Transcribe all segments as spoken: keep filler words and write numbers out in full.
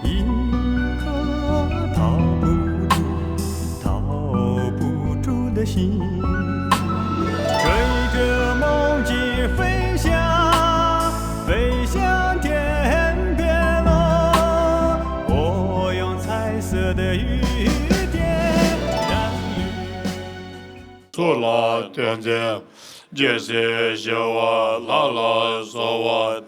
一颗逃不出、逃不出的心，追着梦境飞翔，飞向天边了。我用彩色的雨点。 ཚོགས་ལ་བརྟེན་ཚེ། རྒྱལ་སྲས་ཞི་བ་ལྷ་ལ་གསོལ་བ།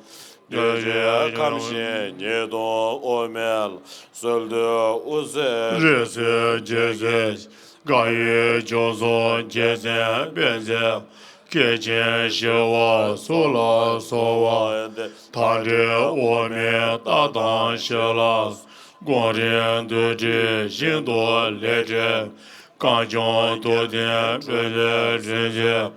གདུལ་བྱའི་ཁམས་གཞན་ཉེས་ལྟུང་དབུ་མའི་ལ། གསོལ་འདེབས་དབུ་སྲས་རིགས་སུ་རྒྱས་ཚེ། འགའ་ཡི་བྱང་སེམས་རྒྱལ་མཚན་དཔལ་མཛད། མཁན་ཆེན་ཞི་བ་འཚོ་ལ་གསོལ་བ་འདེབས། མཐའ་བྲལ་དབུ་མའི་རྟགས་དང་ཞི་ལ། གོང་རིམ་རྡོ་རྗེ་ཞིང་དུ་ལས་བྲལ། གངས་ལྗོངས་རྡོར་གདན་སྤྲུལ་པའི་རིག་འཛིན།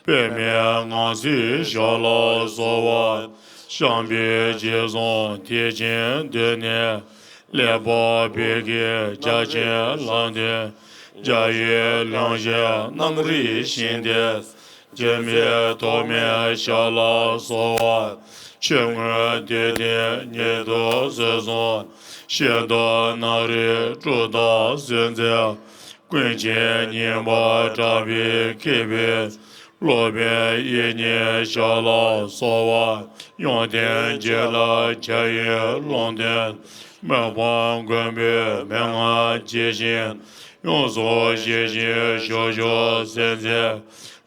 པདྨའི་ངང་ཚུལ་ཞབས་ལ་གསོལ་བ། ཤངས་པའི་རྗེ་བཙུན་ཐེག་ཆེན་གདོད་ནས། ལེགས་པར་བོད་ཀྱི་རྒྱ་ཆེན་ལམ་སྟོན། རྒྱ་ཡི་གླིང་བཞི་གནམ་རིག་ཞིང་དེར། འཛིན་མའི་ཐོག་མའི་ཞབས་ལ་གསོལ་བ། ཕྱི་དངོས་བདུད་སྡེ་ཉིད་དུ་བཟོད་གསུམ། ཤིན་ཏུ་ནག་རིགས་དཀྲུགས་དང་གཟོད་མཛད། ཀུན་མཁྱེན་ཉི་མ་གྲགས་པའི་མཁས་པའི། སློབ་དཔོན་དབྱིག་གཉེན་ཞབས་ལ་གསོལ་བ། ཡོན་ཏན་རྒྱས་ལ་འཇའ་ཡི་ལུང་བསྟན། མི་ཕམ་མགོན་པོའི་མན་ངག་ཇི་བཞིན། ཡོངས་སུ་ཤེས་ཤིང་ཞབས་ཞུ་གསལ་མཛད།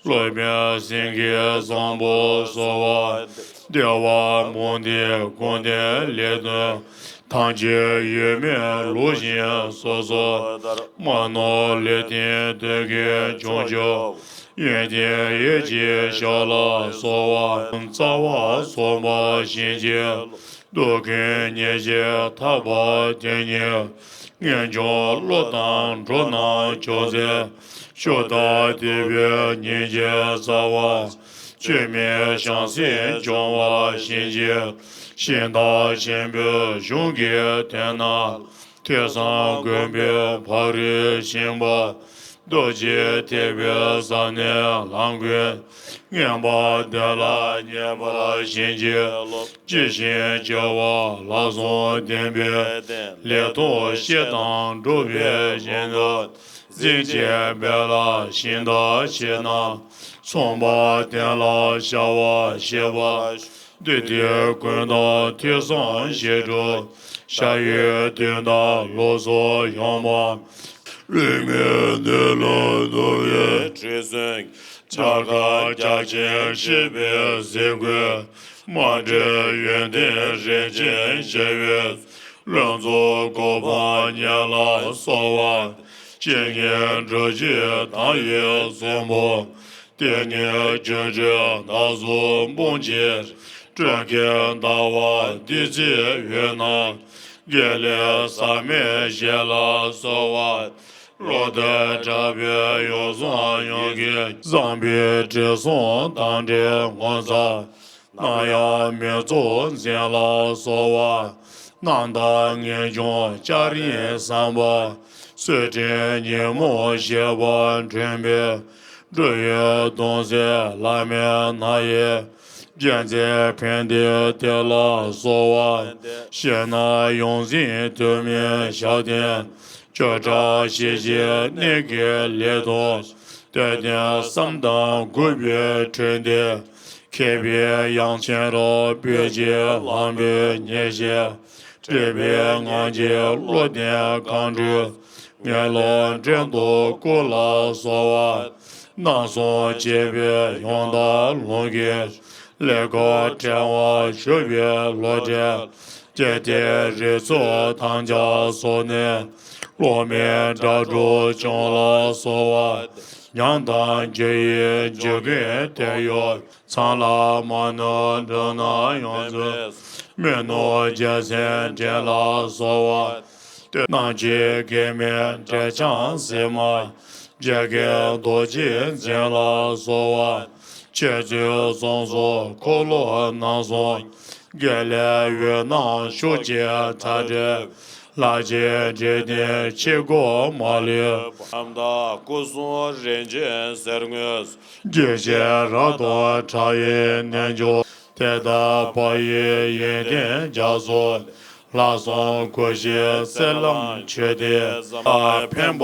སློབ་དཔོན་སེང་གེ་བཟང་པོ་གསོལ་བ། བདེ་བ་འབུམ་སྡེའི་དགོངས་དོན་ལས་དོན། ཐམས་ཅད་ཡོད་མེད་ལུགས་བཞིན་སོ་སོར། མ་ནོར་ལེགས་ལྡན་དོན་གྱི་བྱང་ཆུབ། ཡོན་ཏན་ཡེ་ཤེས་ཞབས་ལ་གསོལ་བ། རྩ་བ་ཚངས་པ་གཤིན་རྗེའི། རྡོ་ཀུན་ཉེས་བྱས་ཐར་པ་དེ་ཉིད། ངེས་འབྱུང་བློ་དང་འགྲོགས་རྣམས་མཆོག་མཛད། ཕྱོགས་མཐར་ཐེག་པའི་སྙིང་རྗེའི་རྩ་བ། ཆོས་མིན་བྱང་སེམས་སྦྱོང་བ་གཤིན་རྗེའི། ཞིང་དང་ཆེན་པོའི་གཞུང་གི་དོན་རྣམས། ཐོས་བསམ་སྒོམ་པའི་ཕ་རོལ་ཕྱིན་པ། རྡོ་རྗེ་ཐེག་པའི་ས་ནས་ལམ་ཀུན། མངོན་པར་བདེན་ལ་མཉེས་པར་གཤིན་རྗེའི་སློབ། ཇི་བཞིན་བྱ་བ་ལ་བཟང་ལྡན་པའི། ལས་ཐོག་བཤད་དང་སྒྲུབ་པའི་བཞིན་དུ། འཛིན་བྱེད་པའི་ལ་ཞིང་དང་ཆོས་རྣམས། མཚུངས་པ་དེ་ལ་བྱ་བ་བྱེད་པ། བདུད་སྡེ་ཀུན་དང་ཐོས་བསམ་བྱས་གྲུབ། བྱ་བའི་དོན་དག་ལོགས་སུ་ཡོང་བ། བླུན་པོའི་གནས་ལུགས་ནོར་བུའི་དྲི་བསུང་གིས། འཆར་ཁ་རྒྱ་ཆེན་བསྐྱེད་པའི་ཟས་གོས། མ་འདྲེས་ཡོན་ཏན་རིན་ཆེན་བྱེ་བའི། བློན་ཚོགས་གོ་འཕང་ཉེ་ལ་གསོལ་བ། ཇི་སྙེད་འགྲོ་བཞིའི་དམ་ཡི་བཙན་པོ། དེ་ཉིད་བརྗོད་བྱའི་ནགས་སུ་འབུམ་གྱིས། སྤྲུལ་མཁན་ཟླ་བ་བདུད་རྩིའི་འོད་རྣམས། དགེ་ལེགས་ཟག་མེད་ཞལ་ལ་གསོལ་བ། བློ་གཏད་དྲག་པོས་ཡུམ་བཟང་ཡུམ་གྱི། བཟང་པོའི་དྲི་བསུང་དང་འདྲེས་ངོ་མཚར། ནམ་ཡང་མི་རྫོགས་འཛིན་ལ་གསོལ་བ། རྣམ་དག་ངེས་འབྱུང་སྐྱ་རེངས་བསམ་པ། སུ་དྲན་ཉོན་མོངས་ཞེས་པ་འདྲེན་པའི། འགྲོ་བའི་དོན་མཛད་བླ་མའི་མནའ་ཡི། རྒྱལ་མཚན་ཕན་བདེའི་གཏེར་ལ་གསོལ་བ། གཞན་ན་ཡོངས་འཛིན་དུས་མིན་ཞག་བདུན། བཅུ་ཕྲག་ཞེ་བཞིའི་གནས་ཀྱི་ལས་དང་། དད་ལྡན་བསམ་དང་དགོས་པའི་འཕྲིན་དེ། མཁས་པའི་དབྱངས་ཅན་རབ་བོད་ཀྱི་ལམ་པའི་ཉེར་ཞི། འབྲེལ་པའི་ངང་གིས་བློ་ལྡན་གང་འགྲུབ། ངན་སློང་བྲན་དུ་བཀོལ་ལ་གསོལ་བ། སྣང་སུན་འབྱེད་པའི་ཡང་དག་ལུང་གིས། ལས་ཀུན་བྲལ་བར་གྱུར་པའི་བློ་བྲལ། དེ་ལྟའི་རིགས་ཚོགས་ཐམས་ཅད་སོགས་ནས། སློབ་མའི་དགྲ་བཅོམ་ལ་གསོལ་བ། ཉམས་དང་རྒྱུ་ཡི་རྒྱུ་ཀུན་དེ་ཡོད། ཚང་ལ་མ་ནོར་འགྲོ་རྣམས་ཡོངས་སུ། མི་ནོར་རྒྱལ་མཚན་འདྲེན་ལ་གསོལ་བ། དེ་རྣམས་ཀྱི་གེགས་མེད་འབྲས་བཅས་སིལ་མ། འཇིགས་བརྒྱད་རྡོ་རྗེ་འཛིན་ལ་གསོལ་བ། འཆད་རྩོད་གསུམ་སོགས་འཁོར་ལོ་རྣམ་གསུམ། དགེ་ལེགས་འོད་རྣམས་ཕྱོགས་བཅུར་མཐའ་བྲལ། ལྷ་ཆེན་འབྲས་ལྡན་ཆོས་སྐུ་མ་ལུས་པ། ཨ་མྲ་སྐུ་གསུམ་རིན་ཆེན་གསེར་དངུལ། རྒྱས་བྱེད་རབ་དང་ཕྲ་བའི་རྣལ་འབྱོར། དེ་ལྟར་བག་ཡོད་ཡོན་ཏན་རྒྱ་མཚོ། ལྷག་བསམ་སྒོམ་ཞིང་སེམས་ལམ་ཆོས་སྡེ་ཟབ། ཕན་པ་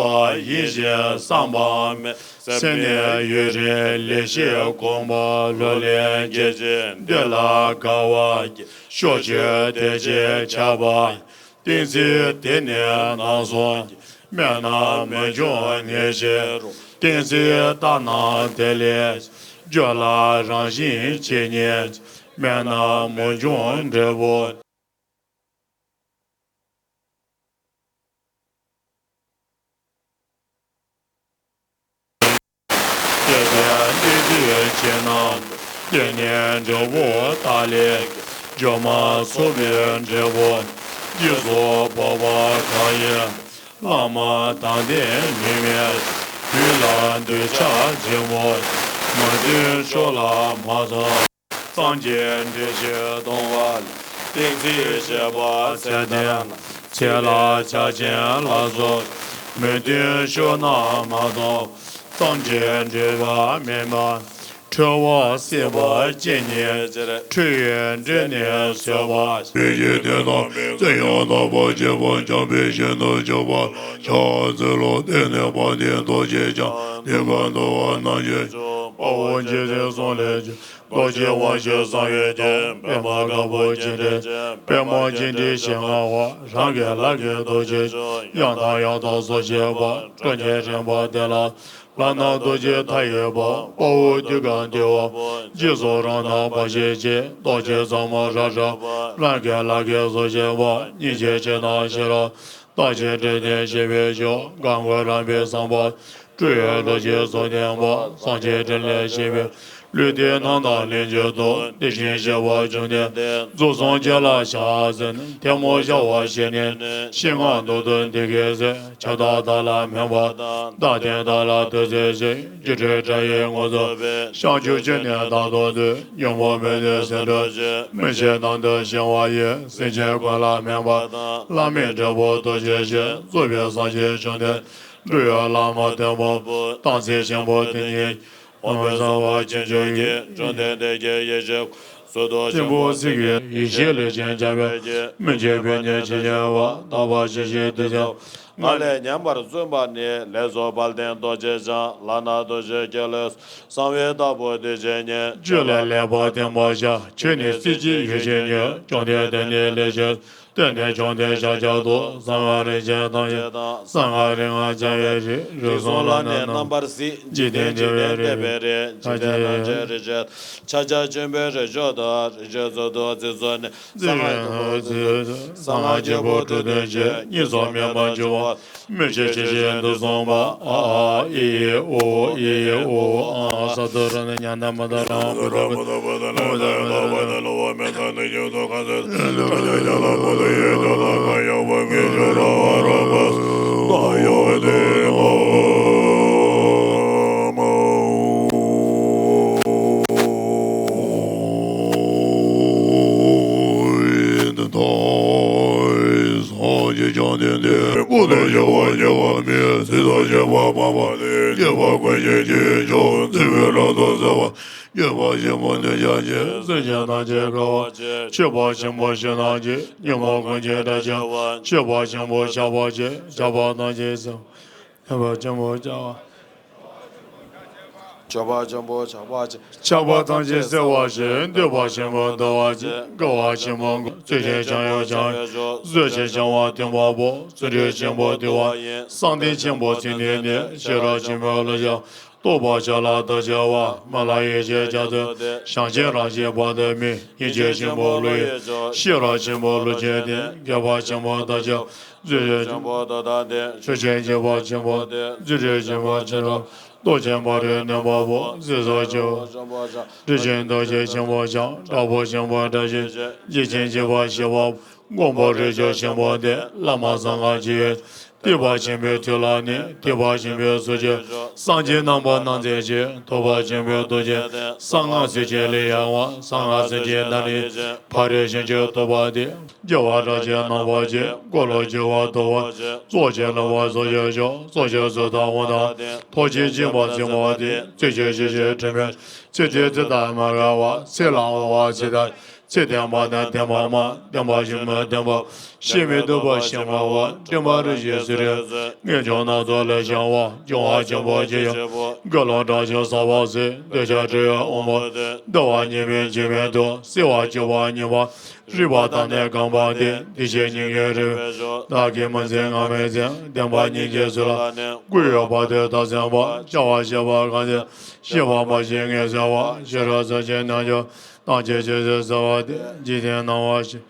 ཡིད་བཞིན་བསམ་པ་མེད། སེམས་ནི་ཡུན་རིང་ལས་བཞིའི་གོམ་པ། ལོ་ལོན་སྐྱེ་འཆི་འདི་ལ་དགའ་བ་སྐྱེ། ཕྱོགས་བཅུའི་བདེ་སྐྱིད་ཁྱབ་པ། གཏན་ཚིགས་དེ་ནི་ནང་སོང་སྟེ། སྨྲས་ན་མི་འབྱུང་ནད་ཀྱི་རོ། གཏན་ཚིགས་ལྟར་སྣང་དེ་ལས། སྐྱོ་ལ་རང་བཞིན་ཇི་སྙེད། སྨྲས་ན་མི་འབྱུང་འབྲས་བུ། སྐྱེ་བའི་གནས་དུས་ཅི་ན། སྐྱེ་གནས་འབྲས་བུ་དག་ལས། འགྱུར་མ་ཚུགས་པའི་འབྲས་བུ། རྗེས་སུ་འབབ་པ་གང་ཡིན། བླ་མ་དམ་ལྡན་ཉི་མའི། དུས་ལ་འདོད་ཆགས་འབྱིན་པོ། མི་མཐུན་ཕྱོགས་ལ་མ་སོང་། སངས་རྒྱས་འདྲེན་བྱེད་སྡོམ་པ་ལ། གཏན་ཚིགས་བཅད་པ་ཚེ་ལྡན་ལ། ཚེ་ལ་ཆགས་ཞེན་ལ་སོགས། མི་མཐུན་ཕྱོགས་རྣམས་མ་སོང་། ཐམས་ཅད་འདྲེས་པ་མེད་པ། འཁྲུལ་བ་སྲིད་པ་ཇི་སྙེད་ཅིག། འཁྲུལ་བའི་འདྲེ་ནི་ཟོས་པ། བདེ་སྐྱིད་དེ་དག་མེད་ཚེ་ཡང་དག་པ་སྐྱེ་བ་འཇམ་དཔལ་ཤིན་ཏུ་མཁྱེན་པ་ཤཱཀྱ་ཚེ་རབས་བརྟན་གནས་དཔལ་ལྡན་རྡོ་རྗེ་འཆང་། གནས་སྐབས་འདུལ་བ་རྣམས་ཀྱི་མཆོག་དཔའ་བོ་རྗེ་བཙུན་གསུམ་ལས་བྱུང་། རྡོ་རྗེ་དབང་ཕྱུག་བསམ་ཡས་ཀྱི། པདྨ་དཀར་པོ་འགྱུར་མེད་ཅན། པདྨ་འབྱུང་གནས་ཞིང་ལྔ་པ། རང་གི་ལག་གི་རྡོ་རྗེ་འཆང་། ཡང་དང་ཡང་དུ་གསོལ་བྱེད་པ། སྤྲུལ་ནས་རིམ་པ་དེ་ལ། ལག་ན་རྡོ་རྗེ་མཐའ་ཡས་པ། དཔའ་བོ་དུས་གང་འདུལ་བ། རྗེས་སུ་རང་སྣང་འབར་བྱེད་ཅིང་། རྡོ་རྗེ་ཟབ་མོ་རབ་སྤྲུལ་པ། རང་གི་ལག་གི་རྡོ་རྗེ་འཆང་། སྙིང་རྗེ་ཆེ་དང་ཤེས་རབ། རྟག་ཅིང་འབྲེལ་ནས་སྐྱེ་བའི་མཆོག་དཀར་མོ་རམ་པའི་བསམ་པ། སྤྲུལ་པའི་རྡོ་རྗེ་གསུང་བསྟན་པ། སངས་རྒྱས་འཕྲིན་ལས་ཤེས་པའི། ལུས་རྟེན་རྣམ་དག་ལྷུན་གྱིས་གྲུབ། དེ་བཞིན་གཤེགས་པ་བཅོམ་ལྡན་འདས། རྫོགས་སངས་རྒྱས་ལ་ཕྱག་འཚལ། ཐལ་མོ་སྦྱར་བ་བཞི་ནི་ནི། ཞི་ལྔ་མདོར་བསྡུས་འདི་སྐད་ཟེར། ཁྱབ་བདག་བདག་ལ་སྨན་པ་དང་། བདག་ལྟའི་བདག་ལ་དུས་གསོད་བྱེད། སྒྱུ་འཕྲུལ་དྲྭ་བའི་ངོ་ཚ་བའི། བཤང་གཅི་ཅི་ནས་བདག་ལྟུང་འདོད། ཉོན་མོངས་མུན་ནས་སེལ་གྲོལ་བྱེད། མི་ཕྱེད་དང་དུ་ཞི་བ་ཡི། སེམས་ཅན་ཀུན་ལ་སྨན་པ་དང་། བླ་མེད་འབྲས་བུ་ཐོབ་བྱེད་ཕྱིར། རྫོགས་པའི་སངས་རྒྱས་བཅོམ་ལྡན། སྤྲུལ་པའི་བླ་མ་ཐེག་པ་པོ། དམ་ཚིག་ཆེན་པོ་དེ་ཉིད། འོད་གསལ་བ་ཅན་མཆོག་གི། བཅོམ་ལྡན་འདས་ཀྱི་ཡེ་ཤེས་ཀུན། གཟུགས་སྟོབས་ཆེན་པོ་ཚིག་གི་ཡེ་ཤེས་ལས་ཀྱང་འཇམ་པའི་ཕྱིར། མི་མཇེད་པའི་གནས་ཇི་སྙེད་པ། དག་པ་ཇི་སྙེད་དེ་ཀྱང་། ང་ལས་ཉམས་པར་བརྫུན་པ་ནི། ལེགས་སོ་དཔལ་ལྡན་རྡོ་རྗེ་འཆང་། ལག་ན་རྡོ་རྗེ་ཁྱེར་ལས། གསང་བའི་བདག་པོ་དེ་ཇི་སྙེད། ཆོས་ལ་ལེགས་པར་བརྟེན་པར་བྱ། ཆོས་ནི་སྲིད་ཞིའི་ཡུལ་ཅན་ཉིད། བཅོམ་ལྡན་འདས་ནི་ལེགས་ཤོམ། བསྟན་ནས་བཅོམ་ལྡན་ཤཱཀྱ་ཐུབ། གསང་སྔགས་རིན་ཆེན་ཐམས་ཅད་དང་། གསང་སྔགས་རིགས་ལྔ་འཆང་བའི་རིགས། རིགས་གསུམ་ལ་ནི་རྣམ་པར་གཟིགས། འཇིག་རྟེན་འཇིག་པའི་རིགས་པའི་རིགས། འཇིག་རྟེན་ཐམས་ཅད་རིགས་ཆད། ཕྱག་རྒྱ་ཆེན་པོའི་རིགས་མཆོག་དང་། རིགས་ཆད་ཚུལ་དུ་གཟིགས་ཚུལ་ནི། གསང་སྔགས་ཐོག་མར་གཟིགས། གསང་སྔགས་ཀྱི་བུ་སྒྲུབ་དོན་ཆེ། གཉིས་སུ་མེད་པར་འགྱུར་བ། མི་ཕྱེད་ཇི་བཞིན་དུ་གསུངས་པ། ཨ་ཨ་ཨི་ཨི་ཨུ་ཨི་ཨུ་ཨ། ས་དུ་ར་ན་ཉ་ན་མ་ད་ར་བུ་ད་བུ་ད་ལ་བུ་ད་ལ་བུ་ད་ལ་བུ་ད་ལ་བུ་ད་ལ་བུ་ད་ལ། ཡོད་པ་ཆེན་པོ་འདི་ཡང་ཅིག་སེམས་ཅན་ཐམས་ཅད་དགའ་བ་ཆེ། ཆོས་པ་ཆེན་པོ་ཞི་སྣང་ཅན། ཉོན་མོངས་ཀུན་གྱི་དགྲ་ཆེ་བ། ཆོས་པ་ཆེན་པོ་ཆགས་པ་ཆེ། ཆགས་པ་ཐམས་ཅད་སེལ་བ། ཆོས་པ་ཆེན་པོ་ཆགས་པ་ཆེ། ཆོས་པ་ཆེན་པོ་ཆགས་པ་ཆེ། ཆགས་པ་ཐམས་ཅད་སེལ་བ་ཞིག་འདོད་པ་ཆེན་པོ་འདུལ་བ་ཆེ། དགའ་བ་ཆེན་པོ་དགའ། བརྩོན་ཆེན་བྱམས་ཡོད་བྱམས་ཡོད་ཆོག་བརྩོན་ཆེན་བྱམས་པ་མཐུན་པ་པོ། བརྩོན་འགྲུས་ཆེན་པོ་དུལ་བ་ཡིན། གསང་རྟེན་ཆེན་པོ་ཚིག་དོན་ནི། ཤེས་རབ་ཆེན་པོ་བློ་ཆེན། རྟོགས་པ་ཆེ་ལ་ཐུགས་ཆེ་བ། མི་ལ་ཡིད་ཆེས་བྱ་ཚུལ་ཏེ། བྱམས་ཆེན་རང་བཞིན་དཔག་ཏུ་མེད། སྙིང་རྗེ་ཆེན་པོ་བློ་ཡི་མཆོག་ཤེས་རབ་ཆེན་པོ་བློ་ཆེན་ལྡན། དགེ་བ་ཆེན་པོ་ཐམས་ཅད། བརྩོན་འགྲུས་ཆེན་པོ་ཐུགས་དང་ལྡན། ཆོས་ཆེན་སྤྱོད་པ་ཆེན་པོ་སྟེ། བརྩོན་འགྲུས་ཆེན་པོ་ཆེ་རབ། སྟོབས་ཆེན་པོ་རིགས་ནུས་པ་པོ། བརྩོན་འགྲུས་ཆེན་པོ་ཆེན་པོ་ཆགས། འདྲེ་ཆེན་འདུལ་བྱེད་ཆེན་པོ་ཆགས། དྲག་པོ་ཆེན་པོ་དགྲ་ཆེན། འཇིགས་ཆེན་འཇིགས་པ་ཞི་བ། མགོན་པོ་རིགས་མཆོག་ཆེན་པོ་སྟེ། བླ་མ་གསང་སྔགས་ཀྱི་ཡོན། ཐེག་པ་ཆེན་པོའི་མཐུ་ལ་ནི། ཐེག་པ་ཆེན་པོའི་ཚུལ་གྱིས། སངས་རྒྱས་རྣམ་པར་སྣང་མཛད་ཅིང་། ཐུབ་པ་ཆེན་པོའི་ཐུགས་རྗེས། གསང་སྔགས་ཚུལ་གྱིས་ལེགས་བྱང་བ། གསང་སྔགས་ཚུལ་གྱིས་བདག་ནི། ཕ་རོལ་ཕྱིན་བཅུ་ཐོབ་པ་སྟེ། རྒྱལ་བ་སྲས་ཀྱི་རྣམ་པར་བཅས། འཁོར་ལོ་བསྒྱུར་བ་ཐོབ་པར་བྱ། རྫོགས་ཆེན་ལུང་པ་ཚུལ་གྱིས་ཕྱུག། རྫོགས་ཆེན་སུ་དག་འོང་དང་། ཐོབ་བྱའི་སྦྱིན་པ་བརྩོན་པ་སྟེ། ཚུལ་ཁྲིམས་ཆོས་ཀྱི་དྲི་མས། ཚེ་འདིར་ཚེ་དང་མ་འགལ་བར། ཚེ་ལ་འོང་བ་ཚེ་དང་། ཚེ་བརྟན་པ་དང་བརྟན་པ་མ། བརྟན་པ་ཞིང་མི་བརྟན་པ། ཞིང་མི་སྡུག་པ་ཞིང་མ་བ། སྤྲིན་པ་རི་བཞིན་སུ་རི། ངེས་འབྱུང་རྣམ་རྟོག་ལས་བྱུང་བ། འབྱུང་བ་ཆེན་པོ་ཆེ་ཡང་། དགེ་སློང་དགྲ་བཅོམ་ཟག་པ་ཟད། འདོད་ཆགས་འཁྲི་བའི་དབང་པོ། འདུལ་བ་གཉིས་མེད་འཇིགས་མེད་དུ། སེལ་བར་གྱུར་པ་ཉིད་མ། རིག་པ་དང་ནི་རྐང་པ་སྟེ། འདུས་བྱས་ཉིད་ཀྱི་རིག་པའི་གཞུང་། བདག་གིས་མི་འཛིན་ང་མི་འཛིན། བདེན་པ་གཉིས་ཀྱི་ཚུལ་ལ་ནི། སྐུ་ཡོད་པ་དེ་བདག་འཛིན་པ། བྱ་བ་བྱེད་པ་གང་འཛིན། ཤེས་པ་མ་སྐྱེས་ངེས་འཛིན་པ། ཤེས་རབ་ཚུལ་གྱི་རྣལ་འབྱོར། ཐམས་ཅད་ཆོས་ཅན་གསལ་བ་སྟེ། འཇིག་རྟེན་སྣང་བ་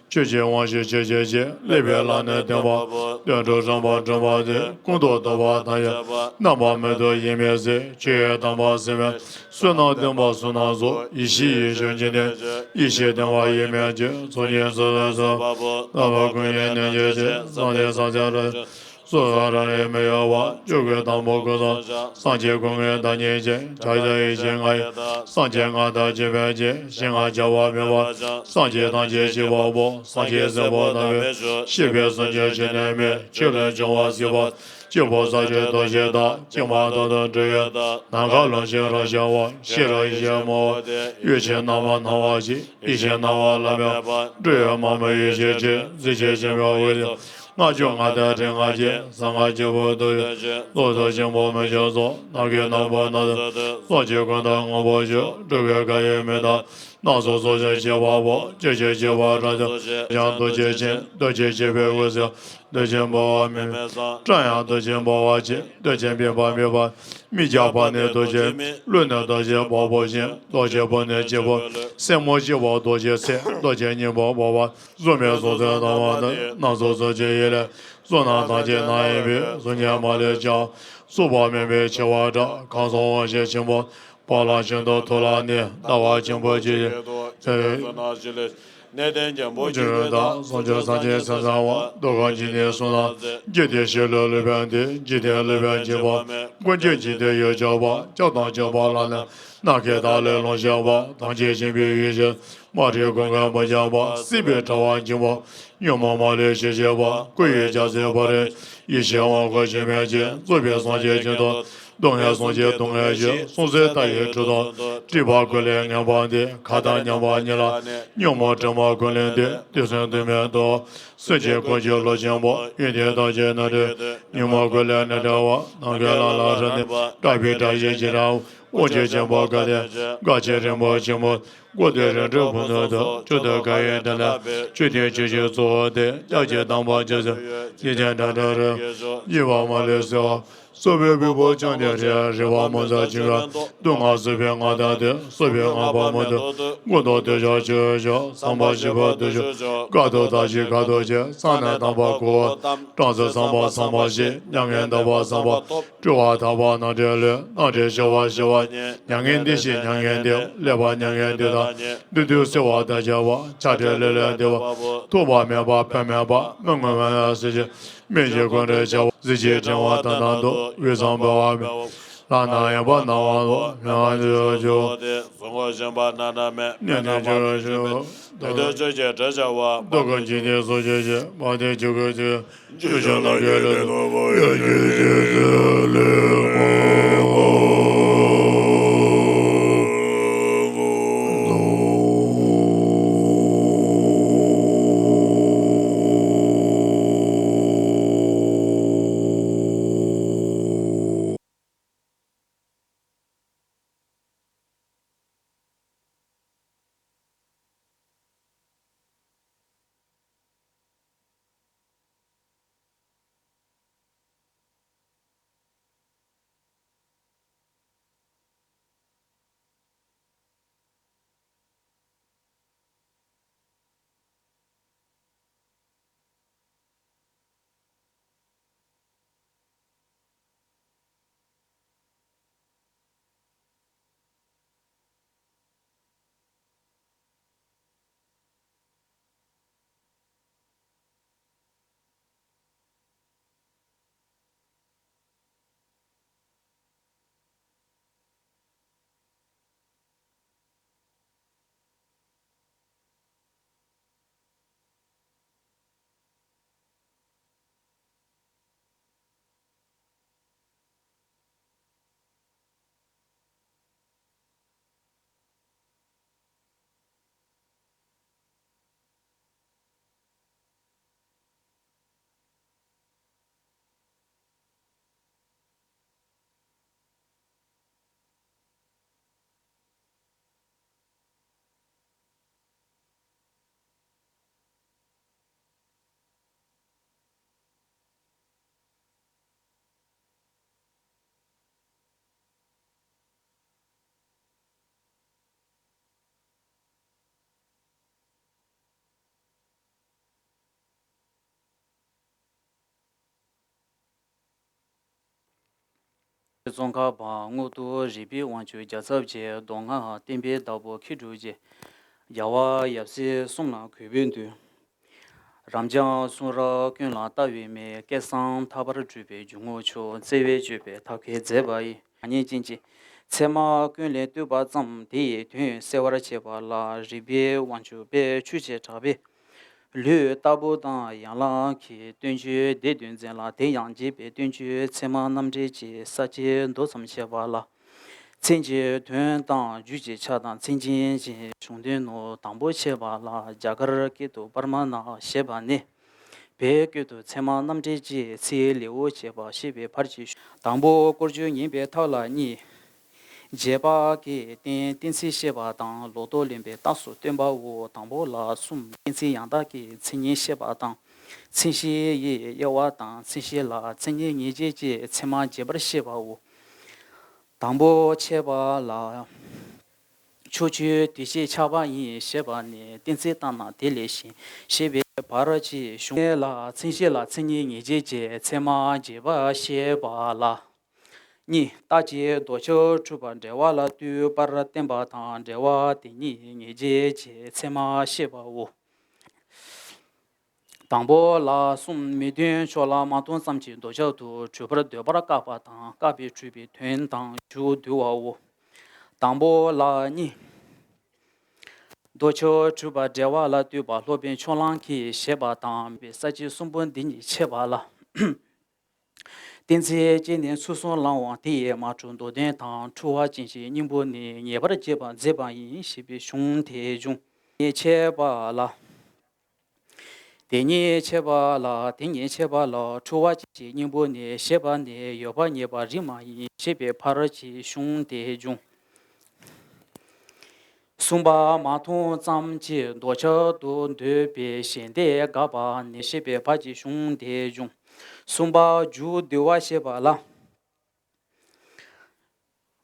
ཆོས་ཀྱི་དབང་ཕྱུག་ཆོས་ཀྱི་སྤྱི། ལེགས་པའི་ལམ་ནི་སྟོན་པ་པོ། དོན་གྲུབ་རིམ་པར་སྒྲོན་པ་སྟེ། ཀུན་ཏུ་རྟོག་པ་དག་ཡལ་བ། རྣམ་པ་མི་རྟོག་ཡེངས་མེད་གཟིགས། ཆོས་ཡི་དམ་པ་སེམས་དཔའི། བསོད་ནམས་སྟོན་པ་བསོད་ནམས་རྫོགས། ཡེ་ཤེས་ཡེ་ཤེས་འཇིག་རྟེན་ཆོས། ཡེ་ཤེས་སྟོན་པ་ཡེངས་མེད་ཆོས། ཚོགས་ཀྱི་ཚོགས་གསོག་ཚོགས་པ་པོ། རྣམ་པ་ཀུན་གྱི་གནོད་བྱེད་ཆོས། བསམ་གཏན་བསམ་གཏན་རབ། སོ་སོ་རང་རིག་མི་གཡོ་བ། ཆོས་ཀུན་དང་པོ་ཀུན་སོང་ཞིང་། སངས་རྒྱས་ཀུན་གྱི་བདག་ཉིད་ཅན། ཕྱག་རྒྱ་ཡེ་ཤེས་ལྔ་ཡི། སངས་རྒྱས་ལྔ་དང་བཅས་པའི་རྗེ། གཞན་ལྔ་བྱ་བ་མེད་པ། སངས་རྒྱས་ཐམས་ཅད་གཅིག་པ་པོ། སངས་རྒྱས་སྲས་པོ་དམ་པའི་ཆོས། ཤེས་པས་སངས་རྒྱས་ཞི་གནས་མེད། ཆོས་ལས་བྱུང་བ་སྲིད་པ། གཅིག་པུ་ས་བཅུའི་རྡོ་རྗེ་ལྟར། གཅིག་མ་ཐོབ་ཏུ་འགྲོ་བའི་བདག་ནམ་མཁའ་ལོངས་ཤིང་རབ་ཤར་བ། ཤེས་རབ་ཡེ་ཤེས་སྨྲ་བ་སྟེ། ཡེ་ཤེས་རྣམ་པར་སྣང་བ་ཞེས། ཡེ་ཤེས་སྣང་བ་ལ་མེད་པ། འགྲོ་བའི་མ་མོའི་ཡེ་ཤེས་ཀྱིས། གཟི་བརྗིད་ཆེན་པོའི་འོད་ཟེར། ལྔ་བཅུ་ང་བརྒྱ་ཁྲི་ལྔ་བརྒྱའི། གསང་སྔགས་གཅིག་པུ་ཐོབ་པའི་ཕྱིར། རྡོ་རྗེ་ཆེན་པོ་མི་བསྐྱོད་རྫོགས། ནམ་མཁའི་ནམ་འབབ་ནམ་ཟླ་དུས། རྫོགས་ཆེན་ཀུན་ཏུ་དངོས་པོར་གྱུར། འགྲོ་བའི་མཁའ་ཡི་མི་རྟག་སྣ་ཚོགས་ཚོགས་ཀྱི་སྤྱི་བོ་པོ། སྤྱི་ཆོས་སྤྱི་བོ་རབ་ཏུ་ཞང་རྡོ་རྗེ་ཅན། རྡོ་རྗེ་སྤྱི་བོའི་འོད་ཟེར། རྡོ་རྗེ་འབར་བ་མི་མེད་བསམ། སྐྲ་ཡང་རྡོ་རྗེ་འབར་བ་ཅན། རྡོ་རྗེ་འབེབས་པ་འབེབས་པ། མིག་རྒྱགས་པ་ནི་རྡོ་རྗེ་མིག། ལུས་ནི་རྡོ་རྗེ་བ་སྤུ་ཅན། རྡོ་རྗེ་སྤུ་ནི་སྤྱི་བོ། སེན་མོ་སྤྱི་བོ་རྡོ་རྗེ་ཚེ། རྡོ་རྗེ་སྙིང་པོ་འབར་བ། གཟུགས་མེད་གཟུགས་ཅན་དང་མ་ནི། སྣ་ཚོགས་གཟུགས་ཅན་ཡི་ལས། གཟུགས་རྣམས་ཐམས་ཅད་རྣམ་གཡེང་བའི། གཟུགས་བརྙན་མ་ལུས་འཆར་བ། གཟུགས་པོ་མེད་པའི་འཆི་བ་འདྲ། གང་སོགས་དབང་ཤེས་ཆེན་པོ། བ་ལང་ཤིན་ཏུ་ཐུར་ལ་ནི། ཟླ་བ་ཆེན་པོ་ཆེ་ཡི། གནས་བརྟན་རྒྱན་པོ་ཆེ་ཡི་དང་། སུམ་ཅུ་རྩ་གཅིག་སེམས་ཙམ་པ། འདོད་ཁམས་འཇིག་རྟེན་གསུམ་དང་བྲལ། འཇིག་རྟེན་ཤེས་ལུགས་ལུས་པའི་འདི། འཇིག་རྟེན་ལུས་པའི་འཇིགས་པ་མེད། ཀུན་འཇིག་འཇིག་རྟེན་ཡུལ་གྱུར་པ། སྐྱབས་དང་སྐྱོབ་པ་ལ་ནི། ནམ་མཁའི་མཐའ་ལས་ལོངས་སྤྱོད་པ། ཐམས་ཅད་མཁྱེན་པའི་ཡེ་ཤེས། མ་རིག་ཀུན་དགའ་མི་འཆིང་བ། སྲིད་པའི་དྲ་བ་འཇིགས་པ། ཉོན་མོངས་མ་ལུས་ཞི་བྱེད་པ། སྐུ་ཡི་རྒྱལ་སྲས་དཔའ་རིས། ཡེ་ཤེས་དབང་བསྐུར་འཆི་མེད་ཅན། གཙུག་ཕུད་སངས་རྒྱས་ཀྱི་ཐུགས། སྡུག་བསྔལ་སངས་རྒྱས་སྡུག་བསྔལ་ཞི། སྲོག་རྩོལ་མཐའ་ཡས་གྲུབ་ཐོབ་ཏུ། སྒྲིབ་པ་ཀུན་ལས་ངེས་པ་འདི། མཁའ་ལྟར་མཉམ་པ་ཉིད་ལ་ནི། ཉོན་མོངས་དྲི་མ་ཀུན་ལས་འདས། དུས་གསུམ་དུས་མེད་ཐུབ། སེམས་ཅན་ཀུན་གྱི་བློ་ཆེན་པོ། ཡོན་ཏན་ཐམས་ཅད་རྣམ་འདྲེན་ཏུ། ཉོན་མོངས་ཀུན་ལས་རྣམ་བྲལ་བ། ནམ་མཁའི་ལམ་ལ་རབ་གནས། དགྲ་བོའི་དགྲ་ཡི་ཕྱིར་ར། དབང་ཕྱུག་ཆེན་པོ་དགའ་ལྡན། དགའ་ཆེན་རིན་པོ་ཆེན་པོ། སྐུ་དེ་རིགས་དྲུག་ཕུན་སུམ་ཚོགས། མཆོག་ཏུ་དགའ་བའི་བདེ་ལ། མཆོད་རྟེན་མཆོད་བྱའི་གཙོ་བོ་སྟེ། སྐྱབས་ཀྱི་དམ་པ་རྒྱལ་སྲས། ཡིད་ཅན་དགྲ་བྲལ་རིགས། འཇིགས་པ་མ་ལུས་སེལ་བ། སྲོག་པོའི་ཕུང་པོ་བཅོམ་ལྡན་འདས། རིག་པ་མུན་སེལ་ཆེན་པོའི་སྟོབས། སྡུག་བསྔལ་སྲིད་པའི་མངའ་བདག་སྟེ། སྲིད་པའི་མངའ་བདག་མུ་སྟེགས་ཀུན་ཏུ་སྟོབས་ཤུགས་ཆེ་ཤོས། ཚངས་པ་ཞིག་པའི་སྟོབས་ཤུགས་ཆེ། དཀའ་ཐུབ་དག་ཞིང་དཀའ་ཐུབ་ཆེ། ཚངས་ནི་དམ་པ་གཽ་ཏམ། སྦྲང་རྩི་ཚངས་པ་ཚངས་པ་ཞིག། མྱ་ངན་འདའ་བ་ཚངས་པ་སྟོབས། སྤྲུལ་པ་དག་པ་རྣམ་འདྲེན་ལུས། རྣམ་འདྲེན་ཞི་བ་ཞི་བ་ཉིད། མྱ་ངན་འདས་ཞི་མྱ་ངན་འདས། ལེགས་པ་མྱ་ངན་འདས་དང་ཉིད། བདུད་འདུལ་སེལ་བ་དང་བཅས་པ། ཆགས་བྲལ་ལས་ལས་འདས་པ། ཐོགས་པ་མེད་པ་དཔེ་མེད་པ། མི་མངོན་པ་ཡང་སྲིད་ཞི། མི་འཇིགས་ཀུན་འདྲེན་བྱ་བ། གཟི་བརྗིད་ཕྲེང་བ་དང་དམ་དུ། འོད་བཟང་འབར་བ་མེ་ལྷ་རྣམས་ཡོད་པ་སྣང་བ་ལུ། མི་དབང་འདུས་ཡོད་ཕྱོགས། གཟུགས་སྐུ་བཞེངས་པ་རྣམ་གྲངས་མེད། གནས་འདིར་སྤྱན་རས་གཟིགས། དེ་དུས་ཆོས་ཀྱི་སྒྲ་བྱ་བ། རྡོ་ཀུན་འཇིག་རྟེན་སྲོག་གཅོད་ཅིང་། མ་བསྟན་ཆོས་ཀུན་འཇིག། ཆོས་སྐྱོང་རྣམས་ཀྱི་ལུས་ལ། ཡ་གྱལ་གྱི་ལུས་ལ། ཙོང་ཁ་པ་མངོན་མཐོ་རིག་པའི་དབང་ཕྱུག་རྒྱལ་ཚབ་རྗེ། མདོ་སྔགས་བསྟན་པའི་བདག་པོ་མཁས་གྲུབ་རྗེ། རྒྱལ་བ་ཡབ་སྲས་གསུམ་ལ་གུས་པས་འདུད། རབ་འབྱམས་གསུང་རབ་ཀུན་ལ་ལྟ་བའི་མིག། སྐལ་བཟང་ཐར་པར་སྤྲུལ་པའི་འཇུག་ངོགས་མཆོག། བརྩེ་བས་བརྗོད་པའི་ཐབས་མཁས་མཛད་པ་ཡི། ཉིན་ཅན་གྱི་ཚད་མ་ཀུན་ལས་བཏུས་པ་ཙམ། དེ་ཡི་དོན་གསལ་བར་བྱེད་པ་ལ། རིག་པའི་དབང་ཕྱུག་དཔལ་ཆོས་ཀྱི་གྲགས་པས། ལུས་ལྟ་བུ་དང་ཡན་ལག་གི་བསྟན་བཅོས་སྡེ་བདུན་འཛིན་ལ། དེ་ཡང་རྒྱས་པའི་བསྟན་བཅོས་ཚད་མ་རྣམ་འགྲེལ་གྱི་ས་བཅད་མདོ་ཙམ་བཤད་པ་ལ། མཚན་གྱི་དོན་དང་རྒྱུད་ཀྱི་ཆ་དང་མཚན་ཅན་གྱི་གཞུང་དོན་ནོ། དང་པོ་བཤད་པ་ལ། རྒྱ་གར་སྐད་དུ་པར་མ་ན་ཞེས་པ་ནས། བོད་སྐད་དུ་ཚད་མ་རྣམ་འགྲེལ་གྱི་ཚིག་ལེའུ་བྱས་པ་ཞེས་པའི་བར་གྱི། དང་པོ་སྐོར་བཅུ་ཉན་པའི་ཐབས་ལ་གཉིས། རྗེས་དཔག་གི་རྟེན་གཏན་ཚིགས་བཤད་པ་དང་། ལོག་རྟོག་ལེན་པའི་རྟགས་སུ་སྟོན་པའོ། དང་པོ་ལ་གསུམ། གཏན་ཚིགས་ཡང་དག་གི་མཚན་ཉིད་བཤད་པ་དང་། མཚན་གཞི་ཡི་དབྱེ་བ་དང་། མཚན་གཞི་ལ་མཚན་ཉིད་ངེས་བྱེད་ཀྱི་ཚད་མ་རྒྱས་པར་བཤད་པའོ། དང་པོ་འཆད་པ་ལ། ཕྱོགས་ཆོས་དེ་བཞིན་ཆགས་པ་ཡིན་ཞེས་པ་ནས། གཏན་ཚིགས་ལྟར་ན་དེ་ལས་གཞན་ཞེས་པའི་བར་གྱི་གཞུང་ལ། མཚན་གཞི་ལ་མཚན་ཉིད་ངེས་བྱེད་ཀྱི་ཚད་མ་རྒྱས་པར་བཤད་པ་ལ། གཉིས། རྟགས་ཀྱིས་ལྡོག་ཕྱོགས་གྲུབ་པ་འབྲེལ་བ་ལ་ལྟོས་པར་བསྟན་པ་དང་། འབྲེལ་བ་དེ་ཉིད་ངེས་བྱེད་ཀྱི་ཚད་མ་བཤད་པའོ། དང་པོ་ལ་གསུམ། མི་མཐུན་ཕྱོགས་ལ་མ་མཐོང་ཙམ་གྱིས་ལྡོག་ཕྱོགས་སུ་གྲུབ་པར་འདོད་པར་བཀག་པ་དང་། བཀག་པས་གྲུབ་པའི་དོན་དང་མཇུག་བསྡུ་བའོ། དང་པོ་ལ་གཉིས། ལྡོག་ཕྱོགས་གྲུབ་པ་འབྲེལ་བ་ལ་ལྟོས་པ་སློབ་དཔོན་ཕྱོགས་གླང་གིས་བཞེད་པ་དང་། པའི་ས་བཅད་གསུམ་པོ་འདི་ཉིད་འཆད་པ་ལ། གཏན་ཚིགས་གཅིག་ནས་ཚུལ་གསུམ་བླང་བ་དེ་ཡིས་མ་གྲུབ་མདོར་བསྟན་དང་འཁྲུལ་བ་ཅན་ཞིག་སྙིང་པོ་ནས་ངེས་པར་བྱེད་པར་མཛད་པ་ཡིན་ཞེས་པའི་གཞུང་དེའི་གཞུང་ཉིད་འཆད་པ་ལ། དེ་ཉིད་འཆད་པ་ལ། དེ་ཉིད་འཆད་པ་ལ་འཁྲུལ་བ་ཅན་ཞིག་སྙིང་པོ་ནས་བཞེད་པ་ནི་ཡོད་པ་ངེས་པ་རིགས་མ་ཡིན་ཞེས་པའི་བར་གྱི་གཞུང་དེའི་གཞུང་། གསུམ་པ་མ་མཐོང་ཙམ་གྱིས་ལྡོག་ཕྱོགས་སུ་འདོད་པའི་ཞེན་ལྟས་དགག་པ་ནི་ཞེས་པའི་བར་གྱི་གཞུང་དེའི་གཞུང་། གསུམ་པ་མཇུག་བསྡུ་བ་ཞེས་པ་ལ།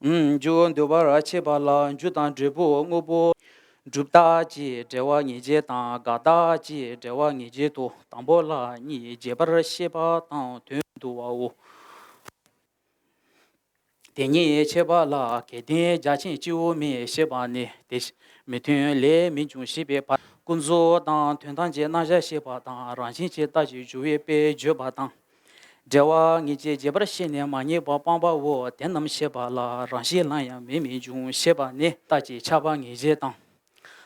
མཇུག་བསྡུ་བར་བྱེད་པ་ལ། མཇུག་དང་འབྲས་བུ་དངོས་པོ་སྒྲུབ་རྟགས་ཀྱི་འབྲེལ་བ་ངེས་བྱེད་དང་། དགག་རྟགས་ཀྱི་འབྲེལ་བ་ངེས་བྱེད་དོ། དང་པོ་ལ་གཉིས། རྒྱས་པར་བཤད་པ་དང་དོན་བསྡུ་བའོ། དེ་ཉིད་འཆད་པ་ལ། གལ་ཏེ་རྒྱ་ཆེན་སྤྱི་བོ་མེད་ཞེས་པ་ནས། དེ་མི་མཐུན་ལས་མི་འབྱུང་ཞེས་པའི་བར། ཀུན་རྫོབ་དང་དོན་དམ་གྱི་རྣམ་གཞག་བཤད་པ་དང་། རང་བཞིན་གྱིས་རྟག་ཅིང་འབྱུང་བའི་དཔེ་བརྗོད་པ་དང་། འབྲེལ་བ་ངེས་བྱེད་རྒྱས་པར་བཤད་ནས་མ་ངེས་པ་སྤངས་པའོ། དེ་རྣམས་བཤད་པ་ལ། རང་བཞིན་ལ་ཡང་མེ་མི་འབྱུང་ཞེས་པ་ནས། རྟགས་ཀྱི་ཁྱབ་པ་ངེས་བྱེད་དང་།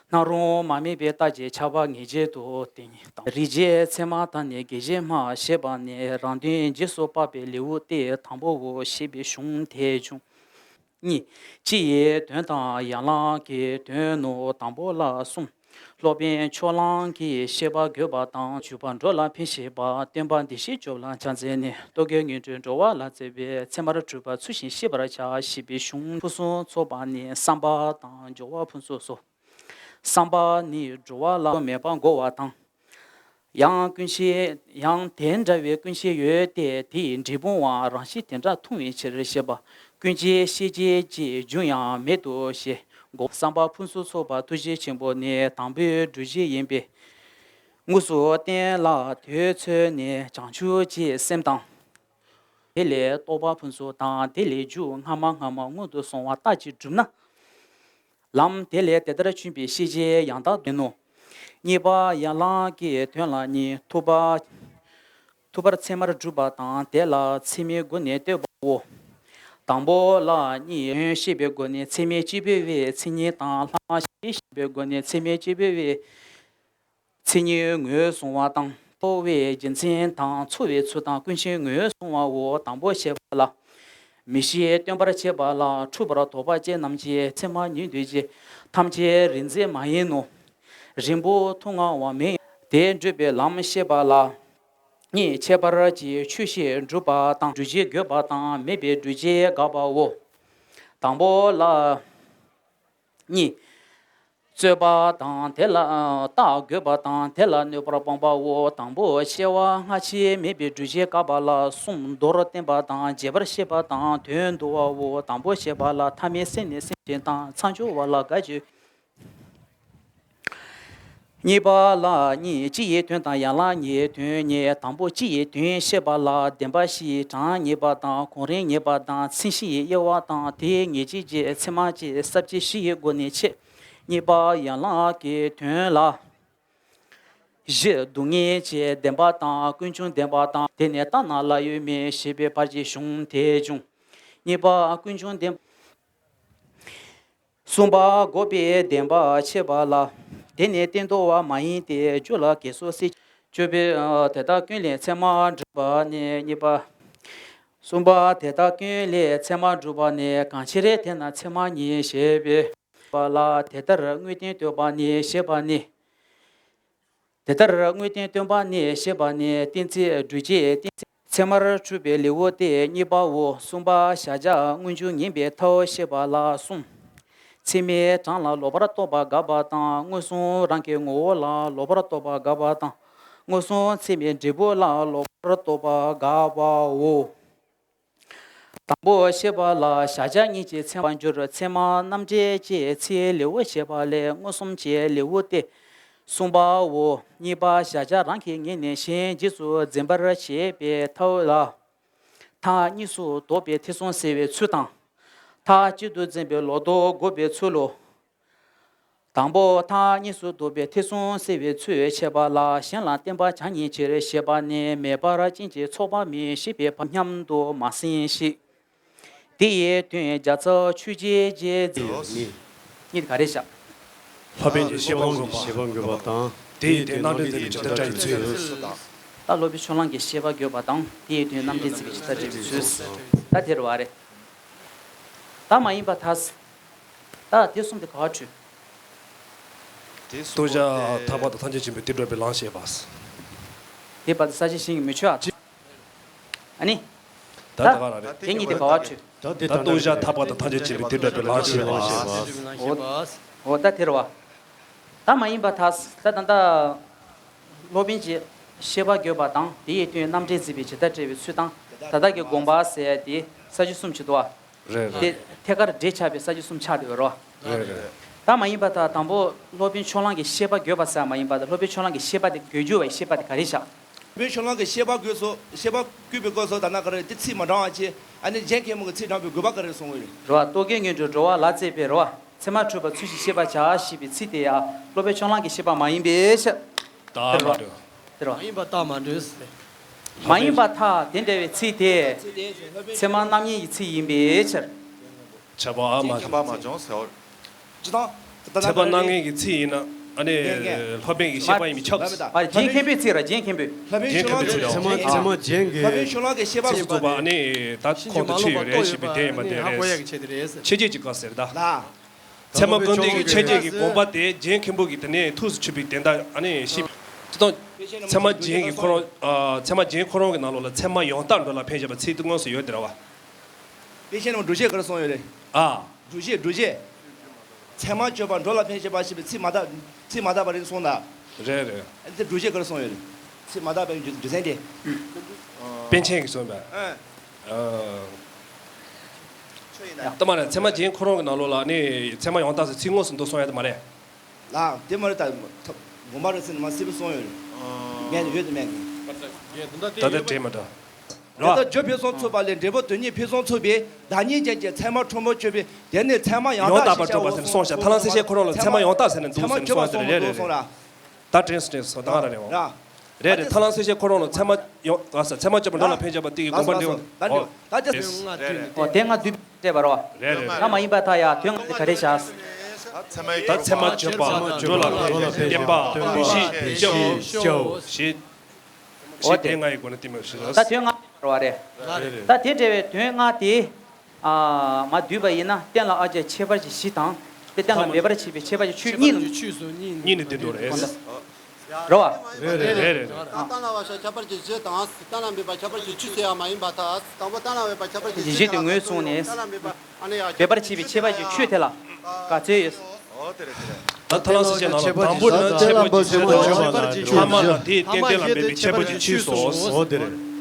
སྣང་རུང་མ་དམིགས་པའི་རྟགས་ཀྱི་ཁྱབ་པ་ངེས་བྱེད་དོ། དེ་ཉིད་དང་། རིགས་འབྱེད་ཚད་མ་དང་ནི་དགེ་བཤེས་སྨྲ་ཞེས་པ་ནས། རང་དོན་རྗེས་སུ་དཔག་པའི་ལེའུ་སྟེ་དང་པོའོ་ཞེས་པའི་གཞུང་དེའི་གཞུང་། གཉིས། སྤྱི་ཡི་དོན་དང་ཡན་ལག་གི་དོན་ནོ། དང་པོ་ལ་གསུམ། སློབ་དཔོན་ཕྱོགས་གླང་གིས་བཤད་པ་དགོས་པ་དང་། བརྗོད་པ་འགྲོ་ལ་ཕན་བྱེད་པ། སྟོན་པ་བདེ་གཤེགས་སྐྱོབ་ལ་ཕྱག་འཚལ་ནས། རྟོག་གེའི་ངན་འགྲོས་འགྲོ་བ་ལ་སྩོལ་བའི། ཚད་མར་གྲུབ་པ་ཚུལ་བཞིན་ཤེས་པར་བྱ་ཞེས་པའི་གཞུང་། ཕུན་སུམ་ཚོགས་པ་ནས། བསམ་པ་དང་སྦྱོར་བ་ཕུན་སུམ་ཚོགས། བསམ་པ་ནི་འགྲོ་བ་ལ་མེད་པ་འགོག་པ་དང་། ཡང་ཀུན་ཤེས། ཡང་དེ་འདྲ་བའི་ཀུན་ཤེས་ཡོད་དེ། དེ་ཡི་འབྲས་བུའང་རང་བཞིན་དེ་འདྲ་མཐོང་བའི་ཕྱིར་ཞེས་པ། ཀུན་བྱེད་ཤེས་བྱེད་ཀྱི་རྒྱུ་ཡང་མེད་དོ་ཞེས་འགོག། བསམ་པ་ཕུན་སུམ་ཚོགས་པ་ཐུགས་རྗེ་ཆེན་པོ་ནི་དང་པོའི་སྒྲུབ་བྱེད་ཡིན་པས། དངོས་སུ་བསྟན་ལ་དེ་འཚོལ་ནས་བྱང་ཆུབ་ཀྱི་སེམས་དང་། དེ་ལས་རྟོགས་པ་ཕུན་སུམ་དང་། དེ་ལས་རྒྱུ་སྔ་མ་སྔ་མ་སྔོན་དུ་སོང་བ་རྟག་ཅིག་གྲུབ་ན། ལམ་དེ་ལས་དེ་ལྟར་བྱུང་བའི་ཤེས་བྱེད་ཡང་དག་ཡིན་ནོ། གཉིས་པ་ཡན་ལག་གི་དོན་ལ་གཉིས། ཐུབ་པ། ཐུབ་པར་ཚད་མར་གྲུབ་པ་དང་། དེ་ལ་ཚད་མའི་སྒོ་ནས་ལྟོས་པའོ། དང་པོ་ལ་གཉིས། དོན་ཤེས་པའི་སྒོ་ནས་ཚད་མའི་སྤྱི་དཔེ་བའི་མཚན་ཉིད་དང་། ལྷག་མ་ཤེས་པའི་སྒོ་ནས་ཚད་མའི་སྤྱི་དཔེ་བའི་མཚན་ཉིད་ངོས་བཟུང་བ་དང་། རྟོགས་པའི་རྒྱུ་མཚན་དང་ཚོར་བའི་ཚུལ་དང་ཀུན་མཁྱེན་ངོས་བཟུང་བའོ། དང་པོ་བཤད་པ་ལ། མིག་ཤེས་སྟོན་པར་བྱེད་པ་ལ། འཁྲུལ་པར་དོགས་པ་ཅན་རྣམས་ཀྱི་མཚན་མ་ཉིད་འདོད་ཀྱི་ཐམས་ཅད་རིག་འཛིན་མ་ཡིན་ནོ། རིང་པོ་ཐུང་ངུའང་མིན། དེ་བགྲོད་པའི་ལམ་བཤད་པ་ལ། གཉིས། ཁྱད་པར་གྱི་ཆོས་ཤིག་སྒྲུབ་པ་དང་། སྒྲུབ་བྱེད་དགོས་པ་དང་མེད་པའི་སྒྲུབ་བྱེད་དགག་པའོ། དང་པོ་ལ། གཉིས། རྩོད་པ་དང་དེ་ལ་བརྟག་དགོས་པ་དང་དེ་ལ་གནོད་པར་སྤངས་པའོ། དང་པོ་བཤད་པ་སྔ་ཕྱི་མེད་པའི་སྒྲུབ་བྱེད་དགག་པ་ལ་གསུམ་མདོར་བསྟན་པ་དང་རྒྱས་པར་བཤད་པ་དང་དོན་བསྡུ་བའོ། དང་པོ་བཤད་པ་ལ། ཐ་མལ་སེམས་ནི་སེམས་ཅན་དང་། མཚམས་སྦྱོར་བ་ལ་དགག་བྱའི། གཉིས་པ་ལ་གཉིས། སྤྱི་ཡི་དོན་དང་ཡན་ལག་གཉིས། དོན་གཉིས། དང་པོ་སྤྱི་ཡི་དོན་བཤད་པ་ལ་བདེན་པ་བཞི། གྲངས་ངེས་པ་དང་གོང་རིམ་ངེས་པ་དང་མཚན་གཞི་ཡི་དབྱེ་བ་དང་དེའི་ངེས་བྱེད་ཀྱི་ཚད་མ་བཅས་ས་བཅད་བཞི་ཡི་སྒོ་ནས་འཆད། གཉིས་པ་ཡན་ལག་གི་དོན་ལ། གཞི་སྡུག་བསྔལ་གྱི་བདེན་པ་དང་ཀུན་འབྱུང་བདེན་པ་དང་དེ་ནས་རྟག་ན་ལ་ཡོད་མིན་ཞེས་པའི་བར་གྱི་གཞུང་དེ་འབྱུང་། གཉིས་པ་ཀུན་འབྱུང་བདེན། གསུམ་པ་འགོག་པའི་བདེན་པ་འཆད་པ་ལ། དེ་ནི་སྟོན་ཏོ་བ་མ་ཡིན་ཏེ་རྒྱུ་ལ་གེགས་སོ་སྲིད། བཅུ་པའི་དེ་དག་ཀུན་ལས་ཚད་མ་གྲུབ་པ་ནི་གཉིས་པ། གསུམ་པ་དེ་དག་ཀུན་ལས་ཚད་མ་གྲུབ་པ་ནི་གང་ཕྱིར་དེ་ན་ཚད་མ་ཉིད་ཞེས་པའི་པ་ལ་དེ་ལྟར་དངོས་བསྟན་སྟོན་པ་ནི་ཞེས་པ་ནི། དེ་ལྟར་དངོས་བསྟན་སྟོན་པ་ནི་ཞེས་པ་ནི་གཏན་ཚིགས་སྒྲུབ་བྱེད་གཏན་ཚིགས་ཚད་མར་འཁྲུལ་པའི་ལེའུ་སྟེ་གཉིས་པའོ། གསུམ་པ་གཞལ་བྱ་མངོན་འཇུག་ངེས་པའི་ཐབས་ཞེས་པ་ལ་གསུམ། ཚད་མའི་གྲངས་ལ་ལོག་པར་རྟོག་པ་དགག་པ་དང་མངོན་སུམ་རང་གི་ངོ་བོ་ལ་ལོག་པར་རྟོག་པ་དགག་པ་དང་མངོན་སུམ་ཚད་མའི་འབྲས་བུ་ལ་ལོག་པར་རྟོག་པ་དགག་པའོ། དང་པོ་བཤད་པ་ལ་གཞལ་བྱ་གཉིས་ཀྱི་ཚད་མར་འགྱུར་ཚད་མ་རྣམ་འགྲེལ་གྱི་ཚིག་ལེའུ་ཞེས་པ་ལས་མངོན་སུམ་གྱི་ལེའུ་སྟེ་གསུམ་པའོ། གཉིས་པ་གཞལ་བྱ་རང་གི་ངོས་ནས་གཞན་རྗེས་སུ་འཛིན་པར་བྱེད་པའི་ཐབས་ལ། མཐའ་གཉིས་སུ་དོགས་པའི་ཐེ་ཚོམ་སེལ་བའི་ཚུལ་དང་། མཐའ་གཅིག་ཏུ་འཛིན་པའི་ལོག་རྟོག་འགོག་པའི་ཚུལ་ལོ། དང་པོ་མཐའ་གཉིས་སུ་དོགས་པའི་ཐེ་ཚོམ་སེལ་བའི་ཚུལ་འཆད་པ་ལ་གཞན་ལ་བསྟན་པ་བྱ་ཉེས་ཕྱིར་ཞེས་པ་ནི་མེད་པར་རྐྱེན་གྱིས་ཚོགས་པ་མེད་ཞེས་པའི་བར་སྙམ་དུ་མ་ཟིན་ཞིག་དེ་ཡི་དོན་བརྒྱ་རྩ་ཆོས་བརྒྱད་ཀྱི་རྫས་ཡོད་ནི། གཉིས་དེ་ག་རེ་བཞག་སློབ་དཔོན་གྱི་བཤད་པ་འགོད་པ། དེ་ཡི་དོན་རྣམ་འགྲེལ་མཛད་པའི་ཇི་ལྟར་བཀྲ་བའི་ཚུལ། ད་སློབ་དཔོན་ཕྱོགས་གླང་གི་བཤད་པ་དགོས་པ་དང་དེ་ཡི་དོན་རྣམ་འགྲེལ་མཛད་པའི་ཇི་ལྟར་བཀྲ་བའི་ཚུལ། ད་དེ་རེད་བ་རེད། ད་མ་ཡིན་པ་ཐལ། ད་དེ་གསུམ་དེ་ག་བ་འཁྲུལ། རྟོགས་བྱ་ཐར་པ་དང་ཐམས་ཅད་མཁྱེན་པའི་དེ་སྒྲུབ་པའི་ལམ་ཞེས་པ། དེ་བར་དུ་ས་བཅད་ཤིང་གི་མི་ཆོས་ཨ། ཨ་ནི། ད་ད་ག་རང་རེད། དེ་གཉིས་དེ་ག་བ་འཁྲུལ། ད་རྟོགས་བྱ་ཐར་པ་དང་ཐམས་ཅད་མཁྱེན་པའི་དེ་སྒྲུབ་པའི་ལམ་ཞེས་པ། འོ་ད་དེ་རེད་བ། ད་མ་ཡིན་པ་ཐལ། ད་ད་ད། སློབ་དཔོན་གྱི་བཤད་པ་དགོས་པ་དང་དེ་ཡི་དོན་རྣམ་འགྲེལ་མཛད་པའི་ཇི་ལྟར་བཀྲ་བའི་ཚུལ་དང་ད་ལྟ་གི་དགོངས་པ་ཟེར་ཡ་དེ་ས་བཅད་གསུམ་བྱེད་དོ། རེད་རེད། དེ་ཐད་ཀར་འབྲེལ་ཆགས་པའི་ས་བཅད་གསུམ་ཆགས་བསྡད་པ་རེད། རེད་རེད། ད་མ་ཡིན་པ་ད་དང་པོ་སློབ་དཔོན་ཕྱོགས་གླང་གི་བཤད་པ་དགོས་པ་ཟེར་མ་ཡིན་པ་ད་སློབ་དཔོན་ཕྱོགས་གླང་གི་བཤད་པ་དེ་དགོས་རྒྱུ་བའི་བཤད་པ་དེ་ག་རེ་བཞག་སློབ་དཔོན་ཕྱོགས་གླང་གི་བཤད་པ་དགོས་སོ། བཤད་པ་བཀོད་པའི་སྐབས་སུ་ད་ན་ག་རེ་དེ་ཚིག་མ་དྲངས་པ་ཅི་ཨ་ནི་རྒྱན་མཁན་པོ་གི་ཚིག་དྲངས་པའི་དགོས་པ་ག་རེ་གསུང་གི་རེད། རེད་བ། རྟོག་གེ་སྔོན་འགྲོའི་འགྲོ་བ་ལ་བརྩེ་བའི་རེད་བ། ཚད་མ་འཁྲུལ་པ་ཚུལ་བཞིན་ཤེས་པར་བྱ་ཞེས་པའི་ཚིག་དེ་ཡང་སློབ་དཔོན་ཕྱོགས་གླང་གི་བཤད་པ་མ་ཡིན་པའི་ཕྱིར། ད་དེ་རེད་བ། མ་འགྲོ། དེ་རེད་བ། མ་ཡིན་པ་རྟགས་མ་འགྲོས། མ་ཡིན་པ་ཐལ། དེ་འདྲ་བའི་ཚིག་དེ་ཚད་མ་རྣམ་ངེས་ཀྱི་ཚིག་ཡིན་པའི་ཕྱིར། ཁྱབ་པ་མ་ཁྱབ་པ་མ་བྱུང་ཟེར། ཅི་དང་། ད་ལྟ་ཚད་མ་རྣམ་ངེས་ཀྱི་ཚིག་ཡིན་ན་ཨ་ནི་རྒྱན་རྒྱན་སློབ་དཔོན་གྱི་བཤད་པ་ཡིན་པས་ཁྱབ། མ་རེད། རྒྱན་མཁན་པོའི་ཚིག་ར་རྒྱན་མཁན་པོས། སློབ་དཔོན་ཕྱོགས་གླང་གི་ཚིག་ར། ཚད་མ་ཚད་མ་རྒྱན་གྱི། སློབ་དཔོན་ཕྱོགས་གླང་གི་བཤད་པ་ཚིག་རྫོགས་པ་ཨ་ནི་ད་ཁོང་དུ་ཆུད་ཡོད་རེད་ཞེས་པའི་དེ་ཡིན་པ་དེ་རེད། ཕྱི་རྒྱལ་གྱི་བཀའ་ཟེར་ད། ལ། ཚད་མ་སྐུར་འདེབས་ཀྱི་ཕྱི་རྒྱལ་གྱི་དགོངས་པ་དེ་རྒྱན་མཁན་པོ་གི་དེ་ནས་ཐུགས་སུ་ཆུད་པའི་དོན་དག་ཨ་ནི་ཤེས། ཅི་དང་། ཚད་མ་རྒྱན་གྱི་ཁོ་རང་། ཨ། ཚད་མ་རྒྱན་ཁོ་རང་གི་ནང་ལོགས་ལ་ཚད་མ་ཡང་དག་འགྲོ་ལ་ཕན་བྱེད་པ་ཚིག་དེ་དངོས་སུ་ཡོད་དེ་རེད་བ། དཔེ་ཤེས་ནང་སྒྲུབ་བྱེད་ག་རེ་གསུངས་ཡོད་རེད། ཨ། སྒྲུབ་བྱེད་སྒྲུབ་བྱེད། ཚད་མ་གཅོད་པ་འགྲོ་ལ་ཕན་བྱེད་པ་ཞེས་པའི་ཚིག་མ་དག་ཚིག་མ་དག་པ་རེད་གསུངས་ད། རེད་རེད། ཨ་ནི་དེ་སྒྲུབ་བྱེད་ག་རེ་གསུངས་ཡོད་རེད། ཚིག་མ་དག་པའི་རྒྱུ་རྒྱུ་མཚན་དེ། པཎ་ཆེན་གྱིས་གསུངས་པས། ཨ། ཨ། ཆོས་ཡིན་ན། ལྟ་མ་རེད། ཚད་མ་རྒྱན་ཁོ་རང་གི་ནང་ལོགས་ལ་ནི་ཚད་མ་ཡང་དག་ཟེར་ཚིག་དངོས་སུ་འདུག་གསུང་ཡ་དེ་མ་རེད། ལགས་དེ་མ་རེད་ད། ངོ་མ་རེད་ཟེར་ནས་མ་སྲིད་པ་གསུང་ཡོད་རེད། མེད་ཡོད་དེ་མེད་གི། ད་ལྟ་དྲན་མ་འདྲ། རེད་བ། དེ་ལྟར་རྒྱུ་ཕུན་སུམ་ཚོགས་པ་ལས་འབྲས་བུ་དོན་གཉིས་ཕུན་སུམ་ཚོགས་པའི་བདག་ཉིད་ཅན་གྱི་ཚད་མ་ཕྲ་མོ་གཅོད་པའི་དེ་ནི་ཚད་མ་ཡང་ཡང་དག་དག་པར་གྲུབ་པ་ཟེར་ནས་གསུངས་ཤག་ཐར་ལམ་གསལ་བྱེད་ཁོ་རང་ལ་ཚད་མ་ཡང་དག་ཟེར་ནས་འདུག་ཟེར་ནས་གསུངས་ཟེར་རེད་རེད་རེད། ད་དྲན་སོང་དྲན་སོང་ད་ག་རང་རེད་འོ། རེད་རེད། ཐར་ལམ་གསལ་བྱེད་ཁོ་རང་ལ་ཚད་མ་ཡང་དག་ཟེར་ཚད་མ་གཅོད་པ་འགྲོ་ལ་ཕན་བྱེད་པ་དེ་གི་དགོངས་པ་འགྲེལ་བ། ད་འགྲེལ་ད་ཅི། འོ་དེ་ང་བསྡུས་སྤྲད་པ་རེད་བ། རེད་རེད། ད་མ་ཡིན་པ་ད་ཡ་དོན་ལྔ་དེ་ག་རེ་བཞག་ད་ཚད་མ་གཅོད་པ་འགྲོ་ལ་ཕན་བྱེད་པ་བདེན་པ་བཞི་སྐྱོ་བོ་བཞི། ཞེས་དེ་ལྔ་ཡི་སྒོ་ནས་བསྟན་པ་ཞིག་རེད། ད་དོན་ལྔ་རེད་བ་རེད། ད་དེ་འདྲ་བའི་དོན་ལྔ་དེ། ཨ། མ་བསྡུས་པ་ཡིན་ན་གཏན་ལ་དབབ་བྱའི་ཁྱད་པར་གྱི་གཞི་དང་། དེ་གཏན་ལ་འབེབས་པར་བྱེད་པའི་ཁྱད་པར་གྱི་ཆོས་གཉིས་ལ། གཉིས་ནི་དེ་འདྲ་རེད། རེད་བ། རེད་རེད་རེད་རེད། ད་གཏན་ལ་དབབ་བྱ་ཁྱད་པར་གྱི་གཞི་དང་གཏན་ལ་འབེབས་པ་ཁྱད་པར་གྱི་ཆོས་ཟེར་ཡ་མ་ཡིན་པར་ཐལ། དང་པོ་གཏན་ལ་འབེབས་པ་ཁྱད་པར་གྱི་གཞི་དེ་ངོས་བཟུང་ནས། གཏན་ལ་འབེབས་པ་ཨ་ནི་ཡ། འབེབས་པར་བྱེད་པའི་ཁྱད་པར་གྱི་ཆོས་དེ་ལ་ག་ཚོད་ཡོད། འོ་དེ་རེད་དེ་རེད། ད་ཐར་ལམ་གསལ་བྱེད་ནང་ལ་དང་པོ་ནི་ཁྱད་པར་གྱི་ཆོས་དང་། ཐ་མ་ལ་དེའི་རྟེན་གཏན་ལ་འབེབས་པའི་ཁྱད་པར་གྱི་ཆོས་སོ། འོ་དེ་རེད།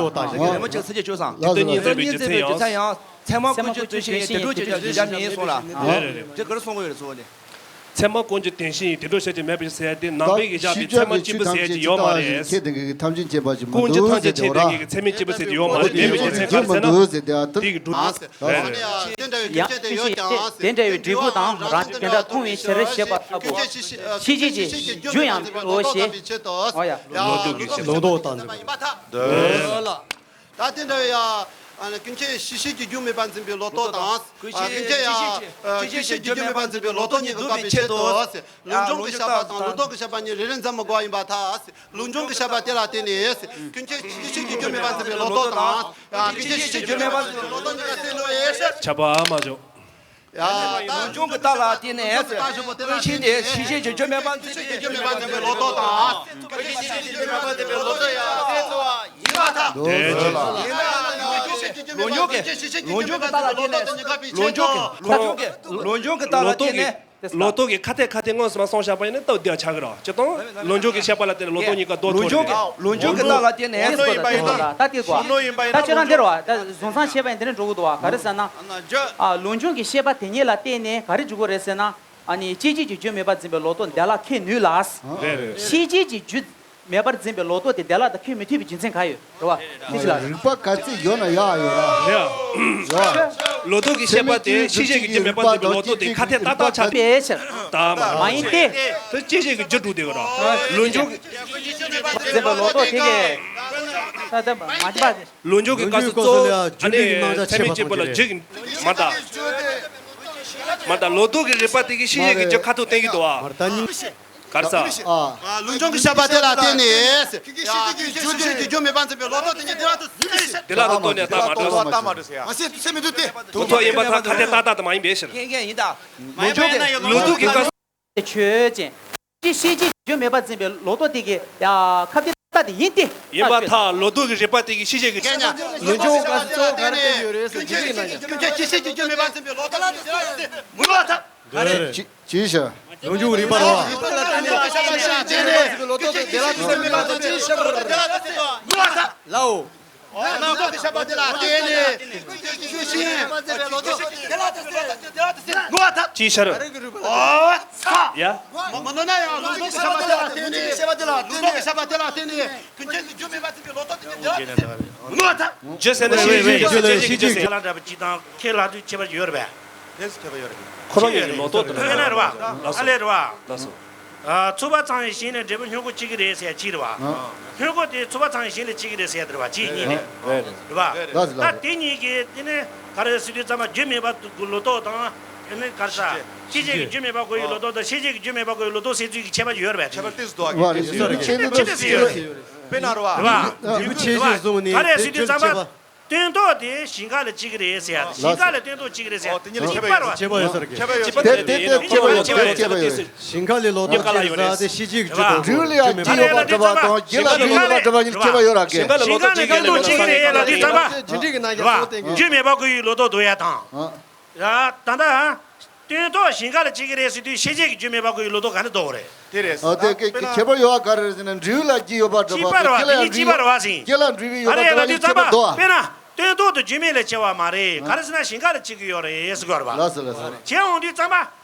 ལྡོག་བཏང་ཞིང་། རེ་མོ་གཅིག་ཚིགས་བཅད་བཅུ་ཙམ། ལགས་སོ། ལགས་སོ། རེ་མོ་གཅིག་ཚིགས་བཅད་བཅུ་ཙམ་ཡང་། ཚད་མ་ཀུན་རྫོབ་རྫུན་ཤེས་ཡིན། དེ་འགྲོ་བྱེད་ཀྱང་རྫུན་བྱ་མིན་གསུངས་ལ། རེད་རེད་རེད། དེ་ག་རེ་གསུང་གི་ཡོད་རེད་གསུངས་ནས། ཚད་མ་ཀུན་རྫོབ་རྫུན་ཤེས་ཡིན། དེ་འགྲོ་བྱེད་ཀྱང་མེད་པ་ཞིག་ཟེར་ཡ་དེ་ནང་པའི་གི་བཞག་པའི་ཚད་མ་གཅིག་པུ་ཟེར་ཡ་ཅིག་ཡོད་མ་རེད། ཁྱེད་དེ་གི་ཐམས་ཅད་མཁྱེན་པ་ཞིག་མི་འདུག་ཟེར་དེ་ར། ཀུན་རྫོབ་ཐམས་ཅད་མཁྱེན་པའི་གི་ཚད་མ་གཅིག་པུ་ཟེར་དེ་ཡོད་མ་རེད། དེ་མི་འདུག་ཟེར་དེ་ཨ་ད། དེ་གི་འགྲོ། རེད་རེད། ཡང་དེ་འདྲ་བའི་འབྲས་བུ་དང་རང་བཞིན་དེ་འདྲ་མཐོང་བའི་ཕྱིར་ཞེས་པ་ལྟ་བུ། ཤེས་བྱེད་ཀྱི་རྒྱུ་ཡང་འགྲོ་ཞེས། ཨོ་ཡ། ལོག་རྟོག་གི་ཤེས་པ། ལོག་རྟོག་དང་འདོད། ད་དེ་འདྲ་བའི་ཡ། ཀུན་མཁྱེན་ཤེས་བྱེད་ཀྱི་རྒྱུ་མེད་པར་འཛིན་པའི་ལོག་རྟོག་དང་། ཀུན་མཁྱེན་ཡ། ཀུན་མཁྱེན་ཤེས་བྱེད་ཀྱི་རྒྱུ་མེད་པར་འཛིན་པའི་ལོག་རྟོག་གཉིས་ཀྱིས་བཀག་པའི་ཆེད་དུ། ལུགས་འབྱུང་གི་ཤེས་པ་དང་ལུགས་ལྡོག་གི་ཤེས་པ་གཉིས་རེ་རེ་འཛིན་པ་དགོས་པ་ཡིན་པར་ཐལ། ལུགས་འབྱུང་གི་ཤེས་པ་དེ་ལ་བརྟེན་ནས། ཀུན་མཁྱེན་ཤེས་བྱེད་ཀྱི་རྒྱུ་མེད་པར་འཛིན་པའི་ལོག་རྟོག་དང་། ཀུན་མཁྱེན་ཤེས་བྱེད་ཀྱི་རྒྱུ་མེད་པར་འཛིན་པའི་ལོག་རྟོག་གཉིས་ཀ་བསལ་ནུས་པའི་ཕྱིར། ཁྱབ་པ་མ་བྱུང་། ཡ། ལུགས་འབྱུང་གི་རྟགས་ལ་བརྟེན་ནས། ཀུན་མཁྱེན་དེ་ཤེས་བྱེད་ཀྱི་རྒྱུ་མེད་པར་འཛིན་པའི། ཀུན་མཁྱེན་ཤེས་བྱེད་ཀྱི་རྒྱུ་མེད་པར་འཛིན་པའི་ལོག་རྟོག་དང་། ཀུན་མཁྱེན་ཤེས་བྱེད་ཀྱི་རྒྱུ་མེད་པར་འཛིན་པའི་ལོག་རྟོག་ཡང་བསལ་ནུས་པ་ཡིན་པར་ཐལ། དེ་ལུགས་འབྱུང་གི། ལུགས་འབྱུང་གི་རྟགས་ལ་བརྟེན་ནས། ལུགས་འབྱུང་གི། ལུགས་འབྱུང་གི། ལུགས་འབྱུང་གི་རྟགས་ལ་བརྟེན་ནས། ལོག་རྟོག་གི་ཁ་ཏས་ཁ་ཏས་མངོན་སུམ་སོང་བཞག་པ་ཡིན་ན་སྟབས་བདེ་ཆགས་ཀྱི་རེད། སྤྱིར་བཏང་ལུགས་འབྱུང་གི་ཤེས་པ་ལ་བརྟེན་ནས་ལོག་རྟོག་གཉིས་ཀ་ལྡོག་ཐུབ་རེད། ལུགས་འབྱུང་གི། ལུགས་འབྱུང་གི་རྟགས་ལ་བརྟེན་ནས། ད་དེ་གོ། ད་ཁྱོད་རང་འདིར་བ་ད་བཟུང་བསམ་བྱས་པ་ཡིན། དེ་ནས་འགྲོ་གི་འདུག་བ། ག་རེ་ཟེར་ན། ཨ། ལུགས་འབྱུང་གི་ཤེས་པ་དེ་ཉིད་ལ་བརྟེན་ནས་ག་རེ་འཇུག་གི་རེད་ཟེར་ན། ཨ་ནི་ཤེས་བྱེད་ཀྱི་རྒྱུ་མེད་པར་འཛིན་པའི་ལོག་རྟོག་འདི་ལ་ཁེལ་ནུས་ལ། རེད་རེད། ཤེས་བྱེད་ཀྱི་རྒྱུ་མེད་པར་འཛིན་པའི་ལོག་རྟོག་དེ་འདི་ལ་ད་ཁེལ་མི་ཐུབ་པའི་རྒྱུ་མཚན་ག་ཡོད་རེད་བ། དེ་ཅི་ལ་རེད། རིགས་པ་ག་ཚད་ཡོད་ན་ཡག་ཡོད་ར། རེད། ལོག་རྟོག་གི་ཤེས་པ་དེ་ཤེས་བྱེད་ཀྱི་རྒྱུ་མེད་པར་འཛིན་པའི་ལོག་རྟོག་དེ་ཁ་ཏས་ཏག་ཏག་ཆགས་པའི་ཕྱིར། ད་མ་ཡིན་ཏེ། དེ་ཤེས་བྱེད་ཀྱི་རྒྱུ་དྲུག་དེ་ག་ར། ལུགས་འབྱུང་གི། འཛིན་པའི་ལོག་རྟོག་དེ་གས། ད་ད་མ་ཡིན་པ། ལུགས་འབྱུང་གི་སྐབས་སུ་གཙོ་བོ་ཨ་ནི་ཚད་མས་དཔྱད་པ་ལ་འཇུག་མ་ད། མ་ད་ལོག་རྟོག་གི་རིགས་པ་དེ་གིས་ཤེས་བྱེད་ཀྱི་རྒྱུ་ཁ་ཐུག་བསྟན་གྱི་འདུག་བ། མ་ད་ནི། ག་རེ་ཟེར། ལུགས་འབྱུང་གི་ཤེས་པ་དེ་ལ་བརྟེན་ནས། ཡ། ཤེས་བྱེད་ཀྱི་རྒྱུ་མེད་པར་འཛིན་པའི་ལོག་རྟོག་དེ་ཉིད་དེ་ལ་དུ་དེ་ལ་དུ་བཏོན་ནས་རྟགས་མ་གྲུབ། མ་ཟེར་ཟེར་མི་འདུག་སྟེ། དུ་ཐོག་ཡིན་པར་ཐལ། ཁ་ཏས་ཏག་ཏག་དུ་མ་ཡིན་པའི་ཕྱིར། ལུགས་འབྱུང་གི། ཆོས་ཅན། ཤེས་བྱེད་ཀྱི་རྒྱུ་མེད་པར་འཛིན་པའི་ལོག་རྟོག་དེ་གིས་ཡ་ཁ་ཏས་ཏག་ཏག་དེ་ཡིན་ཏེ། ཡིན་པར་ཐལ། ལོག་རྟོག་གི་རིགས་པ་དེ་གིས་ཤེས་བྱེད་ཀྱི། ལུགས་འབྱུང་ག་ཚོད་ག་རེ་བསྟན་ཡོད་རེད་ཟེར་གྱི་རེད་ན། ཀུན་མཁྱེན་ཤེས་བྱེད་ཀྱི་རྒྱུ་མེད་པར་འཛིན་པའི་ལོག་རྟོག་དེ་ལ་མི་འདུག་བ་ཐལ། ག་རེ། ཅི་ཅི་ཞེ། ལུགས་འབྱུང་རིགས་པ་རེད་བ། ལུགས་འབྱུང་རིགས་པ་རེད་བ། ཅི་ཞེ་རེད། ཀུན་མཁྱེན་ཤེས་བྱེད་ཀྱི་རྒྱུ་མེད་པར་འཛིན་པའི་ལོག་རྟོག་དེ་ལ་མི་འདུག་བ་ཐལ། ལའོ། ལོག་རྟོག་གི་ཤེས་པ་དེ་ལ་བརྟེན་ནས། ཀུན་མཁྱེན་ཤེས་བྱེད་ཀྱི་རྒྱུ་མེད་པར་འཛིན་པའི་ལོག་རྟོག་དེ་ལ་མི་འདུག་བ་ཐལ། ཅི་ཞེ་རེད། ཨོ་ཚ། ཡ། མ་མ་ནོར་ན་ཡང་ལོག་རྟོག་གི་ཤེས་པ་དེ་ལ་བརྟེན་ནས། ལུགས་འབྱུང་གི་ཤེས་པ་དེ་ལ་བརྟེན་ནས། ཀུན་མཁྱེན་གྱི་རྒྱུ་མེད་པར་འཛིན་པའི་ལོག་རྟོག་དེ་ཉིད་དེ་ལ་མི་འདུག་བ་ཐལ། རྒྱུ་ཟེར་ན་ཤེས་བྱེད་ཀྱི་རྒྱུ་དང་། ཤེས་བྱེད་ཀྱི་རྒྱུ་དང་། ཁས་ལེན་དུས་ཁྱད་པར་ཡོད་རེད་པས། ལས་སུ་ཁྱད་པར་ཡོད་རེད། ཁོ་རང་ཡོད་རེད། ལོག་རྟོག་དང་། དཔེར་ན་རེད་བ། ཨ་ལས་རེད་བ། ལགས་སོ། ཨ། ཚུགས་པ་ཚང་བའི་ཞིང་ལ་འབྲས་བུ་སྨྱུ་གུ་གཅིག་གི་རེད་ཟེར་ཡ་གཅིག་རེད་བ། སྨྱུ་གུ་དེ་ཚུགས་པ་ཚང་བའི་ཞིང་ལ་གཅིག་གི་རེད་ཟེར་ཡ་དེ་རེད་བ། གཅིག་གཉིས་རེད། རེད་རེད། རེད་བ། ལགས་སོ། ད་ལགས་སོ། དེ་གཉིས་ཀྱི་དེ་ནི་ག་རེ་ཟེར་དུས་ཙམ་པ་རྒྱུ་མེད་པ་ལོག་རྟོག་དང་། དེ་ནི་ག་རེ་ཟེར། ཤེས་བྱེད་ཀྱི་རྒྱུ་མེད་པ་དགོས་པའི་ལོག་རྟོག་དང་། ཤེས་བྱེད་ཀྱི་རྒྱུ་མེད་པ་དགོས་པའི་ལོག་རྟོག་ཟེར་ཚུལ་གྱི་ཁྱད་པར་ཡོད་རེད་པས། ཁྱད་པར་ཏོག་ཙམ་འདུག་ག་ཡོད་ས་རེད། ཆེ་ནི་ཏོག་ཙམ་ཡོད་རེད། དཔེར་ན་རེད་བ། རེད་བ། འབྲས་བུ་ཆེ་ཤོས་བཟུང་ནས། ག་རེ་ཟེར་དུས་ཙམ་པ། སྟོན་ཐོག་དེ་ཞིང་ཁ་ལ་གཅིག་གི་རེད་ཟེར་ཡ། ཞིང་ཁ་ལ་སྟོན་ཐོག་གཅིག་གི་རེད་ཟེར་ཡ། ཨོ། དེ་གཉིས་ལ་ཁྱད་པར་ཡོད་ས་རེད། ཁྱད་པར་ཡོད་ས་རེད། ཁྱད་པར་ཡོད་ས་རེད། དེ་དེ་དེ་ཁྱད་པར་ཡོད་ས་རེད། ཁྱད་པར་ཡོད་ས་རེད། ཞིང་ཁ་ལ་ལོག་རྟོག་ཅིག་ཟ་སྟེ་ཤེས་བྱེད་ཀྱི་རྒྱུ་དང་། འབྲས་བུ་ལ་ཡང་གཅིག་ཡོད་པ་འདྲ་བ་དང་། རྒྱུ་ལ་ཡང་གཅིག་ཡོད་པ་འདྲ་བ་གཉིས་ཁྱད་པར་ཡོད་ར། ཞིང་ཁ་ལ་ལོག་རྟོག་གཅིག་གི་རེད། ཞིང་ཁ་ལ་སྟོན་ཐོག་གཅིག་གི་རེད་ལབ་དུས་ཙམ་པ། རྒྱུ་འབྲས་ཀྱི་རྣམ་གཞག་གཙོ་བོ་བསྟན་གྱི། རྒྱུ་མེད་པ་དགོས་པའི་ལོག་རྟོག་འདུག་ཡ་དང་། ཨ། ཡ། ད་ལྟ། སྟོན་ཐོག་ཞིང་ཁ་ལ་གཅིག་གི་རེད་ཟེར་དུས་ཤེས་བྱེད་ཀྱི་རྒྱུ་མེད་པ་དགོས་པའི་ལོག་རྟོག་ག་ནས་ལྡོག་རེད། དེ་རེད། ཨ། དེ་ཁྱད་པར་ཡོད་པ་ག་རེ་རེད་ཟེར་ན། འབྲས་བུ་ལ་གཅིག་ཡོད་པ་འདྲ་བ། གཅིག་པ་རེད་བ། དེ་གཉིས་གཅིག་པ་རེད་བ་ཟེར། སྐྱེ་ལ་འབྲས་བུ་ཡོད་པ་འདྲ་བ་གཉིས་ཁྱད་པར་འདུག་ཨ། དཔེར་ན། སྟོན་ཐོག་ཏུ་རྒྱུ་མེད་ལས་སྐྱེ་བ་མ་རེད། ག་རེ་ཟེར་ན་ཞིང་ཁ་ལ་གཅིག་གི་ཡོད་རེད་ཟེར་གི་ཡོད་རེད་བ། ལགས་སོ་ལགས་སོ། བྱས་འོང་དུས་ཙམ་པ།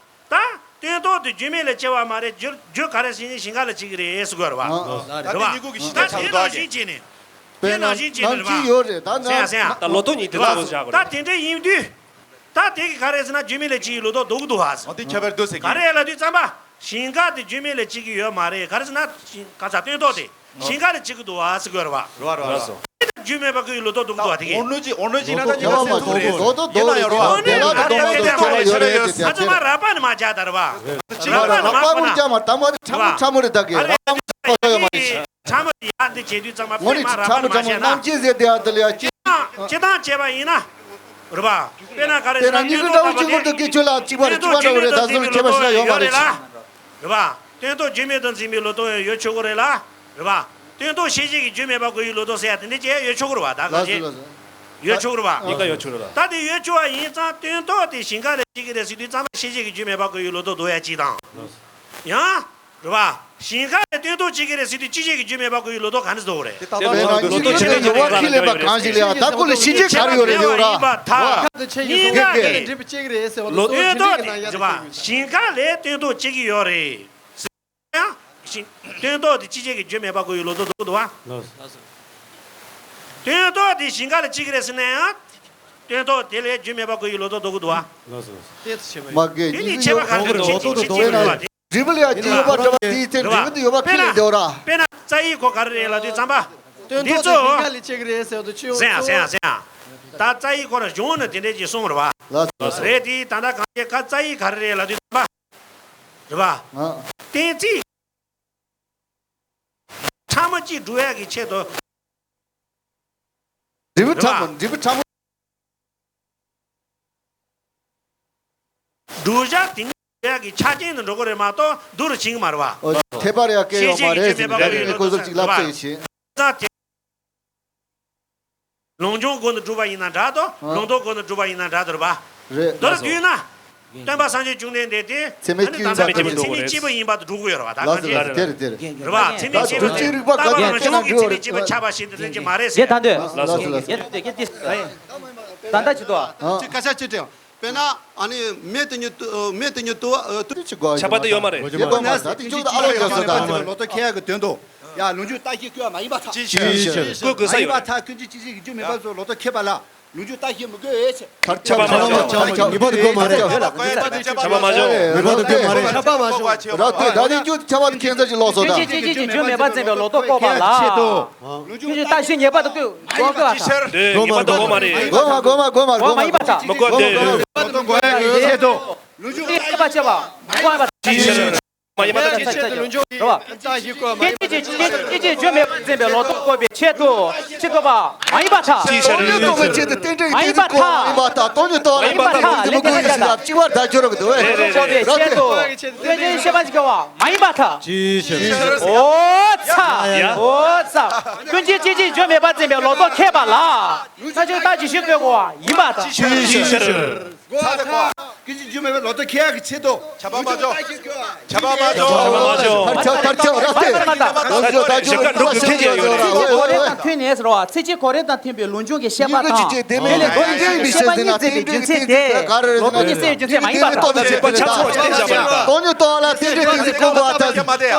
ད་སྟོན་ཐོག་ཏུ་རྒྱུ་མེད་ལས་སྐྱེ་བ་མ་རེད། རྒྱུ་རྒྱུ་ག་རེ་ཟེར་ན་ཞིང་ཁ་ལ་གཅིག་གི་རེད་ཟེར་གི་ཡོད་རེད་བ། ཨ། རེད་བ། ད་དེ་ནང་བཞིན་བྱས་ནས། དཔེར་ན་ནང་བཞིན་བྱས་ནས་རེད་པ། ནང་བཞིན་ཡོད་རེད། ད་ནང་སེམས་ཡ་སེམས་ཡ། ད་ལོ་ཐོ་གཉིས་དེ་ལ་བཟོ་བཞག་དགོས་རེད། ད་དེ་འདྲ་ཡིན་དུས། ད་དེ་གི་ག་རེ་ཟེར་ན་རྒྱུ་མེད་ལས་སྐྱེ་བའི་ལོ་ཏོག་ལྡུག་ཏུ་བ་ཟེར། འོ་དེ་ཁྱད་པར་འདུག་ཟེར་གི། ག་རེ་ལབ་དུས་ཙམ་པ། ཞིང་ཁ་དེ་རྒྱུ་མེད་ལས་སྐྱེ་གི་ཡོད་མ་རེད། ག་རེ་ཟེར་ན་ཞིང་ཁ་ཚ་སྟོན་ཐོག་དེ་ཞིང་ཁ་ལས་སྐྱེ་གི་འདུག་བ་ཟེར་གི་ཡོད་རེད་བ། རེད་བ་རེད་བ། རྒྱུ་མེད་པ་གི་ལོ་ཏོག་ལྡུག་ཏུ་བ་དེ་གི། འོ་ནོ་ཅི་འོ་ནོ་ཅི་ན་ད་ཉི་མ་སེམས་ཐུག་རེད། ལོ་ཏོག་ཡིན་ན་ཡོད་རེད་བ། དེ་ལ་ད་ཏོག་མ་ཏོག་ཁྱད་པར་ཡོད་རེད་ཟེར། ཨ་ཚོ་མ་ར་པ་ནི་མ་བྱ་ད་རེད་བ། ར་པ་ནི་མ་ཁོ་ན། ར་པ་མོ་ཅག་མ་ད་མོ་དེ་ཁྲ་མོ་ཁྲ་མོ་རེད། ད་གི་ར་པ་མོ་ཁོ་ཡོད་མ་རེད། ཁྲ་མོ་ཡ་དེ་བྱེད་དུས་ཙམ་པ་ངོ་ནི་ཁྲ་མོ་ཁྲ་མོ་རྣམ་བཅད་ཟེར་དེ་ཨ་དེ་ལ་ཡ་སྤྱི། སྤྱི་བཏང་བྱས་པ་ཡིན་ན། རེད་པ། དཔེར་ན་ག་རེ་ཟེར་ན་སྟོན་ཐོག་ལྟ་བུ་དེ། སྟོན་ཐོག་རྒྱུ་མེད་ལ་སྐྱེ་བ་ལ་སྐྱེ་བ་འགྲོ་གི་རེད། ད་གཟུགས་ལ་ཁྱད་པར་ཞིག་ལ་ཡོད་མ་རེད། རེད་པ། སྟོན་ཐོག་རྒྱུ་མེད་དུ་འཛིན་པའི་ལོ་ཏོག་ཡོད་ཆོག་གི་རེད་ལ། རེད་པ། སྟོན་ཐོག་ཤེས་བྱེད་ཀྱི་རྒྱུ་མེད་པ་གོ་ཡི་ལོ་ཏོག་ཟེར་ཡ་དེ་འདྲ་ཅིག་ཡོད་ཆོག་གི་རེད་པ། ད་གང་ཅི། ཡོད་ཆོག་གི་རེད་པ། གཉིས་ཀ་ཡོད་ཆོག་རེད་ལ། ད་དེ་ཡོད་ཆོག་པ་ཡིན་ཙང་སྟོན་ཐོག་དེ་ཞིང་ཁ་ལས་སྐྱེ་གི་རེད་ཟེར་དུས་ཙམ་པ་ཤེས་བྱེད་ཀྱི་རྒྱུ་མེད་པ་གོ་ཡི་ལོ་ཏོག་ལྡུག་ཡ་གཅིག་དང་། ཡང་། རེད་པ། ཞིང་ཁ་ལས་སྟོན་ཐོག་སྐྱེ་གི་རེད་ཟེར་དུས་སྐྱེད་བྱེད་ཀྱི་རྒྱུ་མེད་པ་གོ་ཡི་ལོ་ཏོག་ག་འདྲ་ཟེར་དགོས་རེད། དེ་ད་ལྟ་ལོ་ཏོག་ཁྱེད་ལས་ནོར་བ་ཁས་ལེན་པ་གང་ཞིག་ལ་ཡ་ད་ཁོ་ལ་ཤེས་བྱེད་ག་རེ་ཡོད་རེད་ཡོད་ར། ཡིན་པ་ཐ། གཉིས་ཀ་གི་འགྲིག་པ་སྐྱེ་གི་རེད་ཟེར་བ་ལོ་ཏོག་སྟོན་ཐོག་དེ་རེད་པ། ཞིང་ཁ་ལས་སྟོན་ཐོག་སྐྱེ་གི་ཡོད་རེད། ཡང་། ཞིང་། སྟོན་ཐོག་དེ་སྐྱེད་བྱེད་ཀྱི་རྒྱུ་མེད་པ་གོ་ཡི་ལོ་ཏོག་ལྡུག་འདུག་པ། སྟོན་ཐོག་དེ་ཞིང་ཁ་ལས་སྐྱེ་གི་རེད་ཟེར་ན་ཡང་། སྟོན་ཐོག་དེ་ལས་རྒྱུ་མེད་པ་གོ་ཡི་ལོ་ཏོག་ལྡུག་འདུག་པ། མ་གི་དེ་ནི་ཁྱད་པར་ག་རེ་ཡོད་རེད། ཁྱད་ཆོས་ཅི་ཡོད་རེད་པ། འགྲིག་པ་ལ་ཡ་དེ་ཡོད་པ་འདྲ་བ་དེའི་ཚེ་འགྲིག་གི་འདུག་ཡོད་པ་ཕི་ལ་འདེའོ་ར། དཔེར་ན་རྩ་ཡི་གོ་ག་རེ་རེད་ལབ་དུས་ཙམ་པ། འདི་ཚོ། ཞིང་ཁ་ལས་སྐྱེ་གི་རེད་ཟེར་བ་དང་ཅི་ཡོད་ཟེར་ཡ་ཟེར་ཡ་ཟེར་ཡ། ད་རྩ་ཡི་གོ་ར་གཞུང་ནས་དེ་འདྲས་ཀྱི་གསུངས་རེད་པ། ལགས་སོ། རེད་དེ་ད་ལྟ་གང་ཅི་ཁ་རྩ་ཡི་ག་རེ་རེད་ལབ་དུས་ཙམ་པ། རེད་པ། ཨ། གཏན་ཚིགས། ཕྲ་མོ་གཅིག་སྒྲུབ་ཡག་གི་ཆེད་དུ། འབྲས་བུ་ཕྲ་མོ། རེད་པ། འབྲས་བུ་ཕྲ་མོ། བསྒྲུབ་བྱ་དེ་ཉིད་སྒྲུབ་ཡག་གི་ཆ་རྐྱེན་དུ་འགྲོ་གི་རེད་མ་གཏོགས་འདུ་རུ་ཕྱིན་གི་མ་རེད་པ། ཨོ། ཁྱད་པར་ཡང་སྐད་ཡོད་མ་རེད་ཟེར་ནས་ད་རིང་ངས་ཁོ་ཚོར་ཅིག་ལབ་ཚར་ཡོད་ཤེས། ལུང་སྦྱོང་སྒོ་ནས་སྒྲུབ་པ་ཡིན་ན་འདྲ་དོ། ཨ། ལུང་རྟོགས་སྒོ་ནས་སྒྲུབ་པ་ཡིན་ན་འདྲ་དོ་རེད་པ། རེད། མདོར་བསྡུས་ན། སྟོན་པ་སངས་རྒྱས་བཅོམ་ལྡན་འདས་དེ་ཚད་མའི་ཨ་ནི་ད་ལྟ་ཚད་མའི་སྐྱེས་བུ་ཚད་མའི་སྐྱེས་བུ་ཡིན་པ་དང་སྒྲུབ་ཀྱི་ཡོད་རེད་པ། ད་ལགས་སོ་ལགས་སོ། དེ་རེད་དེ་རེད། རེད་པ། ཚད་མའི་སྐྱེས་བུ་ད་ལྟ་ཅི་དོ། ཨ། ད་ལྟ་ཅི་དོ། ད་ལྟ་ཅི་དོ། དཔེར་ན་ཨ་ནི་མེ་དེ་ཉིད་དུ་མེ་དེ་ཉིད་དུ་དུ་ཅི་གོ་ཆ་པ་དེ་ཡོད་མ་རེད། ཡོད་མ་རེད། ད་དེ་ཅུང་ད་ཨ་ལོ་ཡོད་ས་ད། ལོ་ཏོག་ཁེལ་ཡག་གི་དོན་དུ་ཡ་ལུང་རྒྱུན་རྟགས་ཤེས་བཀོད་མ་ཡིན་པ་ཐག་ཅི་ཕྱིར་བཀོད་དགོས་ས་ཡོད་རེད། མ་ཡིན་པ་ཐག་ཀུན་གྱི་སྤྱི་ཚིག་གི་རྒྱུ་མེད་པ་སོགས་ལོ་ཏོག་ཁེལ་པ་ལ་ལུང་རྒྱུན་རྟགས་ཤེས་མི་དགོས་ཨེ་ཆེ། ཆ་པ་མ་ཆོག་ཆ་པ་མ་ཆོག་ངེས་པར་དུ་དགོས་མ་རེད། ཆ་པ་མ་ཆོག་ངེས་པར་དུ་དགོས་མ་རེད། ཆ་པ་མ་ཆོག་ར་ཏེ་ད་ནི་རྒྱུ་ཆ་པ་ཁེལ་ས་ཅིག་ལོག་སོང་ད། ཀུན་གྱི་སྤྱི་ཚིག་གི་རྒྱུ་མེད་པར་འཛིན་པའི་ལོ་ཏོག་བཀོད་པ་ལ། ཆེད་དུ། ཀུན་གྱི་རྟགས་ཤེས་ངེས་པར་དུ་བཀོད་དགོས་པ་དང་། དེ་ངེས་པར་དུ་དགོས་མ་རེད། དགོས་མ་དགོས་མ་དགོས་མ་དགོས་མ་ཡིན་པ་དང་། མི་དགོས་ཏེ། ལོ་ཏོག་དགོས་ཡག་གི་ཆེད་དུ། ལུང་རྒྱུན་རྟགས་ཤེས་བཀོད་པ་མ་ཡིན་པ་དང་། མ་ཡིན་པ་དང་། རེད་པ། ཀུན་གྱི་སྤྱི་ཚིག་གི་རྒྱུ་མེད་པར་འཛིན་པའི་ལོ་ཏོག་བཀོད་པའི་ཆེད་དུ་ཆེད་དུ་བ་མ་ཡིན་པ་དང་། སྟོང་ཉིད་རྟོགས་པའི་ཆེད་དུ་རྟེན་འབྲེལ་གྱི་རྟེན་ཅན་བཀོད་པ་མ་ཡིན་པ་དང་། སྟོང་ཉིད་རྟོགས་པ་ལ་རྟེན་འབྲེལ་གྱི་རྟེན་ཅན་བཀོད་པ་ཡིན་ཞེས་གཅིག་པར་བརྡ་སྦྱོར་གྱི་འདུག་པས། རེད་རེད་རེད། ཆེད་དུ། སྐྱོན་ཅན་ཤེས་པ་ཞིག་བ་མ་ཡིན་པ་དང་། ཅི་ཕྱིར། འོ་ཚ། ཡ། འོ་ཚ། ཀུན་གྱི་སྤྱི་ཚིག་རྒྱུ་མེད་པར་འཛིན་པའི་ལོ་ཏོག་ཁེལ་པ་ལ། ས་ཆུ་རྟགས་ཀྱི་ཤུགས་བཀོད་དགོས་པ་ཡིན་པ་དང་། ཅི་ཕྱིར། ཚ་དེ་གོ། ཀུན་གྱི་རྒྱུ་མེད་པའི་ལོ་ཏོག་ཁེལ་ཡག་གི་ཆེད་དུ། ཆ་པ་མ་ཆོག་ཆ་པ་མ་ཆོག་ཆ་པ་མ་ཆོག་ཕར་ཆག་ཕར་ཆག་ར་སྟེ། ལོ་ཞིབ་ཀ་འགྲུབ་དགོས་མཁན་ཅིག་ཡོད་རེད། ཚིག་གོ་རེ་དང་མཐུན་ནས་ཟེར་བ། ཚིག་གཅིག་གོ་རེ་དང་མཐུན་པའི་ལུང་སྦྱོང་གི་བཤད་པ་དང་། དེ་ལས་ལོ་ཡི་ཤེས་པ་གཉིས་འཛིན་པའི་རྒྱུ་མཚན་དེ་ལོ་ཏོག་ཉིད་སེལ་བའི་རྒྱུ་མཚན་མ་ཡིན་པ་དང་། ཚིག་པ་ཆ་ཚང་བ་ཅིག་བསྟན་བཞག་པ་རེད། སྟོང་ཉིད་རྟོགས་པ་ལ་རྟེན་འབྲེལ་གཏན་ཚིགས་བཀོད་དགོས་པ་དང་། རྟེན་འབྲེལ་ལ་བརྟེན་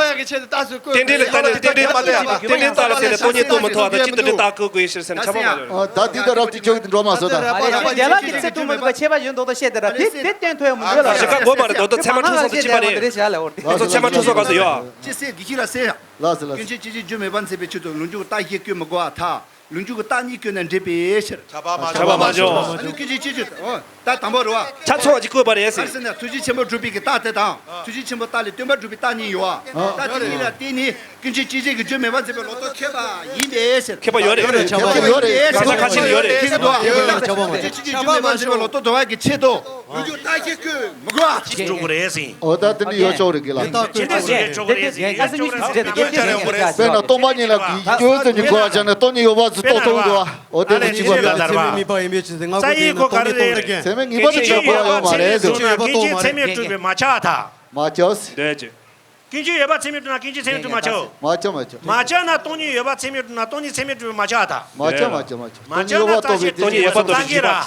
ནས་རྟེན་འབྲེལ་རྟེན་འབྲེལ་རྟགས་བཀོད་དགོས་ཡིན་ཞེས་ཟེར་ནས་སྟོང་ཉིད་རྟོགས་མི་ཐུབ་པ་དང་གཅིག་ཏུ་འབྲེལ་རྟགས་བཀོད་དགོས་ཡིན་ཞེས་ཟེར་ནས་ཆ་པ་མ་ཡོད། ད་འདི་ལྟར་རབ་ཏུ་ཕྱོགས་ཀྱི་འགྲོ་མ་བཟོ་ད། བདེ་བླག་གི་ཚད་མཐོན་པོ་འདུག་པ་ཁྱད་པར་ཡོད་མདོག་མདོག་བཤད་དེ་ར་དེ་དེ་བསྟན་ཐུབ་ཡ་མི་འདུག་ལ། ཞེ་དྲག་དགོས་མ་རེད། མདོག་མདོག་ཚད་མ་འཁྲུལ་སོང་དུ་ཅི་པ་རེད། ང་ཚོ་ཚད་མ་འཁྲུལ་སོང་ག་ཚོད་ཡོད། ཅི་སེ་གི་ཁྱི་ལ་སེ་ཡ། ལགས་སོ་ལགས་སོ། ཀུན་གཞི་སྤྱི་གཞི་རྒྱུ་མེད་པར་འཛིན་པའི་ཆེད་དུ་ལུང་རྒྱུན་རྟགས་ཤེས་བཀོད་མི་དགོས་པར་ཐལ། ལུང་རྒྱུན་གྱི་རྟགས་གཉིས་བཀོད་ན་འགྲིག་པའི་ཕྱིར། ཆ་པ་མ་ཆོག་ཆ་པ་མ་ཆོག་ཨ་ནི་ཀུན་གཞི་སྤྱི་གཞི། ཨོ། ད་དང་པོ་རེད་བ། ཆ་ཚང་བ་ཅིག་བཀོད་པ་རེད་ཟེར། ག་རེ་ཟེར་ན་ཐུགས་རྗེ་ཆེན་པོ་སྒྲུབ་པའི་གི་རྟགས་དེ་དང་། ཨ། ཐུགས་རྗེ་ཆེན་པོ་རྟགས་ལས་སྟོན་པ་སྒྲུབ་པའི་རྟགས་གཉིས་ཡོད་བ། ཨ། ད་དེ་གཉིས་ལ་བརྟེན་ནས་ཀུན་གཞི་སྤྱི་གཞི་གི་རྒྱུ་མེད་པར་འཛིན་པའི་ལོ་ཏོག་ཁེལ་པ་ཡིན་པའི་ཕྱིར། ཁེལ་པ་ཡོད་རེད། ཁེལ་པ་ཡོད་རེད། ག་ས་ཁ་ཕྱིར་ཡོད་རེད། ཁེལ་གི་འདུག་ཨ། ཀུན་གཞི་སྤྱི་གཞི་རྒྱུ་མེད་པར་འཛིན་པའི་ལོ་ཏོག་འདོར་བ་གི་ཆེད་དུ། ལུང་རྒྱུན་རྟགས་ཤེས་བཀོད་མི་དགོས་པ། ཅིག་འགྲོ་གི་རེད་ཟིན། འོ་ད་དེ་འདྲ་ཡོད་ཆོག་རེད་གི་ལ། ཇི་འདྲ་ཟིན་ཡོད་ཆོག་གི་རེད་ཟིན། ཡོད་ཆོག་གི་རེད་ཟིན། དཔེར་ན་སྟོང་པ་ཉིད་ལ་གི་སྐྱོན་ཟེར་ནི་གོ་བ་བྱས་ན་སྟོང་ཉིད་ཡོད་པ་ཚོ་རྟོགས་ཐུབ་འདུག་ཨ། འོ་དེ་ཚོ་གཅིག་པ་རེད། ཚད་མས་དམིགས་པ་ཡིན་པའི་ཕྱིར་ཟེར། ང་རྩ་ཡི་གོ་ག་རེ་རེད། ཚད་མས་ངེས་པར་དུ་ཆགས་པ་ཡོད་མ་རེད་ཟེར། ཀུན་གཞི་ཚད་མས་གྲུབ་པའི་མ་ཆགས་ཐལ། མ་ཆགས། འདོད་ཀྱི། ཀུན་གཞི་ཡོད་པ་ཚད་མས་གྲུབ་ན་ཀུན་གཞི་ཚད་མས་གྲུབ་མ་ཆགས། མ་ཆགས་མ་ཆགས། མ་ཆགས་ན་སྟོང་ཉིད་ཡོད་པ་ཚད་མས་གྲུབ་ན་སྟོང་ཉིད་ཚད་མས་གྲུབ་པའི་མ་ཆགས་ཐལ། མ་ཆགས་མ་ཆགས་མ་ཆགས། མ་ཆགས་ན་རྟགས་ཤེས་སྟོང་ཉིད་ཡོད་པ་རྟོགས་པའི་རྟགས་ཤེས་ར།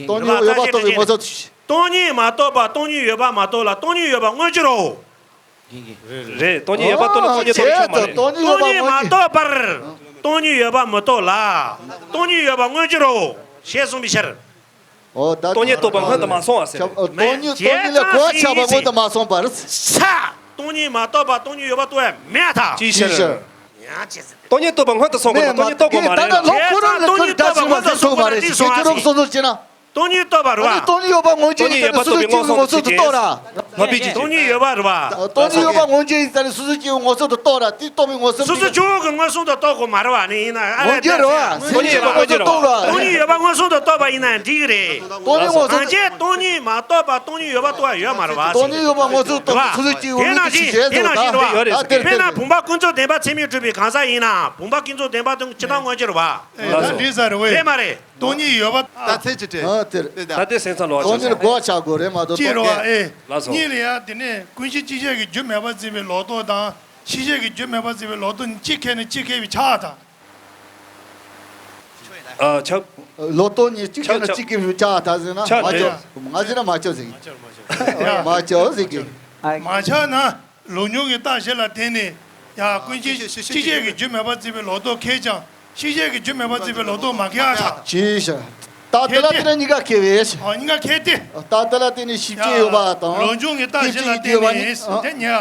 སྟོང་ཉིད་ཡོད་པ་རྟོགས་པའི་ངོ་ཚ། སྟོང་ཉིད་མ་རྟོགས་པར་སྟོང་ཉིད་ཡོད་པ་མ་རྟོགས་ལ་སྟོང་ཉིད་ཡོད་པ་མངོན་གྱུར་རོ། རེད། སྟོང་ཉིད་ཡོད་པ་རྟོགས་ན་སྟོང་ཉིད་རྟོགས་ཆོག་མ་རེད། སྟོང་ཉིད་ཡོད་པ་མངོན་གྱུར། སྟོང་ཉིད་མ་རྟོགས་པར། སྟོང་ཉིད་ཡོད་པ་མི་རྟོགས་ལ། སྟོང་ཉིད་ཡོད་པ་མངོན་གྱུར་རོ། ཞེས་གསུངས་པའི་ཕྱིར། ཨོ་ད་སྟོང་ཉིད་རྟོགས་པ་སྔོན་དུ་མ་སོང་བ་ཟེར། ཁྱབ་ཨོ་སྟོང་ཉིད་སྟོང་ཉིད་ལས་གོ་བ་ཆགས་པ་སྔོན་དུ་མ་སོང་བར། ས། སྟོང་ཉིད་མ་རྟོགས་པ་སྟོང་ཉིད་ཡོད་པ་རྟོགས་པ་མེད་ཐལ། ཅིའི་ཕྱིར། ཡང་ཅི་ཟེར། སྟོང་ཉིད་རྟོགས་པ་སྔོན་དུ་སོང་དགོས་ན་སྟོང་ཉིད་རྟོགས་དགོས་མ་རེད་ལ། ད་ལོ་ཁོ་རང་ལ་སྟོང་ཉིད་རྟོགས་པ་སྔོན་དུ་སོང་བ་རེད། ཁྱེད་ཚོ་རང་སོ་སོར་བྱས་ན། སྟོང་ཉིད་རྟོགས་པ་རེད་བ། སྟོང་ཉིད་ཡོད་པ་ངོས་འཛིན་ཡིན་ཙང་སོ་སོ་སྐྱེ་བོའི་ངོ་སོ་དུ་རྟོགས་ར། ལྷག་པའི་ཅི། སྟོང་ཉིད་ཡོད་པ་རེད་བ། སྟོང་ཉིད་ཡོད་པ་ངོས་འཛིན་ཡིན་ཙང་སོ་སོ་སྐྱེ་བོའི་ངོ་སོ་དུ་རྟོགས་ར། དེ་རྟོགས་པའི་ངོ་སོ་སོ་སོ་སྐྱེ་བོའི་ངོ་སོ་དུ་རྟོགས་དགོས་མ་རེད་བ། ནི་ཡིན་ན་ཨ་ངོས་འཛིན་རེད་བ། སྟོང་ཉིད་ཡོད་པ་ངོས་འཛིན་རེད་བ། སྟོང་ཉིད་ཡོད་པ་ངོས་སོ་དུ་རྟོགས་པ་ཡིན་ན་འགྲིག་གི་རེད། སྟོང་ཉིད་ངོས་སོ་དུ། སྟོང་ཉིད་མ་རྟོགས་པ་སྟོང་ཉིད་ཡོད་པ་རྟོགས་པ་ཡོད་མ་རེད་བ། སྟོང་ཉིད་ཡོད་པ་ངོས་སོ་དུ་རྟོགས་སོ་སོ་སྐྱེ་བོའི་ངོ་སོ་དུ་ཞེས་ཟེར་བ་དང་། དཔེར་ན་བུམ་པ་ཀུན་རྫོབ་བདེན་པ་ཚད་མས་གྲུབ་པའི་གང་ཟག་ཡིན་ན་བུམ་པ་ཀུན་རྫོབ་བདེན་པ་དེ་ཇི་ལྟར་མངོན་གྱུར་བ། ད་འདྲི་ས་རེད་བས། དེ་མ་རེད། སྟོང་ཉིད་ཡོད་པ། ད་ཚེ་ཅི་སྤྲད། ཨ་དེར། ད་ལྟའི་སེམས་ཙམ་ལོག་སྟོང་ཉིད་གོ་ཆག་དགོས་རེད་མ་གཏོགས་ཅི་རོ་ཨེ། ལགས་སོ། གཉིས་ལ་ཡ་དེ་ནས་ཀུན་གཞི་སྤྱི་བྱེ་བའི་རྒྱུ་མེད་པར་འཛིན་པའི་ལོག་རྟོག་དང་། ཕྱི་བྱེ་བའི་རྒྱུ་མེད་པར་འཛིན་པའི་ལོག་རྟོག་གཅིག་ཁེལ་ནས་གཅིག་ཁེལ་བའི་ཆགས་དང་། ཨ་ཆགས། ལོག་རྟོག་གཉིས་གཅིག་ཁེལ་ན་ཆགས་གཅིག་ཁེལ་བའི་ཆགས་དང་ཟེར་ན་ཆགས་མ་ཆགས། ང་ཟེར་ན་མ་ཆགས་ཟེར་གི། མ་ཆགས་ཟེར་གི། མ་ཆགས་ན། ལུགས་འབྱུང་གི་རྟགས་གཞི་ལ་བརྟེན་ནས་ཡང་ཀུན་གཞི་ཕྱི་བྱེ་བའི་རྒྱུ་མེད་པར་འཛིན་པའི་ལོག་རྟོག་ཁེགས་ཀྱང་ཕྱི་བྱེ་བའི་རྒྱུ་མེད་པར་འཛིན་པའི་ལོག་རྟོག་མ་ཁེགས་པར་ཐལ། ཅིའི་ཕྱིར། རྟགས་དེ་ལ་བརྟེན་ནས་གཉིས་ཀ་ཁེགས་པས། ཨ་གཉིས་ཀ་ཁེགས་ཏེ། རྟགས་དེ་ལ་བརྟེན་ནས་ཕྱི་བྱེ་ཡོད་པ་དང་། ལུགས་འབྱུང་གི་རྟགས་གཞི་ལ་བརྟེན་ནས་དེ་ཉེ།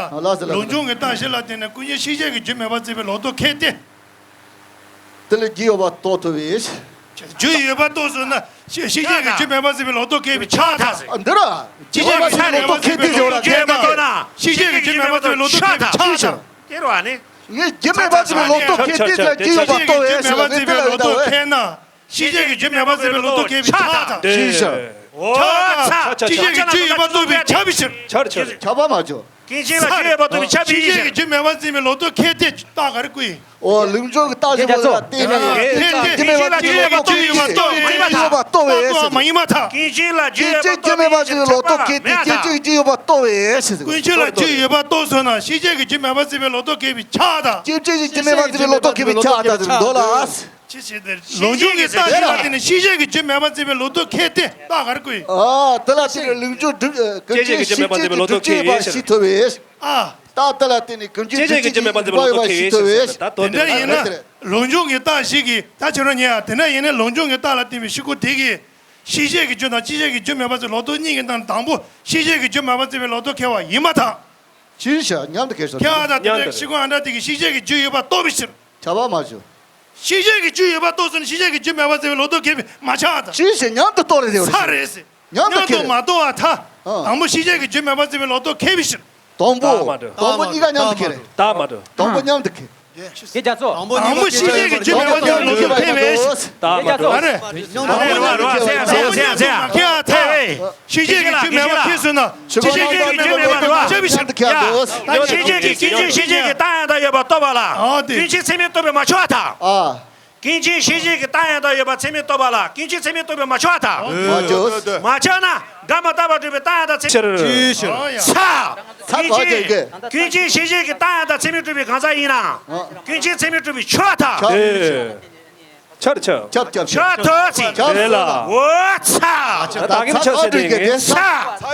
ལུགས་འབྱུང་གི་རྟགས་གཞི་ལ་བརྟེན་ནས་ཀུན་གཞི་ཕྱི་བྱེ་བའི་རྒྱུ་མེད་པར་འཛིན་པའི་ལོག་རྟོག་ཁེགས་ཏེ། དེ་ལ་རྒྱུ་ཡོད་པ་རྟོགས་ཐུབ་པས། རྒྱུ་ཡོད་པ་རྟོགས་སོང་ན་ཕྱི་བྱེ་བའི་རྒྱུ་མེད་པར་འཛིན་པའི་ལོག་རྟོག་ཁེགས་པའི་ཆགས་དང་། འདི་ར། རྒྱུ་ཡོད་པ་རྟོགས་ཁེགས་ཏེ་ཟེར་བ་ལ་ཁེགས་དང་། ཕྱི་བྱེ་བའི་རྒྱུ་མེད་པར་འཛིན་པའི་ལོག་རྟོག་ཁེགས་པའི་ཆགས་དང་། དེ་རེད་བ་ནི། ངས་རྒྱུ་མེད་པར་འཛིན་པའི་ལོག་རྟོག་ཁེགས་ཏེ་ཟེར་རྒྱུ་ཡོད་པ་རྟོགས་པས་ཟེར་བ་ནི་དེ་ལ་ཡོད་ད་བས། ཕྱི་བྱེ་བའི་རྒྱུ་མེད་པར་འཛིན་པའི་ལོག་རྟོག་ཁེགས་པའི་ཆགས་དང་། ཅི་ཕྱིར། ཨོ་ཚ། ཕྱི་བྱེ་བའི་རྒྱུ་ཡོད་པ་རྟོགས་པས་ཁྱབ་པའི་ཕྱིར། ཁྱབ་པ་མ་བྱུང་། ཀུན་མཁྱེན་ལ་རྒྱུ་ཡོད་པ་རྟོགས་པའི་ཁྱབ་པའི་ཕྱིར། ཕྱི་བྱེ་བའི་རྒྱུ་མེད་པར་འཛིན་པའི་ལོག་རྟོག་ཁེགས་ཏེ་རྟགས་ག་རེ་བཀོད་ཡིན། ཨོ་ལུགས་འབྱུང་གི་རྟགས་གཞི་པོ་ལ་བརྟེན་ནས་ཁེགས་ཏེ། རྒྱུ་མེད་པར་འཛིན་པའི་ལོག་རྟོག་ཁེགས་པའི་ཕྱིར། མ་ཡིན་པར་ཐལ། མ་ཡིན་པར་ཐལ། ཀུན་མཁྱེན་ལ་རྒྱུ་ཡོད་པ་རྟོགས་པའི་ཕྱིར། ཁྱབ་པ་མེད་ཐལ། ཀུན་མཁྱེན་ལ་རྒྱུ་ཡོད་པ་རྟོགས་པའི་ཕྱིར། ཀུན་མཁྱེན་ལ་རྒྱུ་ཡོད་པ་རྟོགས་སོང་ན་ཕྱི་བྱེ་བའི་རྒྱུ་མེད་པར་འཛིན་པའི་ལོག་རྟོག་ཁེགས་པའི་ཆགས་དང་། ཕྱི་བྱེ་བའི་རྒྱུ་མེད་པར་འཛིན་པའི་ལོག་རྟོག་ཁེགས་པའི་ཆགས་དང་། མདོ་ལ། ལུགས་འབྱུང་གི་རྟགས་གཞི་ལ་བརྟེན་ནས་ཕྱི་བྱེ་བའི་རྒྱུ་མེད་པར་འཛིན་པའི་ལོག་རྟོག་ཁེགས་ཏེ་རྟགས་ག་རེ་བཀོད་ཡིན། ཨ་དེ་ལ་བརྟེན་ནས་ལུགས་འབྱུང་སྒྲུབ་ཀུན་མཁྱེན་ཕྱི་བྱེ་བའི་རྒྱུ་མེད་པར་འཛིན་པའི་ལོག་རྟོག་ཁེགས་པའི་ཕྱིར། ཨ། རྟགས་དེ་ལ་བརྟེན་ནས་ཀུན་མཁྱེན་ཕྱི་བྱེ་བའི་རྒྱུ་མེད་པར་འཛིན་པའི་ལོག་རྟོག་ཁེགས་པའི་ཕྱིར། ད་དོན་དེ་འདྲ་ཡིན་ན་ལུགས་འབྱུང་གི་རྟགས་གཞི་གིས་ད་ཁྱེད་རང་ཉན་ཡ། དེ་འདྲ་ཡིན་ན་ལུགས་འབྱུང་གི་རྟགས་ལ་བརྟེན་པའི་ཕྱི་རྒོལ་དེ་གིས་ཕྱི་བྱེ་བའི་རྒྱུ་དང་ཕྱི་བྱེ་བའི་རྒྱུ་མེད་པར་འཛིན་ལོག་རྟོག་གཉིས་ཀྱི་ནང་དང་པོ་ཕྱི་བྱེ་བའི་རྒྱུ་མེད་པར་འཛིན་པའི་ལོག་རྟོག་ཁེགས་པ་ཡིན་མ་ཐག། ཅིའི་ཕྱིར་མཉམ་དུ་ཁེགས་སོ། ཁྱེད་ཨ་ད་དེ་འདྲ་ཕྱི་རྒོལ་ཨ་འདྲ་དེ་གིས་ཕྱི་བྱེ་བའི་རྒྱུ་ཡོད་པ་རྟོགས་པའི་ཕྱིར། ཁྱབ་པ་མ་བྱུང་། ཕྱི་བྱེ་བའི་རྒྱུ་ཡོད་པ་རྟོགས་སོང་ན་ཕྱི་བྱེ་བའི་རྒྱུ་མེད་པར་འཛིན་པའི་ལོག་རྟོག་ཁེགས་པའི་མ་ཆགས་དང་། ཅིའི་ཕྱིར་མཉམ་དུ་རྟོགས་རེད་ཟེར་བ་རེད། ས་རེད་ཟེར། མཉམ་དུ་མ་རྟོགས་པར་ཐལ། ཨ། དང་པོ་ཕྱི་བྱེ་བའི་རྒྱུ་མེད་པར་འཛིན་པའི་ལོག་རྟོག་ཁེགས་པའི་ཕྱིར། དང་པོ། རྟགས་མ་གྲུབ། དང་པོ་གཉིས་ཀ་མཉམ་དུ་ཁེགས་རེད། རྟགས་མ་གྲུབ། དང་པོ་མཉམ་དུ་ཁེགས། དགེ་རྒྱ་མཚོ། དང་པོ་ཕྱི་བྱེ་བའི་རྒྱུ་མེད་པར་འཛིན་པའི་ལོག་རྟོག་ཁེགས་པའི། རྟགས་མ་གྲུབ། ཨ་རེ། རོ་རོ་རོ་ཟེར་ཟེར་ཟེར་ཟེར། ཁྱེད་ཨ་ཐལ། ཕྱི་བྱེ་བའི་རྒྱུ་མེད་པར་ཁེགས་སོང་ན་ཕྱི་བྱེ་བའི་རྒྱུ་མེད་པར་འཛིན་པ་མ་ཆགས་པའི་ཕྱིར། ད་ཕྱི་བྱེ་བའི་ཀུན་མཁྱེན་ཕྱི་བྱེ་བའི་རྟགས་ཡང་དག་ཡོད་པ་རྟོགས་པ་ལ། ཨ་དེ། ཀུན་མཁྱེན་ཚད་མས་རྟོགས་པས་མ་ཆགས་པར་ཐལ། ཨ། ཀུན་མཁྱེན་ཕྱི་བྱེ་བའི་རྟགས་ཡང་དག་ཡོད་པ་ཚད་མས་རྟོགས་པ་ལ་ཀུན་མཁྱེན་ཚད་མས་རྟོགས་པས་མ་ཆགས་པར་ཐལ། མ་ཆགས། མ་ཆགས་ན་འགལ་བ་མི་རྟག་པ་སྒྲུབ་པའི་རྟགས་ཡང་དག་ཚད་མས། ཅིའི་ཕྱིར། ས། ས་ཀུན་མཁྱེན། ཀུན་མཁྱེན་ཕྱི་བྱེ་བའི་རྟགས་ཡང་དག་ཚད་མས་གྲུབ་པའི་གང་ཟག་ཡིན་ན། ཨ། ཀུན་མཁྱེན་ཚད་མས་གྲུབ་པས་ཆགས་པར་ཐལ། ཆགས། ཆགས་ཆགས། ཆགས་ཆགས། ཆགས་ཐུབ་ཟེར། ཆགས་ཐུབ་ཟེར། རེད་ལ། འོ་ཚ། ད་གིན་ཆགས་ཟེར་དེ་ཡིན། ས།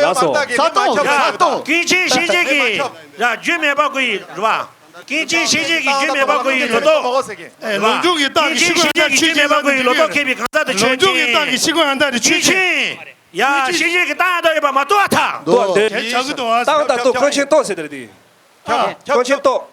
ལགས་སོ། ས་སྟོང་། ས་སྟོང་། ཀུན་མཁྱེན་ཕྱི་བྱེ་བའི་རྒྱུ་མེད་པར་གོ་བའི་རེད་བ། ཀུན་མཁྱེན་ཕྱི་བྱེ་བའི་རྒྱུ་མེད་པར་གོ་བའི་ལོག་རྟོག་ཨེ། ལུགས་འབྱུང་གི་རྟགས་ཀྱི་ཕྱི་རྒོལ་ཨ་མཐའ་ཆོས་ཅན། ལུགས་འབྱུང་གི་རྟགས་ཀྱི་ཕྱི་རྒོལ་ཨ་མཐའ་རེ་ཆོས་ཅན། ལུགས་འབྱུང་གི་རྟགས་ཀྱི་ཕྱི་རྒོལ་ཨ་མཐའ་རེ་ཆོས་ཅན། ཆོས་ཅན། ཡ་ཕྱི་བྱེ་བའི་རྟགས་ཡང་དག་ཡོད་པ་མ་རྟོགས་པར་ཐལ། རྟོགས་པ་འདི། རྟགས་དང་རྟོགས་ཀུན་མཁྱེན་རྟོགས་ཟེར་དེ་རེད། ཀུན་མཁྱེན་རྟོགས།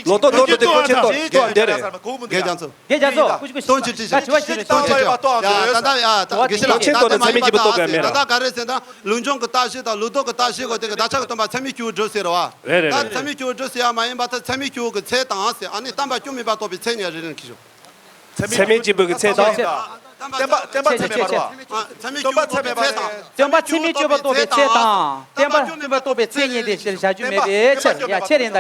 ལོག་རྟོག་རྟོགས་པ་དེ་ཀུན་མཁྱེན་རྟོགས། རྟོགས་པ་འདི་རེད། དགེ་རྒྱ་མཚོ། དགེ་རྒྱ་མཚོ། ཀུ་ཅི་ཀུ་ཅི། སྟོན་ཅི་ཅི་ཅི། ད་དྲི་བ་ཞིག་རེད། སྟོན་ཅི་ཅི། ཡ་ད་ད་ཡ་ད་དགེ་བཤེས་ལགས། ཀུན་མཁྱེན་རྟོགས་ནི་ཚད་མས་སྐྱེས་བུ་རྟོགས་པའི་མེད་ལ། ད་ག་རེ་ཟེར་ན་ལུགས་འབྱུང་གི་རྟགས་གཞི་དང་ལོག་རྟོག་གི་རྟགས་གཞི་གོ་དེ་གི་བདག་ཆགས་ཀྱི་སྟོང་པ་ཚད་མས་སྐྱེས་བུ་སྒྲུབ་ཟེར་བ། རེད་རེད་རེད། ད་ཚད་མས་སྐྱེས་བུ་སྒྲུབ་ཟེར་ཡ་མ་ཡིན་པ་ད་ཚད་མས་སྐྱེས་བུ་གི་ཚད་དང་ཟེར། ཨ་ནི་བརྟེན་པ་སྐྱོན་མེད་པ་རྟོགས་པའི་ཚད་གཉིས་རེ་རེ་ཁྱེར་ཤོག་ཚད་མས་སྐྱེས་བུ་གི་ཚད་དང་། བརྟེན་པ་བརྟེན་པ་ཚད་མས་པ་རེད་བ། བརྟེན་པ་བརྟེན་པ་ཚད་མས་པ་རེད་བ། སྟོན་པ་ཚད་མས་པ་རེད། སྟོན་པ་ཚད་མས་སྐྱེས་བུ་རྟོགས་པའི་ཚད་དང་། བརྟེན་པ་སྐྱོན་མེད་པ་རྟོགས་པའི་ཚད་གཉིས་དེ་ཕྱིར་བཞག་རྒྱུ་མེད་པའི་ཕྱིར། ཡ་ཁྱེད་རེད་ད་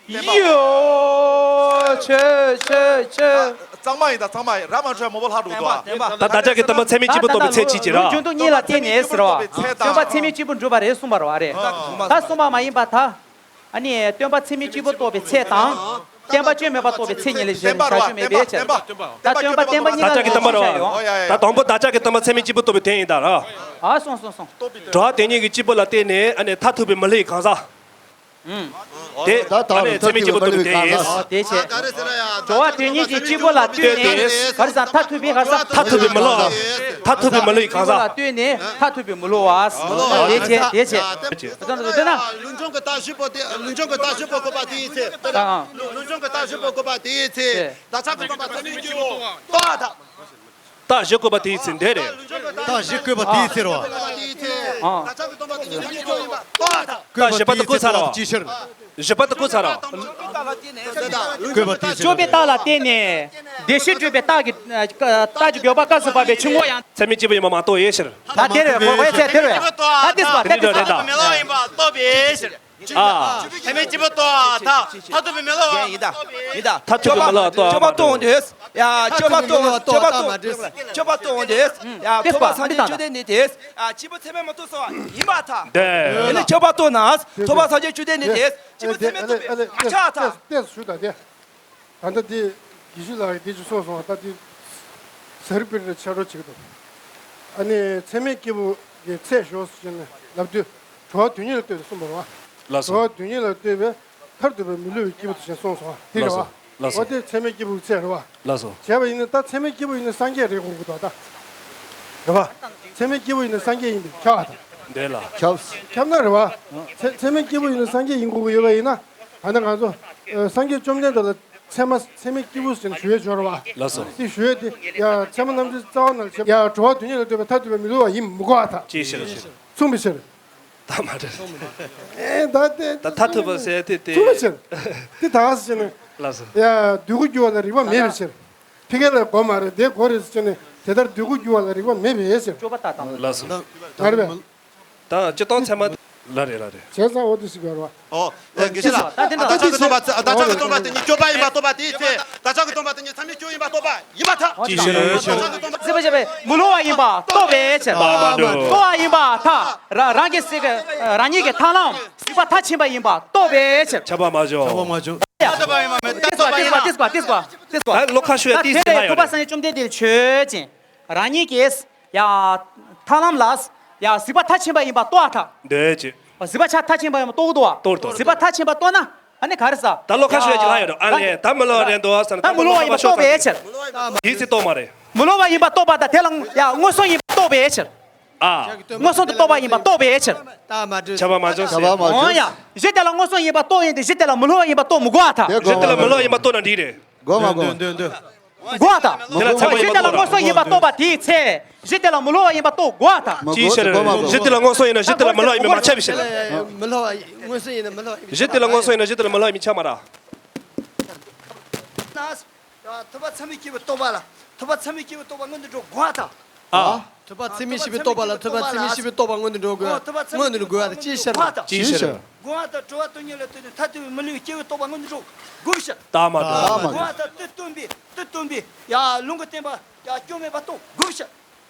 ཡ། ཡོ། ཆོས་ཆོས་ཆོས། གཙང་མ་ཡིན་ད་གཙང་མ་ཡིན། ར་མ་འཕྲོད་མོ་བོ་ལྷག་འགྲོ་འདུག་ད་བདག་ཅག་གི་སྟོན་པ་ཚད་མས་སྐྱེས་བུ་རྟོགས་པའི་ཚད་གཅིག་གྱིས་ར། ལུགས་འབྱུང་དུ་གཉིས་ལ་བརྟེན་ནས་ཟེར་བ། སྟོན་པ་ཚད་མས་སྐྱེས་བུ་འགྲུབ་པ་རེད་གསུངས་པ་རེད་བ་རེད། ད་གསུངས་པ་མ་ཡིན་པར་ད། ཨ་ནི་སྟོན་པ་ཚད་མས་སྐྱེས་བུ་རྟོགས་པའི་ཚད་དང་། བརྟེན་པ་སྐྱོན་མེད་པ་རྟོགས་པའི་ཚད་གཉིས་ལ་བཞག་བཞག་རྒྱུ་མེད་པའི་ཕྱིར། ད་སྟོན་པ་བརྟེན་པ་གཉིས་ཀ་ལ་བཞག་ཡོང་། ད་དང་པོ་བདག་ཅག་གི་སྟོན་པ་ཚད་མས་སྐྱེས་བུ་རྟོགས་པའི་དོན་ཡིན་ད་ར། ཨ་སོང་སོང་སོང་། འགྲོ་བ་དེ་ཉིད་ཀྱི་སྐྱེས་བུ་ལ་བརྟེན་ནས་ཨ་ནི་མཐར་ཐུག་པའི་མི་ལུས་གང་ཟག་ཨུམ། དེ་ད་ད་ཨ་ནི་ཚད་མའི་སྐྱེས་བུ་ལྟ་བུ་དེ་ཡིན། ཨོ་དེ་བྱས། འགྲོ་བ་དོན་གཉིས་ཀྱི་སྐྱེས་བུ་ལ་ལྟོས་ནས། ག་རེ་ཟེར། མཐར་ཐུག་པའི་ག་རེ་ཟེར། མཐར་ཐུག་པའི་མི་ལུས། མཐར་ཐུག་པའི་མི་ལུས་གང་ཟག་ལ་ལྟོས་ནས། མཐར་ཐུག་པའི་མི་ལུས་པ། ཨོ་དེ་བྱས། དེ་བྱས། དེ་ན། ལུང་སྦྱོང་གི་རྟགས་བཞི་པོ་དེ། ལུང་སྦྱོང་གི་རྟགས་བཞི་པོ་བཀོད་པ་དེ་ཡིན་ཚེ། ཨ། ལུང་སྦྱོང་གི་རྟགས་བཞི་པོ་བཀོད་པ་དེ་ཡིན་ཚེ། བདག་ཅག་གི་སྟོན་པ་ཚད་མའི་སྐྱེས་བུ་ལྟོས་ཐལ། རྟགས་བཞི་བཀོད་པ་དེའི་ཚེ་འདི་རེད། རྟགས་བཞི་བཀོད་པ་དེའི་ཚེ་རེད་བ། རྟགས་བཞི་པ་དེ་བཀོད་ཚར་རོ། ཅི་ཕྱིར། བཞི་པ་དེ་བཀོད་ཚར་རོ། བཀོད་པ་དེའི་ཚེ། སྤྱོད་པའི་རྟགས་ལ་བརྟེན་ནས། བདེ་གཤེགས་སྤྲུལ་པའི་རྟགས་ཀྱི། རྟགས་ཀྱི་དགོས་པ་སྐབས་སུ་བབ་པའི་ཕྱིར་ངོ་ཡང་། ཚད་མའི་སྐྱེས་བུ་ཡིན་པ་མ་གཏོགས་ཡེ་ཕྱིར། ད་དེ་རེད། གོ་གོ་ཡེ་ཚད་དེ་རེད། ད་ཏིས་པ་ད་ཏིས་པ། མི་ལུས་པ་ལྟོས་པའི་ཕྱིར། ཨ། ཚད་མའི་སྐྱེས་བུ་ལྟོས་ཐལ། མཐར་ཐུག་པའི་མི་ལུས་པ། ཡིན་ད། ཡིན་ད། མཐར་ཐུག་པའི་མི་ལུས་པ་ལྟོས། སྤྱོད་པ་ལྟོས་འོང་དུས། ཡ། སྤྱོད་པ་ལྟོས། སྤྱོད་པ་ལྟོས་འོང་དུས། སྤྱོད་པ་ལྟོས་འོང་དུས། ཡ། ཐོབ་པ་སངས་རྒྱས་བཅུ་དེ་ནི་དེ། ཡ། སྐྱེས་བུ་ཚད་མས་མི་ལྟོས་སོ། ཡིན་པར་ཐལ། དེ་ནི་སྤྱོད་པ་ལྟོས་ན། ཐོབ་པ་སངས་རྒྱས་བཅུ་དེ་ནི་དེ། སྐྱེས་བུ་ཚད་མས་ལྟོས་པའི་མ་ཆགས་ཐལ། ཏེས་ཞུ་ད་དེ། ད་ལྟ་དེ་དགེ་བཤེས་ལགས་ཀྱིས་དེ་ཅིག་གསུངས་སོང་། ད་དེ་ཟུར་པར་ཆ་རོགས་བྱེད་ཀྱི་འདུག་ཨ་ནི་ཚད་མའི་སྐྱེས་བུ་གི་ཚད་ཞོག་ཟེར་ནས་ལབ་དུས། གྲོལ་བ་དོན་གཉེར་ལ་ལྟོས་ཏེ་གསུངས་པ་རེད་བ། ལགས་སོ། གྲོལ་བ་དོན་གཉེར་ལ་ལྟོས་པས་མཐར་ཐུག་པའི་མི་ལུས་པའི་སྐྱེས་བུ་དེ་བཞིན་གསུངས་སོང་བ། དེ་རེད་བ། ལགས་སོ། འོ་དེ་ཚད་མའི་སྐྱེས་བུ་གི་ཚད་རེད་བ། ལགས་སོ། བྱས་པ་ཡིན་ན་ད་ཚད་མའི་སྐྱེས་བུ་ཡིན་ན་སངས་རྒྱས་རེད་དགོངས་ཀྱི་འདུག་ད། རེད་བ། ཚད་མའི་སྐྱེས་བུ་ཡིན་ན་སངས་རྒྱས་ཡིན་པས་ཁྱབ་པ་དང་། འདོད་ལ། ཁྱབ། ཁྱབ་ན་རེད་བ། ཚད་ཚད་མའི་སྐྱེས་བུ་ཡིན་ན་སངས་རྒྱས་ཡིན་དགོས་ཀྱི་ཡོད་པ་ཡིན་ན། ད་ནི་ང་ཚོ་སངས་རྒྱས་བཅོམ་ལྡན་འདས་ལ་ཚད་མ་ཚད་མའི་སྐྱེས་བུ་ཟེར་ནས་ཞུ་ཡས་སྦྱོར་བ། ལགས་སོ། དེ་ཞུ་ཡས་དེ་ཡ་ཚད་མ་རྣམ་འགྲེལ་རྩ་བ་ནས་བྱས། ཡ་གྲོལ་བ་དོན་གཉེར་ལ་ལྟོས་པས་མཐར་ཐུག་པའི་མི་ལུས་པ་ཡིན་མི་དགོས་པར་ཐལ། ཅིའི་ཕྱིར། མཚུངས་པའི་ཕྱིར། ད་མ་རེད། ཨེ་ད་དེ་ད་མཐར་ཐུག་པ་ཟེར་དེ་དེ། མཚུངས་པའི་ཕྱིར། དེ་ད་ཟེར་ནས། ལགས་སོ། ཡ་འདོད་དགུ་འགྱུར་བ་ལ་རིག་པ་མེད་པའི་ཕྱིར། ཕ་གི་ལ་དགོས་མ་རེད། དེ་དགོས་རེད་ཟེར་ནས་དེ་ལྟར་འདོད་དགུ་འགྱུར་བ་ལ་རིག་པ་མེད་པའི་ཕྱིར། སྤྱོད་པ་ལྟ་སྟངས། ལགས་སོ། ད་རེད་པས། ད་སྤྱིར་བཏང་ཚད་མ། ལ་རེད་ལ་རེད། བྱས་ཙང་འོ་དེ་ཞིག་ཡོད་རེད་བ། ཨོ། ཨེ་དགེ་བཤེས་ལགས། ད་དེ་འདྲ། བདག་ཅག་གི་སྟོན་པ་བདག་ཅག་གི་སྟོན་པ་དེ་ཉིད་སྤྱོད་པ་ཡིན་པར་རྟོགས་པ་དེའི་ཚེ། བདག་ཅག་གི་སྟོན་པ་དེ་ཉིད་ཚད་མའི་སྐྱེས་བུ་ཡིན་པར་རྟོགས་པ་ཡིན་པར་ཐལ། ཅིའི་ཕྱིར། བདག་ཅག་གི་སྟོན་པ། བརྩིས་པ་བྱས་པས་མི་སླུ་བ་ཡིན་པར་རྟོགས་པའི་ཕྱིར། མ་མ་འགྲོ། སླུ་བ་ཡིན་པར་ཐལ། ར་རང་གི་སྲིད་ཀྱི་རང་ཉིད་ཀྱི་ཐར་ལམ་གཟིགས་པ་མཐར་ཕྱིན་པ་ཡིན་པར་རྟོགས་པའི་ཕྱིར། ཁྱབ་པ་མ་བྱུང་། ཁྱབ་པ་མ་བྱུང་། ཏིས་པ་ཏིས་པ་ཏིས་པ་ཏིས་པ་ཏིས་པ། ད་བློ་ཁ་ཤོད་ཡ་ཏིས་ཟེར་ལ་ཡོད་རེད། ཐུབ་པ་སངས་རྒྱས་བཅོམ་ལྡན་འདས་ཆོས་ཅན། རང་ཉིད་ཀྱིས། ཡ། ཐར་ལམ་ལ། ཡ་གཟིགས་པ་མཐར་ཕྱིན་པ་ཡིན་པ་རྟོགས་པར་ཐལ། འདོད་ཅེས། གཟིགས་པ་ཆ་མཐར་ཕྱིན་པ་ཡིན་པ་རྟོགས་འདུག་བ། རྟོགས་འདུག། གཟིགས་པ་མཐར་ཕྱིན་པ་རྟོགས་ན། ཨ་ནི་ག་རེ་ཟ། ད་བློ་ཁ་ཤོད་ཡ་ཅིག་ལྷག་ཡོད་རེད། ཨ་ལས་ད་མི་སླུ་བ་རེད་འདུག་ཟེར་ན། ད་མི་སླུ་བ་ཡིན་པ་རྟོགས་པའི་ཕྱིར། དེའི་ཚེ་རྟོགས་མ་རེད། མི་སླུ་བ་ཡིན་པ་རྟོགས་པ་དང་དེ་ལ་ཡ་མངོན་སུམ་ཡིན་པ་རྟོགས་པའི་ཕྱིར། ཨ། མངོན་སུམ་དུ་རྟོགས་པ་ཡིན་པ་རྟོགས་པའི་ཕྱིར། ཁྱབ་པ་མ་བྱུང་། ཁྱབ་པ་མ་བྱུང་། འོ་ཡ། གཞི་དེ་ལ་མངོན་སུམ་ཡིན་པ་རྟོགས་ཡིན་ཏེ་གཞི་དེ་ལ་མི་སླུ་བ་ཡིན་པ་རྟོགས་མི་དགོས་པར་ཐལ། གཞི་དེ་ལ་མི་སླུ་བ་ཡིན་པ་རྟོགས་ན་འགྲིག་རེད། དགོས་མ་དགོས། འདོན་འདོན་འདོན། དགོས་པར་ཐལ། དེ་ལ་ཚད་མ་ཡིན་པ་གཞི་དེ་ལ་མངོན་སུམ་ཡིན་པ་རྟོགས་པ་དེའི་ཚེ། གཞི་དེ་ལ་མི་སླུ་བ་ཡིན་པ་རྟོགས་དགོས་པར་ཐལ། ཅིའི་ཕྱིར། གཞི་དེ་ལ་མངོན་སུམ་ཡིན་ན་གཞི་དེ་ལ་མི་སླུ་བ་ཡིན་པས་མ་ཁྱབ་པའི་ཕྱིར། མི་སླུ་བ་མངོན་སུམ་ཡིན་ན་མི་སླུ་བ་ཡིན་པས། གཞི་དེ་ལ་མངོན་སུམ་ཡིན་ན་གཞི་དེ་ལ་མི་སླུ་བ་ཡིན་པས་ཁྱབ་མ་རེད། ཐུབ་པ་ཚད་མའི་སྐྱེས་བུ་རྟོགས་པ་ལ། ཐུབ་པ་ཚད་མའི་སྐྱེས་བུ་རྟོགས་པ་སྔོན་དུ་འགྲོ་དགོས་པར་ཐལ། ཨ། ཐུབ་པ་ཚད་མའི་སྐྱེས་བུ་རྟོགས་པ་ལ། ཐུབ་པ་ཚད་མའི་སྐྱེས་བུ་རྟོགས་པ་སྔོན་དུ་འགྲོ་དགོས། སྔོན་དུ་འགྲོ་དགོས་པར་ཐལ། ཅིའི་ཕྱིར། ཅིའི་ཕྱིར། དགོས་པར་ཐལ། གྲོལ་བ་དོན་གཉེར་ལ་ལྟོས་ནས་མཐར་ཐུག་པའི་མི་ལུས་པའི་སྐྱེས་བུ་རྟོགས་པ་སྔོན་དུ་འགྲོ་དགོས་ཕྱིར། ད་མ་འགྲོ། ད་མ་འགྲོ། དགོས་པར་ཐལ། དེ་སྟོན་པའི་དེ་སྟོན་པའི་ཡ་ལུང་གི་བསྟན་པ་ཡ་སྐྱོན་མེད་པ་རྟོགས་དགོས་ཕྱིར།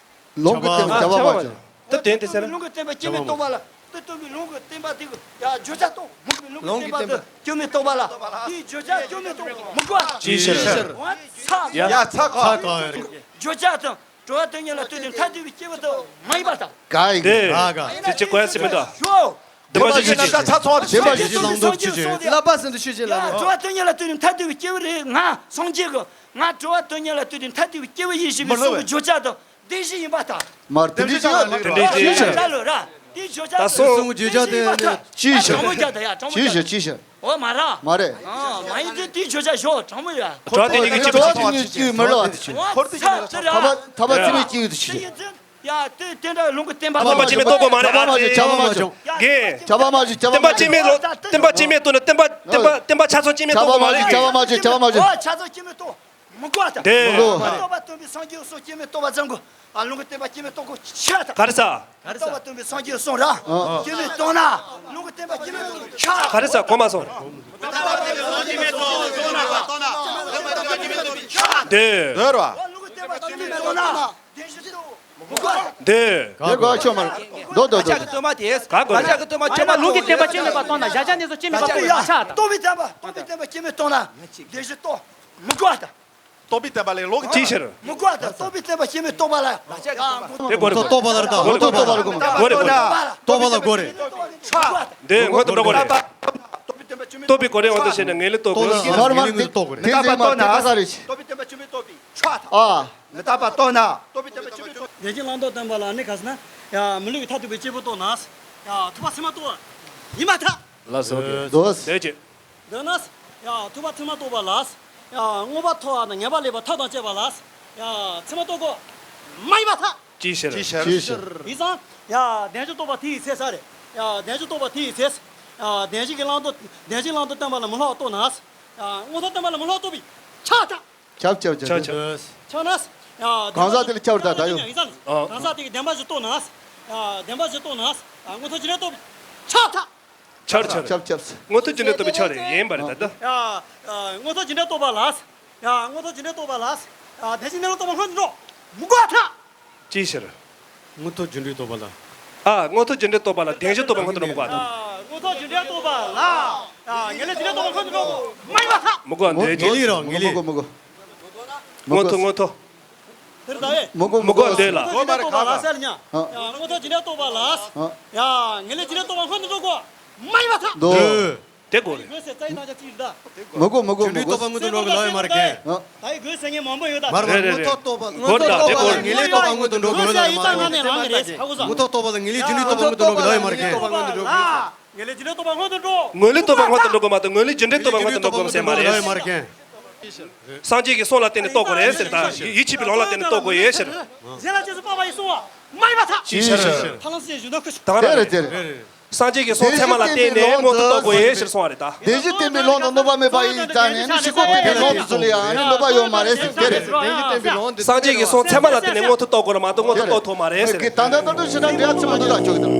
ལུང་གི་བསྟན་པ་ཁྱབ་པ་མ་བྱུང་། དེ་དོན་དེ་ཟེར། ལུང་གི་བསྟན་པ་སྐྱོན་མེད་རྟོགས་པ་ལ་དེ་སྟོན་པའི་ལུང་གི་བསྟན་པ་དེ་གི་ཡ་བརྗོད་བྱ་རྟོགས། ལུང་གི་ལུང་གི་བསྟན་པ་དེ་སྐྱོན་མེད་རྟོགས་པ་ལ་དེའི་བརྗོད་བྱ་སྐྱོན་མེད་རྟོགས་མི་དགོས། ཅིའི་ཕྱིར། ཡ་ཚ་ཁ། བརྗོད་བྱ་དང་། གྲོལ་བ་དོན་གཉེར་ལ་ལྟོས་ཏེ་མཐར་ཐུག་པའི་སྐྱེས་བུ་དུ་མ་ཡིན་པར་ཐལ། ག་ཡིན། དེ་ག་ག་ཅི་ཅི་གོ་ཡ་སི་མི་འདུག་ཞོ། དེ་མ་ཞིག་ཞིག་ཅི། ཚ་ཚོང་བ་དེ་མ་ཞིག་ཞིག་ལང་དུ་ཆུ་ཆུ། ལ་པ་སེ་འདུ་ཆུ་ཆུ་ལ། ཡ་གྲོལ་བ་དོན་གཉེར་ལ་ལྟོས་ཏེ་མཐར་ཐུག་པའི་སྐྱེས་བུ་རེད། ང་སངས་རྒྱས་གི་ང་གྲོལ་བ་དོན་གཉེར་ལ་ལྟོས་ཏེ་མཐར་ཐུག་པའི་སྐྱེས་བུ་ཡིན་ཞེས་པའི་གསུང་གི་བརྗོད་བྱ་དང་དེ་བཞིན་ཡིན་པར་ཐལ། མར་དེ་འདྲ་ཅི་ཡང་ལེགས་ར། ཅི་ཞིག་ལ་ལོ་ར། དེའི་བརྗོད་བྱ་ད་གསུང་གི་བརྗོད་བྱ་དེ་ནི་ཅི་ཞིག་དྲང་མོ་རྒྱག་ད་ཡ། དྲང་མོ་ཅི་རྒྱག་ཞིག་ཅི་ཞིག་འོ་མ་ར། མ་རེད། ཨ་མ་ཡིན་དེ་དེའི་བརྗོད་བྱ་ཞོག་དྲང་མོ་ཡ། གྲོགས་དེ་ཉིད་ཀྱི་ཁྱིམ་པ་ཅི་ཞིག་མི་ལོ་བ་དེ་ཆུ། འོ་ཚ་དེ་ར། ཐ་བ་ཚི་མི་སྐྱིད་དེ་ཆུ། ཡ་དེ་དེ་འདྲ་ལུང་གི་བསྟན་པ། བསྟན་པ་སྐྱེ་མེད་རྟོགས་དགོས་མ་རེད། ཨ་ཙི། ཁྱབ་པ་མ་བྱུང་། དགེ། ཁྱབ་པ་མ་བྱུང་། ཁྱབ་པ་མ་བྱུང་། བསྟན་པ་སྐྱེ་མེད་རྟོགས་ན་བསྟན་པ་བསྟན་པ་བསྟན་པ་ཆ་ཚང་སྐྱེ་མེད་རྟོགས་དགོས་མ་རེད། ཁྱབ་པ་མ་བྱུང་། ཁྱབ་པ་མ་བྱུང་། འོ་ཆ་ཚང་སྐྱེ་མེད་རྟོགས། མི་དགོས་ད། དེ། མི་དགོས། རྟོགས་པ་སྟོན་པའི་སངས་རྒྱས་གསུང་སྐྱེ་མེད་རྟོགས་པ་ཙམ་གོ། ཨ་ལུང་གི་བསྟན་པ་སྐྱེ་མེད་རྟོགས་གོ་ཆ་ད། ག་རེ་ཟ། རྟོགས་པ་སྟོན་པའི་སངས་རྒྱས་གསུང་ར། ཨ། སྐྱེ་མེད་རྟོགས་ན། ལུང་གི་བསྟན་པ་སྐྱེ་མེད་རྟོགས་ཆ། ག་རེ་ཟ་གོ་མ་སོང་། དེ། ལུང་གི་བསྟན་པ་སྐྱེ་མེད་རྟོགས་ན། དེ་བཞིན་དུ། མི་དགོས་ད། དེ། དེ་གོ་ཆོག་མ་རེད། དོ་དོ་དོ། ལ་ཆགས་ཀྱི་སྟོན་པ་དེ། ག་གོ་རེད། ལ་ཆགས་ཀྱི་སྟོན་པ་ཁྱོད་མ་ལུང་གི་བསྟན་པ་སྐྱེ་མེད་པ་རྟོགས་ན་བཞག་བྱ་གནས་སུ་སྐྱེ་མེད་པ་རྟོགས་ཡ་ཆ་ད། རྟོགས་པའི་བསྟན་པ་རྟོགས་པའི་བསྟན་པ་སྐྱེ་མེད་རྟོགས་ན། དེ་བཞིན་དུ། མི་དགོས་ད། རྟོགས་པའི་བསྟན་པ་ལས་ལོག་ཅི་ཕྱིར། མི་དགོས་ད། རྟོགས་པའི་བསྟན་པ་སྐྱེ་མེད་རྟོགས་པ་ལ། དེ་དགོས་རེད། རྟོགས་པ་ལ་རེད་ད། རྟོགས་པ་ལ་དགོས་མ། དགོས་རེད། དགོས་རེད། རྟོགས་པ་ལ་དགོས་རེད། དེ་སྔོན་དུ་འགྲོ་དགོས་རེད། རྟོགས་པའི་གོ་རིམ་དབང་དུ་བྱས་ནས་ངེས་ལེགས་རྟོགས་དགོས། ཤར་མར་དེ་དེ་ཟེར་མ་དེ་ག་ས་རེད། རྟོགས་པའི་བསྟན་པ་ཆོས་མིན་རྟོགས་པའི་ཕྱོགས་ཐ། ཨ། མི་རྟག་པ་རྟོགས་ན། རྟོགས་པའི་བསྟན་པ་ཆོས་མིན་རྟོགས། བདེན་བཞིའི་བླང་དོར་བསྟན་པ་ལ་ནི་ག་ཟེར་ན། ཡ་མི་སླུ་བའི་མཐར་ཐུག་པའི་སྐྱེས་བུ་རྟོགས་ན། ཡ་ཐུབ་པ་ཚད་མར་རྟོགས་པ་ཡིན་པར་ཐལ། ལགས་སོ། དེ་ཅི། འདོད་ན། ཡ་ཐུབ་པ་ཚད་མར་རྟོགས་པ་ལ། ཡ་མངོན་པར་མཐོ་བ་དང་ངེས་པ་ལེགས་པ་ཐབས་དང་བཅས་པ་ལ། ཡ་ཚད་མར་རྟོགས་དགོས། མ་ཡིན་པར་ཐལ། ཅིའི་ཕྱིར། ཅིའི་ཕྱིར། ཡིན་ཙང་། ཡ་བདེན་བཞི་རྟོགས་པ་དེ་ཡི་ཚེ་ས་རེད། ཡ་བདེན་བཞི་རྟོགས་པ་དེ་ཡི་ཚེ། ཡ་བདེན་བཞི་གི་བླང་དོར། བདེན་བཞིའི་བླང་དོར་བསྟན་པ་ལ་མི་སླུ་བ་རྟོགས་ན། ཡ་མངོན་མཐོ་བསྟན་པ་ལ་མི་སླུ་བ་རྟོགས་པས་ཁྱབ་ཐལ། ཁྱབ་ཁྱབ་ཁྱབ། ཁྱབ་ཁྱབ། ཁྱབ་ན། ཡ་གང་ཟག་དེ་ལ་ཁྱབ་རེད་ད་ད་ཡོད། ཡིན་ཙང་། ཨ། གང་ཟག་དེ་གི་བདེན་པ་བཞི་རྟོགས་ན། ཡ་བདེན་པ་བཞི་རྟོགས་ན། ཡ་མངོན་མཐོ་རྒྱུ་འབྲས་རྟོགས་པས་ཁྱབ་ཐལ། ཁྱབ་ཁྱབ། ཁྱབ་ཁྱབ། མངོན་མཐོ་རྒྱུ་འབྲས་རྟོགས་པའི་ཕྱོགས་རེད། ཡིན་པ་རེད་ད་ལྟ། ཡ་ཡ་མངོན་མཐོ་རྒྱུ་འབྲས་རྟོགས་པ་ལ། ཡ་མངོན་མཐོ་རྒྱུ་འབྲས་རྟོགས་པ་ལ། ཡ་བདེན་བཞིའི་གནས་ལུགས་རྟོགས་པ་སྔོན་དུ་འགྲོ་མི་དགོས་པར་ཐལ། ཅིའི་ཕྱིར། མངོན་མཐོ་རྒྱུ་འབྲས་རྟོགས་པ་ལ། ཨ། མངོན་མཐོ་རྒྱུ་འབྲས་རྟོགས་པ་ལ་བདེན་བཞི་རྟོགས་པ་སྔོན་དུ་འགྲོ་མི་དགོས་པར་ཐལ། མངོན་མཐོ་རྒྱུ་འབྲས་རྟོགས་པ་ལ། ཡ་ངེས་ལེགས་རྒྱུ་འབྲས་རྟོགས་པ་སྔོན་དུ་འགྲོ་མ་ཡིན་པར་ཐལ། མི་དགོས་འདོད་ཀྱི། ངེས་ལེགས་རོ་ངེས་ལེགས། མི་དགོས་མི་དགོས། མངོན་མཐོ་མངོན་མཐོ། དེར་ད་ཨེ། མི་དགོས་མི་དགོས་འདོད་ལ། མངོན་མཐོ་རྒྱུ་འབྲས་རྟོགས་པ་ལ་ཟེར་ཉ། ཡ་མངོན་མཐོ་རྒྱུ་འབྲས་རྟོགས་པ་ལ། ཡ་ངེས་ལེགས་རྒྱུ་འབྲས་རྟོགས་པ་སྔོན་དུ་འགྲོ་དགོས་མ་ཡིན་པར་ཐལ། འདོད། དེ་དགོས་རེད། དགོས་ཟེར་རྩ་ཡི་རྣམ་གཞག་ཅིག་རེད་ད། མི་དགོས་མི་དགོས་མི་དགོས། རྒྱུ་འབྲས་རྟོགས་པ་སྔོན་དུ་འགྲོ་གི་ལོ་ཡོད་མ་རེད་གན། ད་ཡི་དགོས་ཟེར་མཁན་མང་པོ་ཡོད་ད། མ་རེད་མ་རེད། མངོན་མཐོ་རྟོགས་པ་མངོན་མཐོ་རྟོགས་པ་ལ་ངེས་ལེགས་རྟོགས་པ་སྔོན་དུ་འགྲོ་གི་ལོ་ཡོད་མ་རེད། མངོན་མཐོ་རྟོགས་པ་ལ་ངེས་ལེགས་རྒྱུ་འབྲས་རྟོགས་པ་སྔོན་དུ་འགྲོ་གི་ལོ་ཡོད་མ་རེད་གན། ངེས་ལེགས་རྒྱུ་འབྲས་རྟོགས་པ་སྔོན་དུ་འགྲོ། ངེས་ལེགས་རྟོགས་པ་སྔོན་དུ་འགྲོ་དགོས་མ་གཏོགས་ངེས་ལེགས་རྒྱུ་འབྲས་རྟོགས་པ་སྔོན་དུ་འགྲོ་དགོས་ཟེར་མ་རེད། སངས་རྒྱས་ཀྱི་གསུང་ལ་བརྟེན་ནས་རྟོགས་དགོས་རེད་ཟེར་ད། ཡིད་ཆེས་པའི་ལམ་ལ་བརྟེན་ནས་རྟོགས་དགོས་ཡོད་ཕྱིར། གཞན་ལ་རྗེས་སུ་དཔག་པ་ཡིས་གསུངས་པ་མ་ཡིན་པར་ཐལ། ཅིའི་ཕྱིར། ཐ་ལམ་སེ་ཞུ་ན་ཁུ་ཞུ། དེ་རེད་དེ་རེད། སངས་རྒྱས་ཀྱི་གསུང་ཚད་མ་ལ་བརྟེན་ནས་མངོན་མཐོ་རྟོགས་དགོས་ཡོད་ཕྱིར་གསུངས་པ་རེད་ད། བདེན་བཞི་བསྟན་པའི་ལམ་དུ་གནོད་པ་མེད་པ་ཡིན་ཙང་ནས་ནི་ཤིན་ལྐོག་བསྟན་པའི་ལམ་དུ་ཚུད་ལ་ཡང་ནི་གནོད་པ་ཡོད་མ་རེད་ཟེར་དེ་རེད། སངས་རྒྱས་ཀྱི་གསུང་ཚད་མ་ལ་བརྟེན་ནས་མངོན་མཐོ་རྟོགས་དགོས་རེད་མ་གཏོགས་མངོན་མཐོ་རྟོགས་ཐུབ་མ་རེད་ཟེར། ད་ལྟ་ད་ལྟ་ཕྱི་ནང་འབྲེལ་ཚིག་མ་འདུག་ད་ཆོག་གི་ད།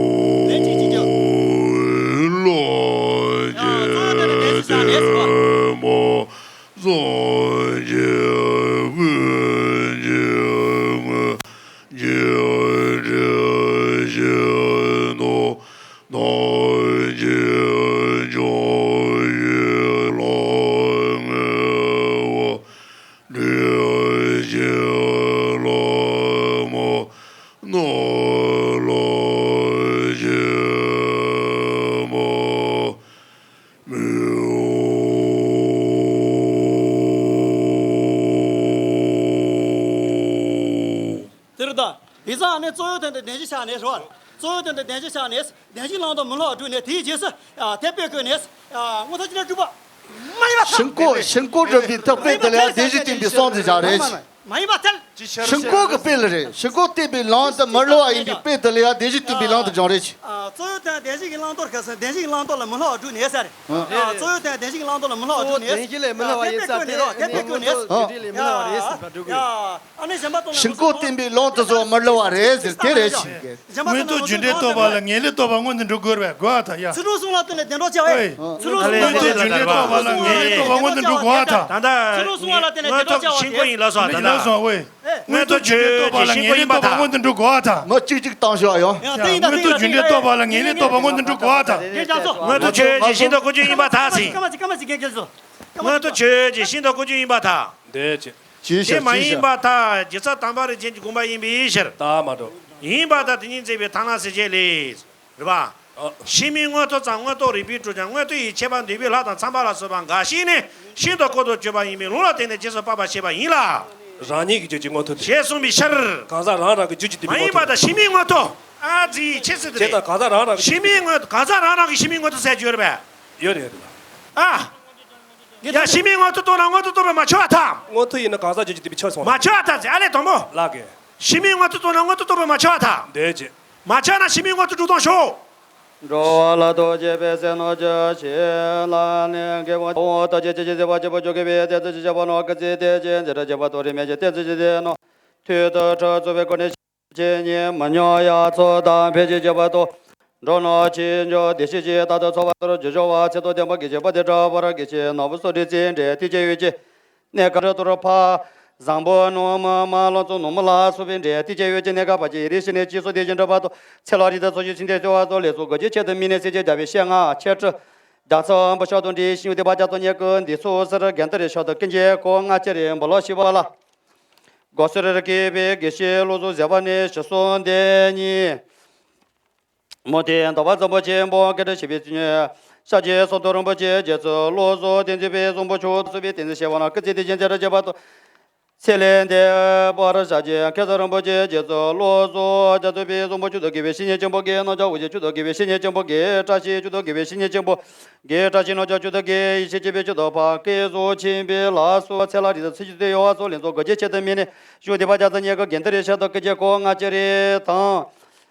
དེ་རེད་ད། ཡིན་ཙང་ཨ་ནི་གཙོ་བོའི་དོན་དུ་བདེན་བཞི་ཆགས་ནས་རེད་བ། གཙོ་བོའི་དོན་དུ་བདེན་བཞི་ཆགས་ནས་བདེན་བཞིའི་བླང་དོར་མི་སླུ་བ་བསྒྲུབས་ནས་དེའི་རྗེས་སུ་ཡ་དེ་དཔེ་བཀོད་ནས་ཡ་མངོན་མཐོ་རྒྱུ་འབྲས་སྒྲུབ་པ་མ་ཡིན་པར་ཐལ། ཤིན་ལྐོག་ཤིན་ལྐོག་སྒྲུབ་པའི་ཐབས་དཔེ་དེ་ལ་ཡང་བདེན་བཞི་བསྟན་པའི་གསུང་དེ་བཞག་རེད། མ་ཡིན་པར་ཐལ། ཤིན་ལྐོག་གི་དཔེ་ལ་རེད། ཤིན་ལྐོག་བསྟན་པའི་ལམ་དུ་མི་སླུ་བ་ཡིན་པའི་དཔེ་དེ་ལ་ཡང་བདེན་བཞི་བསྟན་པའི་ལམ་དུ་སྦྱོང་རེད། ཨ། གཙོ་བོའི་དོན་བདེན་བཞི་གི་བླང་དོར་ག་ཟེར་བདེན་བཞི་གི་བླང་དོར་ལ་མི་སླུ་བ་བསྒྲུབས་ནས་ཟེར། ཨ། གཙོ་བོའི་དོན་བདེན་བཞི་གི་བླང་དོར་ལ་མི་སླུ་བ་བསྒྲུབས་ནས། བདེན་བཞི་ལས་མི་སླུ་བ་ཡིན་ཙང་དེ་ནི་དེ་དཔེ་བཀོད་ནས། ཨ། ཡ། ཨ་ནི་གཞན་པ་དང་ལ་ཤིན་ལྐོག་བསྟན་པའི་ལམ་དུ་སོང་མི་སླུ་བ་རེད་ཟེར་དེ་རེད་ཞིག་གི། མངོན་མཐོ་རྒྱུ་འབྲས་རྟོགས་པ་ལ་ངེས་ལེགས་རྟོགས་པ་སྔོན་དུ་འགྲོ་དགོས་པས་དགོས་པ་དང་ཡ། ཚུལ་ཁྲིམས་གསུམ་ལ་བརྟེན་ནས་བདེན་གྲོགས་བྱ་བས། ཨོ། ཚུལ་ཁྲིམས་གསུམ་ལ་བརྟེན་ནས་བདེན་གྲོགས་བྱ་བ་ལ་ངེས་ལེགས་རྟོགས་པ་སྔོན་དུ་འགྲོ་དགོས་པ་དང་། ད་ལྟ་ཚུལ་ཁྲིམས་གསུམ་ལ་བརྟེན་ནས་བདེན་གྲོགས་བྱ་བ་སྟེ། ཤིན་ལྐོག་ཡིན་ལགས་སོ་ད་ལྟ། ཡིན་ལགས་སོ་ཝེ། མངོན་མཐོ་ཆོས་ཅན་ཤིན་ལྐོག་ཡིན་པར་ཐལ། སྔོན་དུ་འགྲོ་དགོས་པ་དང་། མ་གཅིག་གཅིག་བཏང་ཤོག་ཡོ། ཡ་དེ་ཡིན་ད། མངོན་མཐོ་རྒྱུ་འབྲས་རྟོགས་པ་ལ་ངེས་ལེགས་རྟོགས་པ་སྔོན་དུ་འགྲོ་དགོས་པ་དང་། དེ་ཡིན་ད་ཚོ། མངོན་མཐོ་ཆོས་ཅན་ཤིན་ཏུ་ལྐོག་གྱུར་ཡིན་པར་ཐལ་ཟེར། སྐར་མ་གཅིག་སྐར་མ་གཅིག་རྒན་རྒན་ཚོ། མངོན་མཐོ་ཆོས་ཅན་ཤིན་ཏུ་ལྐོག་གྱུར་ཡིན་པར་ཐལ། འདོད་ཅེས། ཅིའི་ཕྱིར། དེ་མ་ཡིན་པར་ཐལ། རྗེ་རྩ་དམ་པ་རིན་ཆེན་གྱི་དགོངས་པ་ཡིན་པའི་ཕྱིར། ད་མ་འགྲོ། ཡིན་པར་ཐལ། དེ་ཉིད་མཛད་པའི་ཐར་ལམ་གསལ་བྱེད་ལས། རེད་པ། ཨ། ཕྱི་མའི་མངོན་མཐོ་ཙམ་མངོན་རྟོགས་རིགས་པས་གྲུབ་ཀྱང་མངོན་མཐོ་ཡི་ཁྱད་པར་འདུས་པའི་ལྷ་དང་ཚངས་པ་ལ་སོགས་པ་འགའ་ཞིག་ནི་ཤིན་ཏུ་ལྐོག་ཏུ་གྱུར་པ་ཡིན་པས་ལུང་ལ་བརྟེན་ནས་རྗེས་སུ་དཔག་པ་བྱས་པ་ཡིན་ལ། རང་ཉིད་ཀྱི་རྒྱུད་ཀྱི་མངོན་མཐོ་དེ། ཞེས་གསུངས་པའི་ཕྱིར། གང་ཟག་རང་རང་གི་རྒྱུད་ཀྱི་དེ་མ་ཡིན་པ་དང་ཕྱི་མའི་མངོན་མཐོ། ཨ་ཙི་ཆེ་སྲིད་དེ་རེད། ད་གང་ཟག་རང་རང་གི་ཕྱི་མའི་མངོན་གང་ཟག་རང་རང་གི་ཕྱི་མའི་མངོན་མཐོ་ཟེར་རྒྱུ་ཡོད་རེད་པས། ཡོད་རེད་ཡོད་རེད། ཨ། ཡ་ཕྱི་མའི་མངོན་མཐོ་རྟོགས་ན་མངོན་མཐོ་རྟོགས་པས་མ་ཁྱབ་པར་ཐལ། མངོན་མཐོ་ཡིན་ན་གང་ཟག་རྒྱུད་ཀྱི་དེ་བས་ཁྱབ་སོང་། མ་ཁྱབ་པར་ཐལ་ཟེར་ཨ་ལས་དང་པོ། ལགས་ཀྱི། ཕྱི་མའི་མངོན་མཐོ་རྟོགས་ན་མངོན་མཐོ་རྟོགས་པས་མ་ཁྱབ་པར་ཐལ། འདོད་ཅེས། མ་ཁྱབ་ན་ཕྱི་མའི་མངོན་མཐོ་སྒྲུབ་སྟངས་ཤོག་འགྲོ་བ་ལ་ཐུགས་རྗེ་ཕན་མཛད་ནོ། ཇི་ཞིག་ལ་ནི་དགེ་བ་ཐོབ་ཐབས་ཀྱི་ཅི་ཞིག་བྱེད་པ་ཅི་བ་ཅོ་གི་བའི་དེ་ཚོ་ཅི་བྱ་བ་ནོ་ཀི་ཙི་དེ་ཅི་འཛི་ར་བྱེད་པ་ཐོ་རི་མེ་ཅི་དེ་ཚོ་ཅི་དེ་ནོ། ཐོས་དང་ཁྲག་གཙོ་བའི་སྒོ་ནས་ཆེ་ཉིད་མི་ཉམས་ཡ་ཚོགས་དང་ཕན་ཞིང་བྱེད་པ་དང་། འགྲོ་རྣམས་ཆོས་འབྱོར་བདེ་གཤེགས་ཀྱི་རྟག་ཏུ་འཚོ་བ་ལྟར་རྒྱུ་སྦྱོར་བ་ཚེ་དང་ལྡན་པ་དགེ་བྱེད་པ་དེ་འདྲ་བར་དགེ་བཤེས་ནོར་བུ་སོགས་རིགས་རྩིས་འདྲའི་ཐེག་ཆེན་ཡོད་ཀྱི། གནས་སྐབས་རི་དུར་ཕ། བཟང་པོ་ནུ་མ་མ་ལོ་ཚོ་ནུ་མ་ལ་སོགས་པའི་འདྲའི་ཐེག་ཆེན་ཡོད་ཀྱི་གནས་སྐབས་བར་གྱི་རིགས་ཤིག་ནས་སྐྱེས་སོ་དེ་བཞིན་འགྲུབ་པ་དང་ཚེ་ལ་རིགས་དང་ཚོགས་ཀྱི་ཕྱིན་ཏེ་སྐྱེ་བ་སོགས་ལས་ཚོགས་དགུ་ཀྱི་ཆེད་དུ་དམིགས་ནས་སེམས་ཅན་བརྒྱ་པའི་ཞལ་སྔ་ཆེ་ཁྲི། རྒྱ་མཚོ་བུ་ཤོག་དང་འདྲའི་ཤིང་ཡོད་དེ་བ་རྒྱ་མཚོ་ཉེ་ཀུན་འདི་ཚོ་སར་རྒན་དར་ཤོག་དང་ཀུན་གྱི་གོ་ལྔ་ཆེ་རེ་འབུ་ལོ་ཤི་བ་ལ། སྒོ་སུ་རི་རི་སྐྱེས་པའི་དགེ་བཤེས་བློ་བཟང་ཟེར་བ་ནི་ཞི་སོང་དེ་ཉིད། མོ་དེ་འདོ་བ་འཛམ་བུ་ཆེན་པོ་སྐད་གྲགས་ཆེ་བའི་ཚུལ་ཉོན། ཤཱཀྱའི་ཟམ་གདོང་རིན་པོ་ཆེ་རྗེ་བཙུན་བློ་བཟང་བསྟན་འཛིན་པའི་བཟང་པོ་མཆོག་གསུངས་པའི་བསྟན་འཛིན་བྱེ་བ་ནང་སྐུ་ཚེ་དེ་བཞིན་ཆེ་རུ་གྱུར་པ་དང་། ཚེ་ལས་འདས་པར་ཤཱཀྱའི་མཁན་ཟུར་རིན་པོ་ཆེ་རྗེ་བཙུན་བློ་བཟང་རྒྱ་མཚོ་པའི་བཟང་པོ་མཆོག་ཏུ་དགེ་བའི་བཤེས་གཉེན་ཆེན་པོ་དགེ་རྣམ་གྲངས་འོ་བརྒྱལ་མཆོག་ཏུ་དགེ་བའི་བཤེས་གཉེན་ཆེན་པོ་དགེ་བཀྲ་ཤིས་མཆོག་ཏུ་དགེ་བའི་བཤེས་གཉེན་ཆེན་པོ་དགེ་བཀྲ་ཤིས་རྣམ་གྲངས་མཆོག་ཏུ་དགེ་ཡེ་ཤེས་སྐྱེས་བུ་མཆོག་ཏུ་འཕགས་སྐུ་གཟུགས་ཆེན་པོའི་ལ་སོགས་ཚེ་ལ་རིགས་དང་ཚེ་གཅིག་ཏུ་ཡོད་པ་སོགས་ལེགས་ཚོགས་དགུ་བརྒྱའི་ཆེད་དུ་སྨིན་ནས་བཞུགས་བསྡད་པ་རྒྱ་མཚོ་མཉེས་ཀྱི་དགེ་འདུན་རིན་ཆེན་དང་སྐུ་མཆེད་སྐུ་ལྔ་སྤྱན་རས་དང་།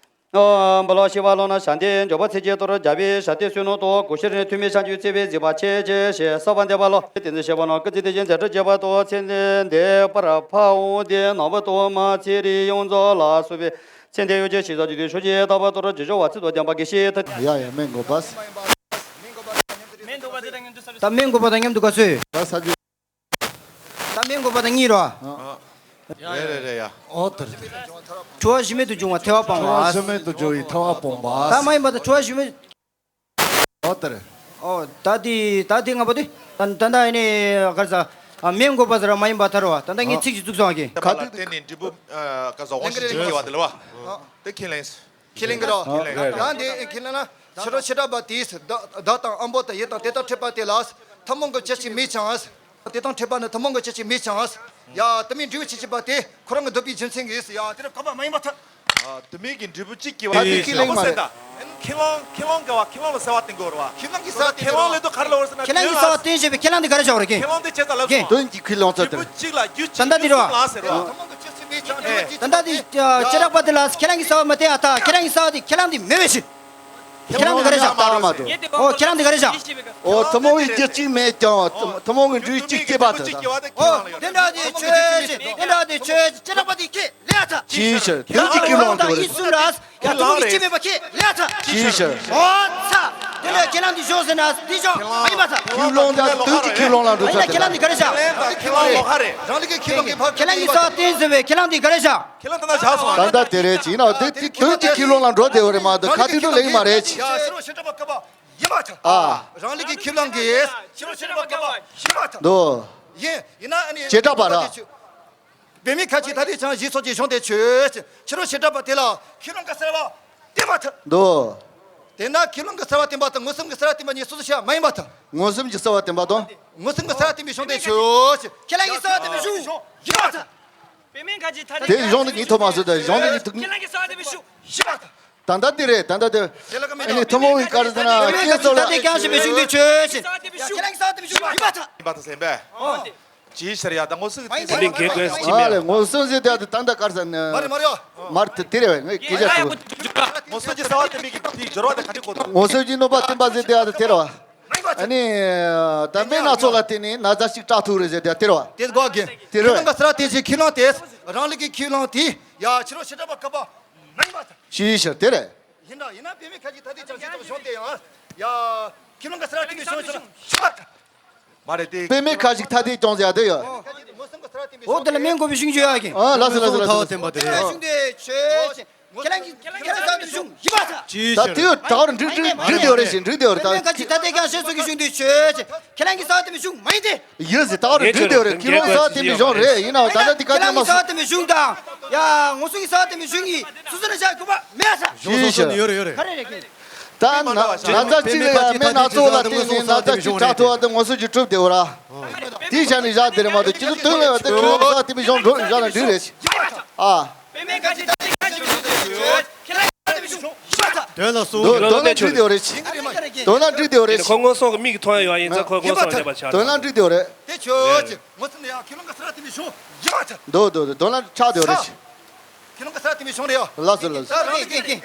ཨོ། འབུལ་བ་ཞུ་བ་ལོ་ན་ཞལ་འདེབས་འབྱོར་པ་ཚེ་གཅིག་ཏུ་རྒྱལ་བའི་ཞབས་བརྟན་བསོད་ནམས་དང་གོ་ཤྲི་ནས་ཐུགས་སྨོན་བྱང་ཆུབ་སེམས་དཔའི་གཟིགས་པ་ཆེ་ཆེ་ཞེས་གསོལ་བ་འདེབས་པ་ལོ། བསྟན་འཛིན་བྱེ་བ་ནང་སྐུ་ཚེ་དེ་བཞིན་ཆེ་རུ་གྱུར་པ་དང་ཚེ་འདས་པར་འཕགས་དབང་ལྡན་ནག་པོ་དང་མ་ཚེ་རིང་ཡོངས་རྫོགས་ལ་སོགས་པའི་ཚེ་འདས་ཡོན་ཏན་ཞིང་སར་འཇུག་པའི་ཕྱོགས་བཅུའི་དག་པ་དང་རྒྱུ་ཕྱོགས་བ་ཚིག་ཏུ་ལྡན་པ་དགེ་བཤེས་ཐུབ། ཡ་ཡ་སྨན་དགོས་པ། ད་སྨན་དགོས་པ་དང་མཉམ་དུ་ག་ཚོད། ད་ས་ཆུ། ད་སྨན་དགོས་པ་དང་གཉིས་རོ། རེད་རེད་རེད་ཡ། ཨོ་ཏེ། དྲི་བ་གཞི་མེད་དུ་འབྱུང་བ་ཐལ་བ་སྤངས་པ། དྲི་བ་གཞི་མེད་དུ་འབྱུང་བའི་ཐལ་བ་སྤངས་པ། ད་མ་ཡིན་པ་དང་དྲི་བ་གཞི་མེད། ཨོ་ཏེ། ཨོ་ད་དེ་ད་དེ་ལྔ་པོ་དེ། ད་ད་ད་ཨ་ནི་ག་རེ་ཟ། ཨ་སྨན་དགོས་པ་ཟེར་བ་མ་ཡིན་པ་ཐལ་བ། ད་ད་ངས་ཚིག་ཅིག་བཙུགས་སོང་ཨ་ཀེ། ཁ་ཐུག་དེ་ནི་འབྲས་བུ་ག་ཟ་དབང་ཤེས་ཅིག་སྐྱེ་བ་དེ་ལ་བ། དེ་ཁས་ལེན། ཁས་ལེན་གི་རོ། ཨ་རེད། ཡང་དེ་ཁས་ལེན་ན་ཕྱི་རོལ་བྱེ་བྲག་པ་དེས་བདག་བདག་དང་དབང་པོ་དང་ཡིད་དང་དེ་དག་འཕྲད་པ་དེ་ལ་ཐུན་མོང་གི་སྤྱི་ཆིངས་མེད་ཀྱང་། དེ་དང་འཕྲད་པ་ནི་ཐུན་མོང་གི་སྤྱི་ཆིངས་མེད་ཀྱང་། ཡ་དུ་མའི་འབྲས་བུ་སྤྱི་ཆིངས་པ་དེ་ཁོ་རང་གི་འདོད་པའི་རྒྱུ་མཚན་གྱིས་ཡ་དེ་ར་གོ་བ་མ་ཡིན་པ་ཐལ། དུ་མའི་གི་འབྲས་བུ་གཅིག་སྐྱེ་བ་དེ་ཁས་ལེན་མ་རེད། ཁས་བླངས་ཁས་བླངས་དགའ་བ་ཁས་བླངས་ལ་གསལ་བ་བསྟན་དགོས་རེད་བ། ཁས་བླངས་ཀྱི་གསལ་བ་བསྟན་དགོས་རེད་བ། ཁས་བླངས་ཀྱི་གསལ་བ་བསྟན་བྱས་པའི་ཁས་བླངས་དེ་ག་རེ་བཞག་རེད་ཀེ། ཁས་བླངས་དེ་བྱས་ཙང་ལབ་སོང་། དོན་གྱི་ཁས་བླངས་ཚར་ཏེ། འབྲས་བུ་གཅིག་ལ་རྒྱུ་གཅིག་ད་ལྟ་དེ་རེད་བ། ལ་ཟེར་བ། ད་ལྟ་དེ་བྱེ་བྲག་པ་དེ་ལ་ཁས་བླངས་ཀྱི་གསལ་བ་མ་བསྟན་ཨ་ད་ཁས་བླངས་ཀྱི་གསལ་བ་དེ་ཁས་བླངས་དེ་མེད་པའི་ཕྱིར། ཁས་བླངས་དེ་ག་རེ་བཞག་ཨོ་ཁས་བླངས་དེ་ག་རེ་བཞག་ཨོ་ཐུན་མོང་བའི་རྒྱུ་གཅིག་མེད་ཀྱང་ཐུན་མོང་གི་འབྲས་བུ་གཅིག་སྐྱེས་པ་དང་། ཨོ་དེ་འདྲ་དེ་ཆོས་ཅན། དེ་འདྲ་དེ་ཆོས་ཅན། བྱེ་བྲག་པ་དེ་ཁས་ལེན་ཨ་ད། ཅིའི་ཕྱིར། དོན་གྱི་ཁས་བླངས་དང་ཡིད་གསུམ་ལ་ཡ་ཐུན་མོང་གི་སྤྱི་མེད་པ་ཁས་ལེན་ཨ་ད། ཅིའི་ཕྱིར། ཨོ་ཚ། དེ་ལས་ཁས་བླངས་དེ་བཞག་ཟེར་ན་དེ་བཞག་མ་ཡིན་པ་ད། ཁས་བླངས་དང་དོན་གྱི་ཁས་བླངས་ལ་འགྲོ་ཡིན་ན་ཚར་ཏེ། ཁས་བླངས་དེ་ག་རེ་བཞག་ཁས་བླངས་ལོག་ཁ་རེད། རང་ལུགས་ཀྱི་ཁས་བླངས་ཀྱི་ཕར་ཁས་བླངས་ཀྱི་གསལ་བ་བསྟན་ཟེར་བའི་ཁས་བླངས་དེ་ག་རེ་བཞག་ཁས་བླངས་དེ་ན་བཞག་སོང་། ད་ལྟ་དེ་རེད་ཅི་ཡིན་ན་དེ་དོན་གྱི་ཁས་བླངས་ལ་འགྲོ་བདེ་བ་རེད་མ་གཏོགས་ཁ་ཐུག་ཏུ་ལེགས་མ་རེད་ཅི། ཡ་ཕྱི་རོལ་བྱེ་བྲག་པ་ཀ་པ་ཡིན་མ་ཐལ། ཨ། རང་ལུགས་ཀྱི་ཁས་བླངས་ཀྱི་ཕྱི་རོལ་བྱེ་བྲག་པ་ཀ་པ་ཡིན་མ་ཐལ། འདུག་ཡིན་ཡིན་ན་ཨ་ནི་བྱེ་བྲག་པ་ར། བུད་མེད་ཁ་ཅིག་ཐ་དད་ཅན་ཞེས་སོགས་ཀྱི་གཞུང་དེ་ཆོས་ཅན། ཕྱི་རོལ་བྱེ་བྲག་པ་དེ་ལ་ཁས་བླངས་ཀྱི་གསལ་བ་བསྟན་མ་ཐལ། འདུག་དེས་ན་ཁས་བླངས་ཀྱི་གསལ་བ་བསྟན་པ་དང་མངོན་སུམ་གྱི་གསལ་བ་བསྟན་པ་གཉིས་སོ་སོར་བཤད་མ་ཡིན་པ་ཐལ། མངོན་སུམ་གྱི་གསལ་བ་བསྟན་པ་དང་། མངོན་སུམ་གྱི་གསལ་བ་བསྟན་པའི་གཞུང་དེ་ཆོས་ཅན། ཁས་བླངས་ཀྱི་གསལ་བ་བསྟན་པའི་གཞུང་ཡིན་མ་ཐལ། དེ་གཞུང་དེ་གཉིས་ཐོག་མ་སོ་དང་གཞུང་དེ་གཉིས་ཐོག་ཁས་བླངས་ཀྱི་གསལ་བ་བསྟན་པའི་གཞུང་ཡིན་མ་ཐལ། ད་ལྟ་དེ་རེད། ད་ལྟ་དེ་ཨ་ནི་ཐུན་མོང་གི་སྐབས་སུ་ན་སྐད་ཚོད་ལ་ད་དེ་ཀྱང་ཞེས་པའི་གཞུང་དེ་ཆོས་ཅན། ཁས་བླངས་ཀྱི་གསལ་བ་བསྟན་པའི་གཞུང་ཡིན་མ་ཐལ། ཡིན་པ་དང་ཟེར་བས། ཅིའི་ཕྱིར་ཡ་ད་མངོན་སུམ་གྱི་དེ་ལས་འགལ་དགོས་ཟེར་གྱི་མེད། ཨ་ལས་མངོན་སུམ་ཟེར་དེ་ཨ་ད་ད་ལྟ་གར་ས་ནས་མ་རེད་མ་རེད། མར་དེ་དེ་རེད་བས་ངས་སྐད་ཆ་ཞུ། མངོན་སུམ་གྱི་གསལ་བ་བསྟན་པའི་གི་དེའི་སྦྱོར་བ་དེ་ག་འདྲ་གོ་ཐུབ། མངོན་སུམ་གྱི་ནུས་པ་བསྟན་པ་ཟེར་དེ་ཨ་ད་དེ་རེད་བ། ཨ་ནི་ད་སྨན་སྣ་ཚོགས་ལ་བརྟེན་ནས་ན་ཚ་ཞིག་དྲག་ཐུབ་རེད་ཟེར་དེ་ཨ་དེ་རེད་བ། དེ་གོ་གི། དེ་རེད་བས། ཁས་བླངས་ཀྱི་གསལ་བ་བསྟན་ཅིང་ཁས་བླངས་དེ་རང་ལུགས་ཀྱི་ཁས་བླངས་དེ་ཡ་ཕྱི་རོལ་བྱེ་བྲག་པ་ཀ་པ་མ་ཡིན་པ་ཐལ། ཅིའི་ཕྱིར་དེ་རེད། ཡིན་ད་ཡིན་ན་བུད་མེད་ཁ་ཅིག་ཐ་དད་ཅན་ཞེས་སོགས་གཞུང་དེ་ཡང་། ཡ། ཁས་བླངས་ཀྱི་གསལ་བ་བསྟན་པའི་གཞུང་ཞིག་ལ་ཞུགས་པ་ཐལ། མ་རེད་དེ། བུད་མེད་ཁ་ཅིག་ཐ་དད་ཅན་ཟེར་ཡ་དེ་ཡོད། འོ་དེ་ལ་སྨན་དགོས་པའི་གཞུང་ཞུ་ཡ་གི། ཨ་ལགས་སོ་ལགས་སོ་ལགས་སོ། ཐ་བ་བསྟན་པ་དེ་རེད། གཞུང་དེ་ཆོས་ཅན། ཁས་བླངས་ཀྱི་ཁས་བླངས་ཀྱི་གསལ་བ་བསྟན་པའི་གཞུང་ཡིན་པ་ཐལ། ཅིའི་ཕྱིར། ད་དེ་ད་བར་འགྲིག་འགྲིག་འགྲིག་དེ་ཡོད་རེད་ཞེས་འགྲིག་དེ་ཡོད་རེད་ད། བུད་མེད་ཁ་ཅིག་ཐ་དད་ཅན་ཞེས་སོགས་ཀྱི་གཞུང་དེ་ཆོས་ཅན། ཁས་བླངས་ཀྱི་གསལ་བ་བསྟན་པའི་གཞུང་མ་ཡིན་ཏེ། ཡིན་ཟེར་ད་བར་འགྲིག་དེ་ཡོད་རེད། ཁས་བླངས་གསལ་བ་བསྟན་པའི་གཞུང་རེད། ཡིན་ནའང་ད་ལྟ་དེ་བཀའ་བསྟན་མ་སོང་། ཁས་བླངས་ཀྱི་གསལ་བ་བསྟན་པའི་གཞུང་དང་། ཡ། མངོན་སུམ་གྱི་གསལ་བ་བསྟན་པའི་གཞུང་གཉིས་སོ་སོ་ནས་བཞག་དགོས་པ་མེད་ས། གཞུང་སོ་སོ་ནས་ཡོད་རེད་ཡོད་རེད། ག་རེ་རེད་ཀྱི། ད་ན་ན་ཚ་གཅིག་ལ་ཡ་སྨན་སྣ་ཚོགས་ལ་བརྟེན་ནས་ན་ཚ་གཅིག་དྲག་ཐུབ་པ་དེ་མངོན་སུམ་གྱིས་གྲུབ་བདེ་བོ་ར། དེའི་ཆ་ནས་བཞག་དེ་རེད་མ་གཏོགས་སྤྱི་ཚོགས་དོན་ལ་ཡང་ད་ཁས་བླངས་གསལ་བ་བསྟན་པའི་གཞུང་འགྲོ་བཞག་ན་འགྲིག་རེད། ཨ། དོན་ལ་འགྲིག་དེ་ཡོད་རེད། དོན་ལ་འགྲིག་དེ་ཡོད་རེད། དེ་ཁོ་མངོན་སུམ་གྱི་མིག་གིས་མཐོང་ཡ་ཡོད་ཡིན་ཙང་ཁོ་མངོན་སུམ་བསྟན་པ་ཆགས། དོན་ལ་འགྲིག་དེ་ཡོད་རེད། དེ་ཆོས་ཅན། མངོན་སུམ་ལ་ཡང་ཁས་བླངས་ཀྱི་གསལ་བ་བསྟན་པའི་གཞུང་ཡིན་མ་ཐལ། འདུག་འདུག་འདུག་དོན་ལ་ཆགས་དེ་ཡོད་རེད། ཁས་བླངས་ཀྱི་གསལ་བ་བསྟན་པའི་གཞུང་རེད་ཡ། ལགས་སོ་ལགས་སོ། ད་རང་ལུགས་ཀྱི་ཁས་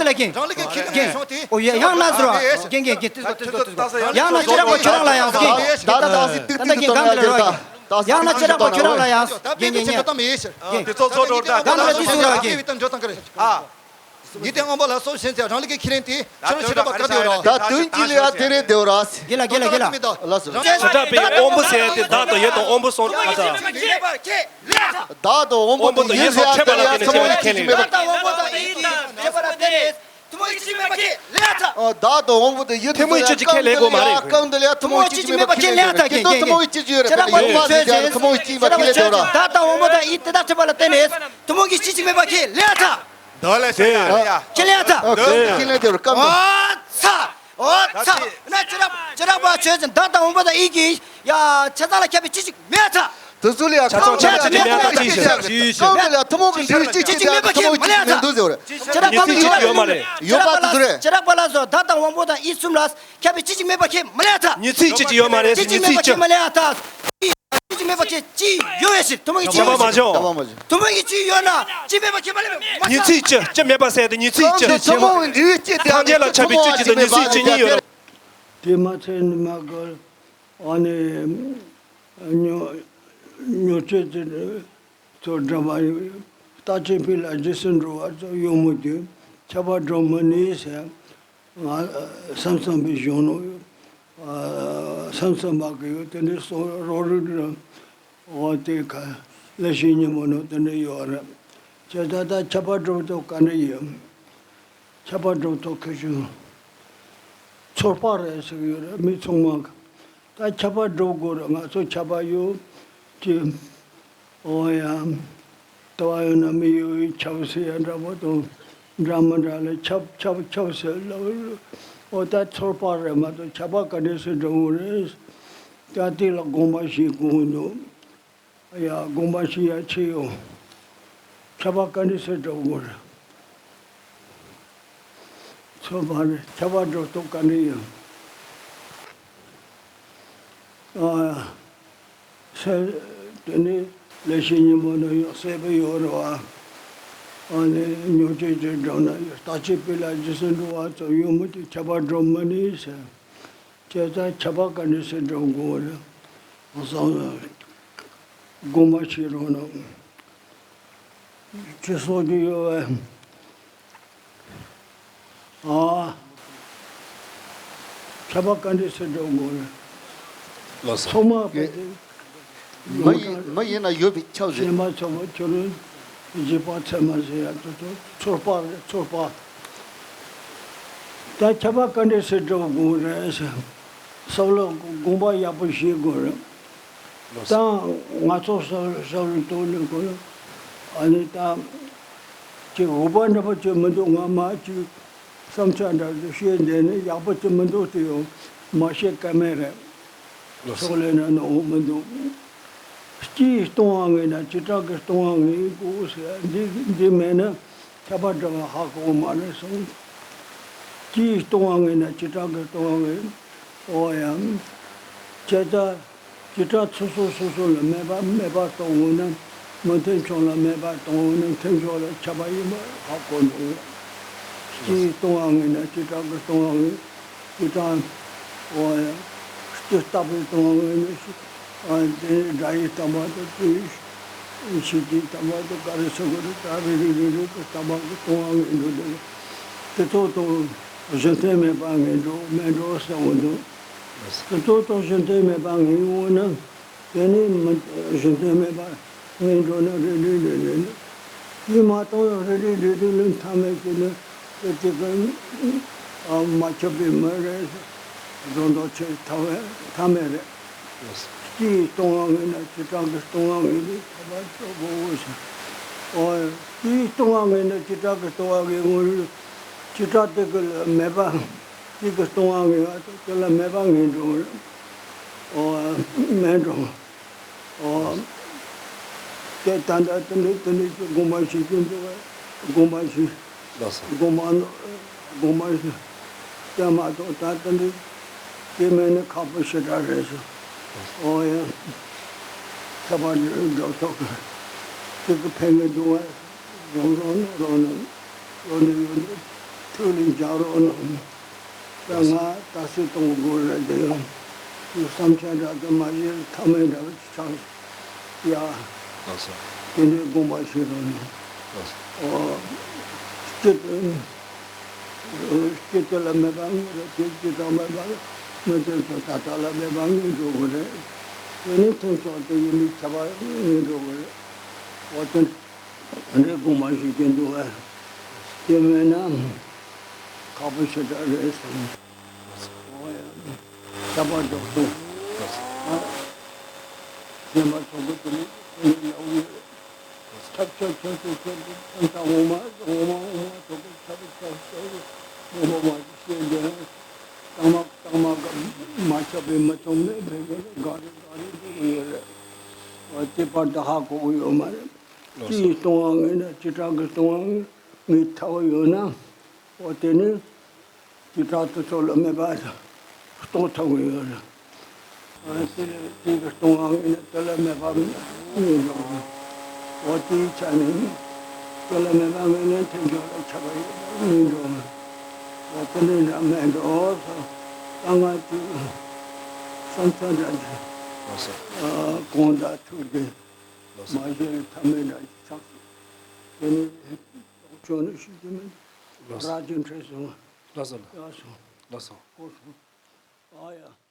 བླངས་ཀྱི་གསལ་བ་བསྟན་པའི་གཞུང་དེ། ཨོ་ཡ་ཡང་ན་ཟེར་བ། རྒན་རྒན་རྒན་ཏིག་ཏོག་ཏིག་ཏོག་ཏིག་ཏོག་ཡང་ན་ཅི་ར་པ་ཁྱོད་རང་ལ་ཡང་རྒན་རྒན། ད་ད་ད་སི་ཏིག་ཏིག་ཏོག་ཡང་རྒན་ག་ལ་ར་རྒན། ད་ཡང་ན་ཅི་ར་པ་ཁྱོད་རང་ལ་ཡང་རྒན་རྒན་རྒན། དེ་ཚོ་ཚོ་འགྲོ་ད། ད་ད་ཏིག་ཏོག་ཏོག་ཡང་རྒན། ཉི་ཟླའི་དབང་པོ་ལ་སོགས་ཞེས་བྱ་རང་ལུགས་ཀྱི་ཁས་ལེན་དེ་ཕྱི་རོལ་བྱེ་བྲག་པ་བཀག་སྟེ་ཡོད་ར། ད་དོན་གྱི་ལས་ཡ་དེ་རེད་དེ་ཡོད་ར། རྒན་ལགས་རྒན་ལགས་རྒན་ལགས། ལགས་སོ། བྱེ་བྲག་པའི་དབང་པོ་ཟེར་ཡ་དེ་བདག་དང་ཡུལ་དང་དབང་པོ་གསུམ་ཨ་ཙ། བདག་དང་དབང་པོ་དང་ཡུལ་ཟེར་ཡ་དེ་ལ་ཡང་ཐུན་མོང་གི་སྤྱི་ཆིངས་མེད་པ། བདག་དང་དབང་པོ་དང་ཡུལ་དང་ཁྱད་པར་ལ་བརྟེན་ནས་ཐུན་མོང་གི་སྤྱི་ཆིངས་མེད་པ་ཁས་ལེན་ཡ་ཐལ། ཨ། བདག་དང་དབང་པོ་དང་ཡུལ་ཐུན་མོང་གི་སྤྱི་ཆིངས་ཁས་ལེན་དགོས་མ་རེད། སྐབས་འདི་ལ་ཡང་ཐུན་མོང་གི་སྤྱི་ཆིངས་མེད་པ་ཁས་ལེན་དགོས་རེད། ཐུན་མོང་གི་སྤྱི་ཆིངས་ཡོད་རེད། ཐུན་མོང་གི་སྤྱི་ཆིངས་ཡོད་རེད། ཡུལ་མ་ཟེར་ཡ་ཐུན་མོང་གི་སྤྱི་ཆིངས་མེད་པ་ཁས་ལེན་དགོས་རེད། བདག་དང་དབང་པོ་དང་ཡུལ་དེ་དག་ཁྱད་པར་ལ་བརྟེན་ནས་ཐུན་མོང་གི་སྤྱི་ཆིངས་མེད་པ་ཁས་ལེན་ཡ་ཐལ། དོན་ལ་ཟེར་ཡ་རེད་ཡ། ཁས་ལེན་ཡ་ཐལ། ཨ། ཁས་ལེན་དགོས་རེད། སྐབས་འདི། ཨ་ཚ། ཨོ་ཚ། ན་ཅི་རག་ཅི་རག་པ་ཆོས་ཅན་བདག་དང་དབང་པོ་དང་ཡིད་ཀྱི་ཡ་ཆ་ཚང་ལ་ཁྱབ་པའི་ཅི་ཞིག་མེད་ཚ། དེ་ཚོ་ལ་ཡང་ཆ་ཚང་ཁམས་ལ་ཁྱབ་པའི་ཅི་ཞིག་མེད་ཚ། ཅི་ཞིག་ཅི་ཞིག་ཁམས་ལ་ཡང་ཐུན་མོང་གི་ལུས་ཅི་ཞིག་ཅི་ཞིག་མེད་པ་ཐུན་མོང་གི་ཅི་ཞིག་མེད་འདུག་ཟེར་བ་རེད། ཅི་རག་པ་ལ་ཅི་རག་པ་ལ་ཅི་རག་པ་ལ་སོ་བདག་དང་དབང་པོ་དང་ཡིད་གསུམ་ལ་ཁྱབ་པའི་ཅི་ཞིག་མེད་པ་ཁྱེད་མ་ལས་ཚ། ཉི་ཚིག་ཅི་ཞིག་ཡོད་མ་རེད། ཅི་ཞིག་མེད་པ་ཁྱེད་མ་ལས་ཚ། ཅི་ཅི་མེད་པ་ཁྱེད་ཅི་ཡོད་ཟེར། ཐུན་མོང་གི་ཅི་ཡོད་ཟེར། ཐུན་མོང་གི་ཅི་ཡོད་ན་ཅི་མེད་པ་ཁྱེད་མ་ལས་མ་ཉི་ཚིག་ཅི་ཅི་མེད་པ་ཟེར་ཏེ་ཉི་ཚིག་ཅི། ཐུན་མོང་གི་ལུས་ཅི་དེ་ཐམས་ཅད་ལ་ཁྱབ་པའི་ཅི་ཅི་དང་ཉི་ཚིག་ཅི་གཉིས་ཡོད་རེད། དེ་མ་ཚད་ནི་མ་གོ་ཨ་ནི་ཉོ་ཉོ་ཆས་ཅི་ཚོ་འདྲ་མ་ཡོད། རྟག་ཆད་པའི་ལ་རྗེས་སུ་འགྲོ་བ་ཚོ་ཡོང་མི་དུས་ཁྱབ་པ་སྒྲུབ་མི་ནུས་ཟེར། ང་བསམ་བསམ་པའི་གཞུང་ནོ། བསམ་བསམ་མ་གི་ཡོད་དེ་འདྲའི་སོགས་རོགས་རིག་ར་འོ་དེ་ཁ་ལས་ཤིག་ཉིན་མོ་ནོ་དེ་འདྲ་ཡོད་རེད། ཁྱེད་ད་ལྟ་ཁྱབ་པ་སྒྲུབ་ཐོག་ག་འདྲ་ཡོད། ཁྱབ་པ་སྒྲུབ་ཐོག་ཁ་ཤུ་ཚོར་པ་རེད་ཟེར་གི་ཡོད་རེད་མི་ཚང་མ་གི། ད་ཁྱབ་པ་སྒྲུབ་དགོས་རེད། ང་ཚོ་ཁྱབ་པ་ཡོད་ཀྱི། འོ་ཡ། ལྟ་བ་ཡོད་ན་མི་ཡོད་ཡོད་ཁྱབ་ཟེར་ཡ་འདྲ་པོ་དང་འདྲ་མི་འདྲ་ལ་ཁྱབ་ཁྱབ་ཁྱབ་ཟེར་ལ། འོ་ད་ཚོར་པ་རེད་མ་གཏོགས་ཁྱབ་པ་ག་འདྲས་སེ་འགྲོ་འོང་རེད། ད་དེ་ལ་དགོངས་པ་བཞེས་དགོས་འདུག་ཡ་དགོངས་པ་བཞེས་ཡ་ཆེ་ཡོང་། ཁྱབ་པ་ག་འདྲས་སེ་འགྲོ་དགོས་རེད། ཚོར་པ་རེད། ཁྱབ་པ་སྒྲུབ་ཐོག་ག་འདྲས་ཡོད། ཨ། སེ། དེ་ནི་ལས་བྱེད་སྙིང་པོ་ནི་ཡོད་སྲེད་པའི་ཡོད་རེད་བ། ཨ་ནི་ཉོ་ཆས་ཅིག་སྒྲུབ་ན་ཡོད་རྟག་ཆད་པའི་ལ་རྗེས་སུ་འགྲོ་བ་ཚོ་ཡོད་མི་དེ་ཁྱབ་པ་སྒྲུབ་མི་ནུས་ཟེར། ཁྱེད་ཚོ་ཁྱབ་པ་ག་འདྲ་སེ་སྒྲུབ་དགོས་རེད། བསམ་ན་དགོངས་པ་བཞེས་རོགས་གནང་། ཅི་གསུང་རྒྱུ་ཡོད་བས། ཨ། ཁྱབ་པ་ག་འདྲས་སེ་སྒྲུབ་དགོས་རེད། ལགས་སོ། ཚང་མ་དཔེ་དེ། མི་ཡིན་མི་ཡིན་ན་ཡོད་པའི་ཁྱབ་ཟེར། ཞེན་པ་ཚོགས་པ་ཁྱོད་རང་རྗེས་དཔག་ཚད་མ་ཟེར་ཡ་དེ་ཚོ་ཚོར་པ་རེད་ཚོར་པ། ད་ཁྱབ་པ་ག་འདྲས་སེ་སྒྲུབ་དགོས་རེད་ཟེར། བསམ་བློ་དགོངས་པ་ཡག་པོ་བཞེས་དགོས་རེད། ད་ང་ཚོ་ས་ས་རུ་གཏོང་ནས་གོ་ནོ། ཨ་ནི་ད་ཅིག་འུ་པ་འདྲ་པོ་ཅིག་མི་འདུག་ང་མ་ཅིག་བསམ་འཆར་འདྲ་ཞིག་བཤད་འདས་ནས་ཡག་པོ་ཅིག་མི་འདུག་དེ་ཡང་མ་བཤད་ཀ་མེད་རེད། ལགས་སོ། སོག་ལས་ན་ནོ་འོ་མི་འདུག་སྤྱིའི་སྟོང་བ་ངེས་ན་བྱེ་བྲག་གི་སྟོང་བ་ངེས་དགོས་ཟེར་འདི་འདི་མེད་ན་ཁྱབ་པ་འདྲ་བ་ཧ་གོ་མ་རེད་གསུངས། སྤྱིའི་སྟོང་བ་ངེས་ན་བྱེ་བྲག་གི་སྟོང་བ་ངེས། འོ་ཡང་། ཁྱེད་ད། བྱེ་བྲག་སོ་སོ་སོ་སོ་ལ་མེད་པ་མེད་པར་གཏོང་འོང་ན། མི་མཐུན་ཕྱོགས་ལ་མེད་པར་གཏོང་འོང་ན་མཐུན་ཕྱོགས་ལ་ཁྱབ་པ་ཡིན་པ་ཧ་གོ་འགྲོ་འོང་། སྤྱིའི་སྟོང་བ་ངེས་ན་བྱེ་བྲག་གི་སྟོང་བ་ངེས། བྱེ་བྲག་འོ་ཡ། སྤྱི་ལྟ་བུའི་སྟོང་བ་ངེས་ན། ཨ་དེ་སྒྲ་ཡི་ལྟ་བ་དང་དེ་ཤེས་ཀྱི་ལྟ་བ་དང་ག་རེ་ཟེར་དགོས་རེད། ད་རེ་རེ་རེ་རེ་གི་ལྟ་བ་གི་སྟོང་བ་ངེས་འགྲོ་འདུག་དེ་ཚོ་དང་གཞི་མཐུན་མེད་པ་ངེས་འགྲོ་མེད་འགྲོ་ཟེར་འོང་འདུག་དེ་ཚོ་དང་གཞི་མཐུན་མེད་པ་ངེས་འོང་ན། དེ་ནི་མི་གཞི་མཐུན་མེད་པ་ངེས་འགྲོ་ན་རེ་རེ་རེ་རེ་ནི། དེ་མ་གཏོགས་རེ་རེ་རེ་རེ་ལུས་མཐའ་མེད་ཀྱི་ནི་དེ་དེ་གི་ཨ་མ་ཁྱབ་པའི་མི་རེད། རྫོང་མདོ་ཆེ་མཐའ་མེད་མཐའ་མེད་རེད། སྤྱིའི་སྟོང་བ་ངེས་ན་བྱེ་བྲག་གི་སྟོང་བ་ངེས་པའི་ཁྱད་པར་ཆོག་གོ་ཞེས། ཨོ། སྤྱིའི་སྟོང་བ་ངེས་ན་བྱེ་བྲག་གི་སྟོང་བ་ངེས་ངོ་རེད། བྱེ་བྲག་དེ་གི་ལ་མེད་པ། དེ་གི་སྟོང་བ་ངེས་པ་དེ་ལ་མེད་པ་ངེས་འགྲོ་རེད། ཨོ། མེད་འགྲོ། ཨོ། དེ་ད་ལྟ་དེ་འདྲ་དེ་འདྲ་ཅིག་དགོངས་པ་བཞེས་ཀྱིན་འདུག་གས། དགོངས་པ་བཞེས། ལགས་སོ། དགོངས་པ་ནི་དགོངས་པ་བཞེས། དེ་མ་གཏོགས་ད་དེ་འདྲ་དེ་མེད་ན་ཁག་པོ་ཞེ་དྲག་རེད་ཟེར། ཨོ་ཡ། ཁྱད་པར་འགྲོ་ཐོག་གི་དེ་གི་ཕན་གི་འདུག་གས། རོགས་རོགས་ནི་རོགས་ནི་ཡོད་ནི་ཡོད་ནི་ཐུགས་ལ་འཇགས་རོགས་གནང་། ད་ང་ད་སུས་གཏོང་དགོས་རེད་དེ་ཡང་། དེ་བསམ་འཆར་འདྲ་དེ་མ་གཞི་ཐ་མལ་འདྲ་བ་ཆགས་ཡ། ལགས་སོ། དེ་འདྲའི་དགོངས་པ་བཞེས་རོགས་གནང་། ལགས་སོ། ཨོ། སྤྱི་དེ་སྤྱི་དེ་ལ་མེད་པ་ངེས་རེད། དེ་སྤྱི་དང་མེད་པ་མི་མཐུན་ཕྱོགས་ད་ལྟ་ལ་མེད་པ་ངེས་འགྲོ་གི་རེད། དེ་ནི་མཐུན་ཕྱོགས་དེ་ཡིན་མིན་ཁྱད་པར་ངེས་འགྲོ་གི་རེད། ཨོ་དེ་འདྲའི་དགོངས་པ་བཞེས་ཀྱིན་འདུག་གས། དེ་མེད་ན། ཁག་པོ་ཞེ་དྲག་རེད་ཟེར། ཨོ་ཡ། ཁྱད་པར་འཇོག་སོང་། ཨ། ཞེན་པ་ཚོགས་པ་དེ་ནི་དེ་ནི་ཡག་པོ་ཡོད། ཁྱབ་ཁྱབ་ཁྱབ་ཁྱབ་ཁྱབ་ཁྱབ་ཁྱབ་འོ་མ་འོ་མ་འོ་མ་ཚོགས་པ་ཁྱབ་ཁྱབ་ཁྱབ་འོ་མ་མ་ཞེས་འདོན། གཙང་མ་གཙང་མ་ག་མ་ཆགས་པའི་མི་ཚང་མས་བོད་པ་ལ་དགའ་རེ་དགའ་རེ་འདུག་ཡོད་རེད། ཨ་དེ་བར་དུ་ཧ་གོ་གི་ཡོད་མ་རེད། ལགས་སོ། སྤྱིའི་སྟོང་བ་ངེས་ན་སྤྱི་བཏང་གི་སྟོང་བ་ངེས་ངེས་ཐག་ཡོད་ན། འོ་དེ་ནི་སྤྱི་བཏང་དུ་ཚོ་ལ་མེད་པ་གཏོང་ཐུབ་ཀྱི་ཡོད་རེད། ཨ་དེ་ལས་དེ་གི་སྟོང་བ་ངེས་ན་དེ་ལ་མེད་པ་མིན་འགྲོ་གི། འོ་དེའི་ཆ་ནས་ནི་དེ་ལ་མེད་པ་ངེས་ན་མཐུན་ཕྱོགས་ལ་ཆགས་པ་ཡོད་པ་མིན་འགྲོ་གི། འོ་དེ་ནི་ན་མེད་འགྲོ་སོ། ད་ང་ཚོས་བསམ་ཚུལ་འདྲ་འདི་ལགས་སོ། ཨ་གང་དང་ཐུག་སྟེ་ལགས་སོ། མ་གཞི་ཐ་མལ་འདྲ་ཆགས་སོང་། དེ་ནི་ཆོག་ནི་ཞིག་གི་མིན། ལགས་སོ། ར་ཅན་ཁྲེས་སོང་། ལགས་སོ། ཡག་སོང་། ལགས་སོ། ཧོ་སོང་། ཨ་ཡ།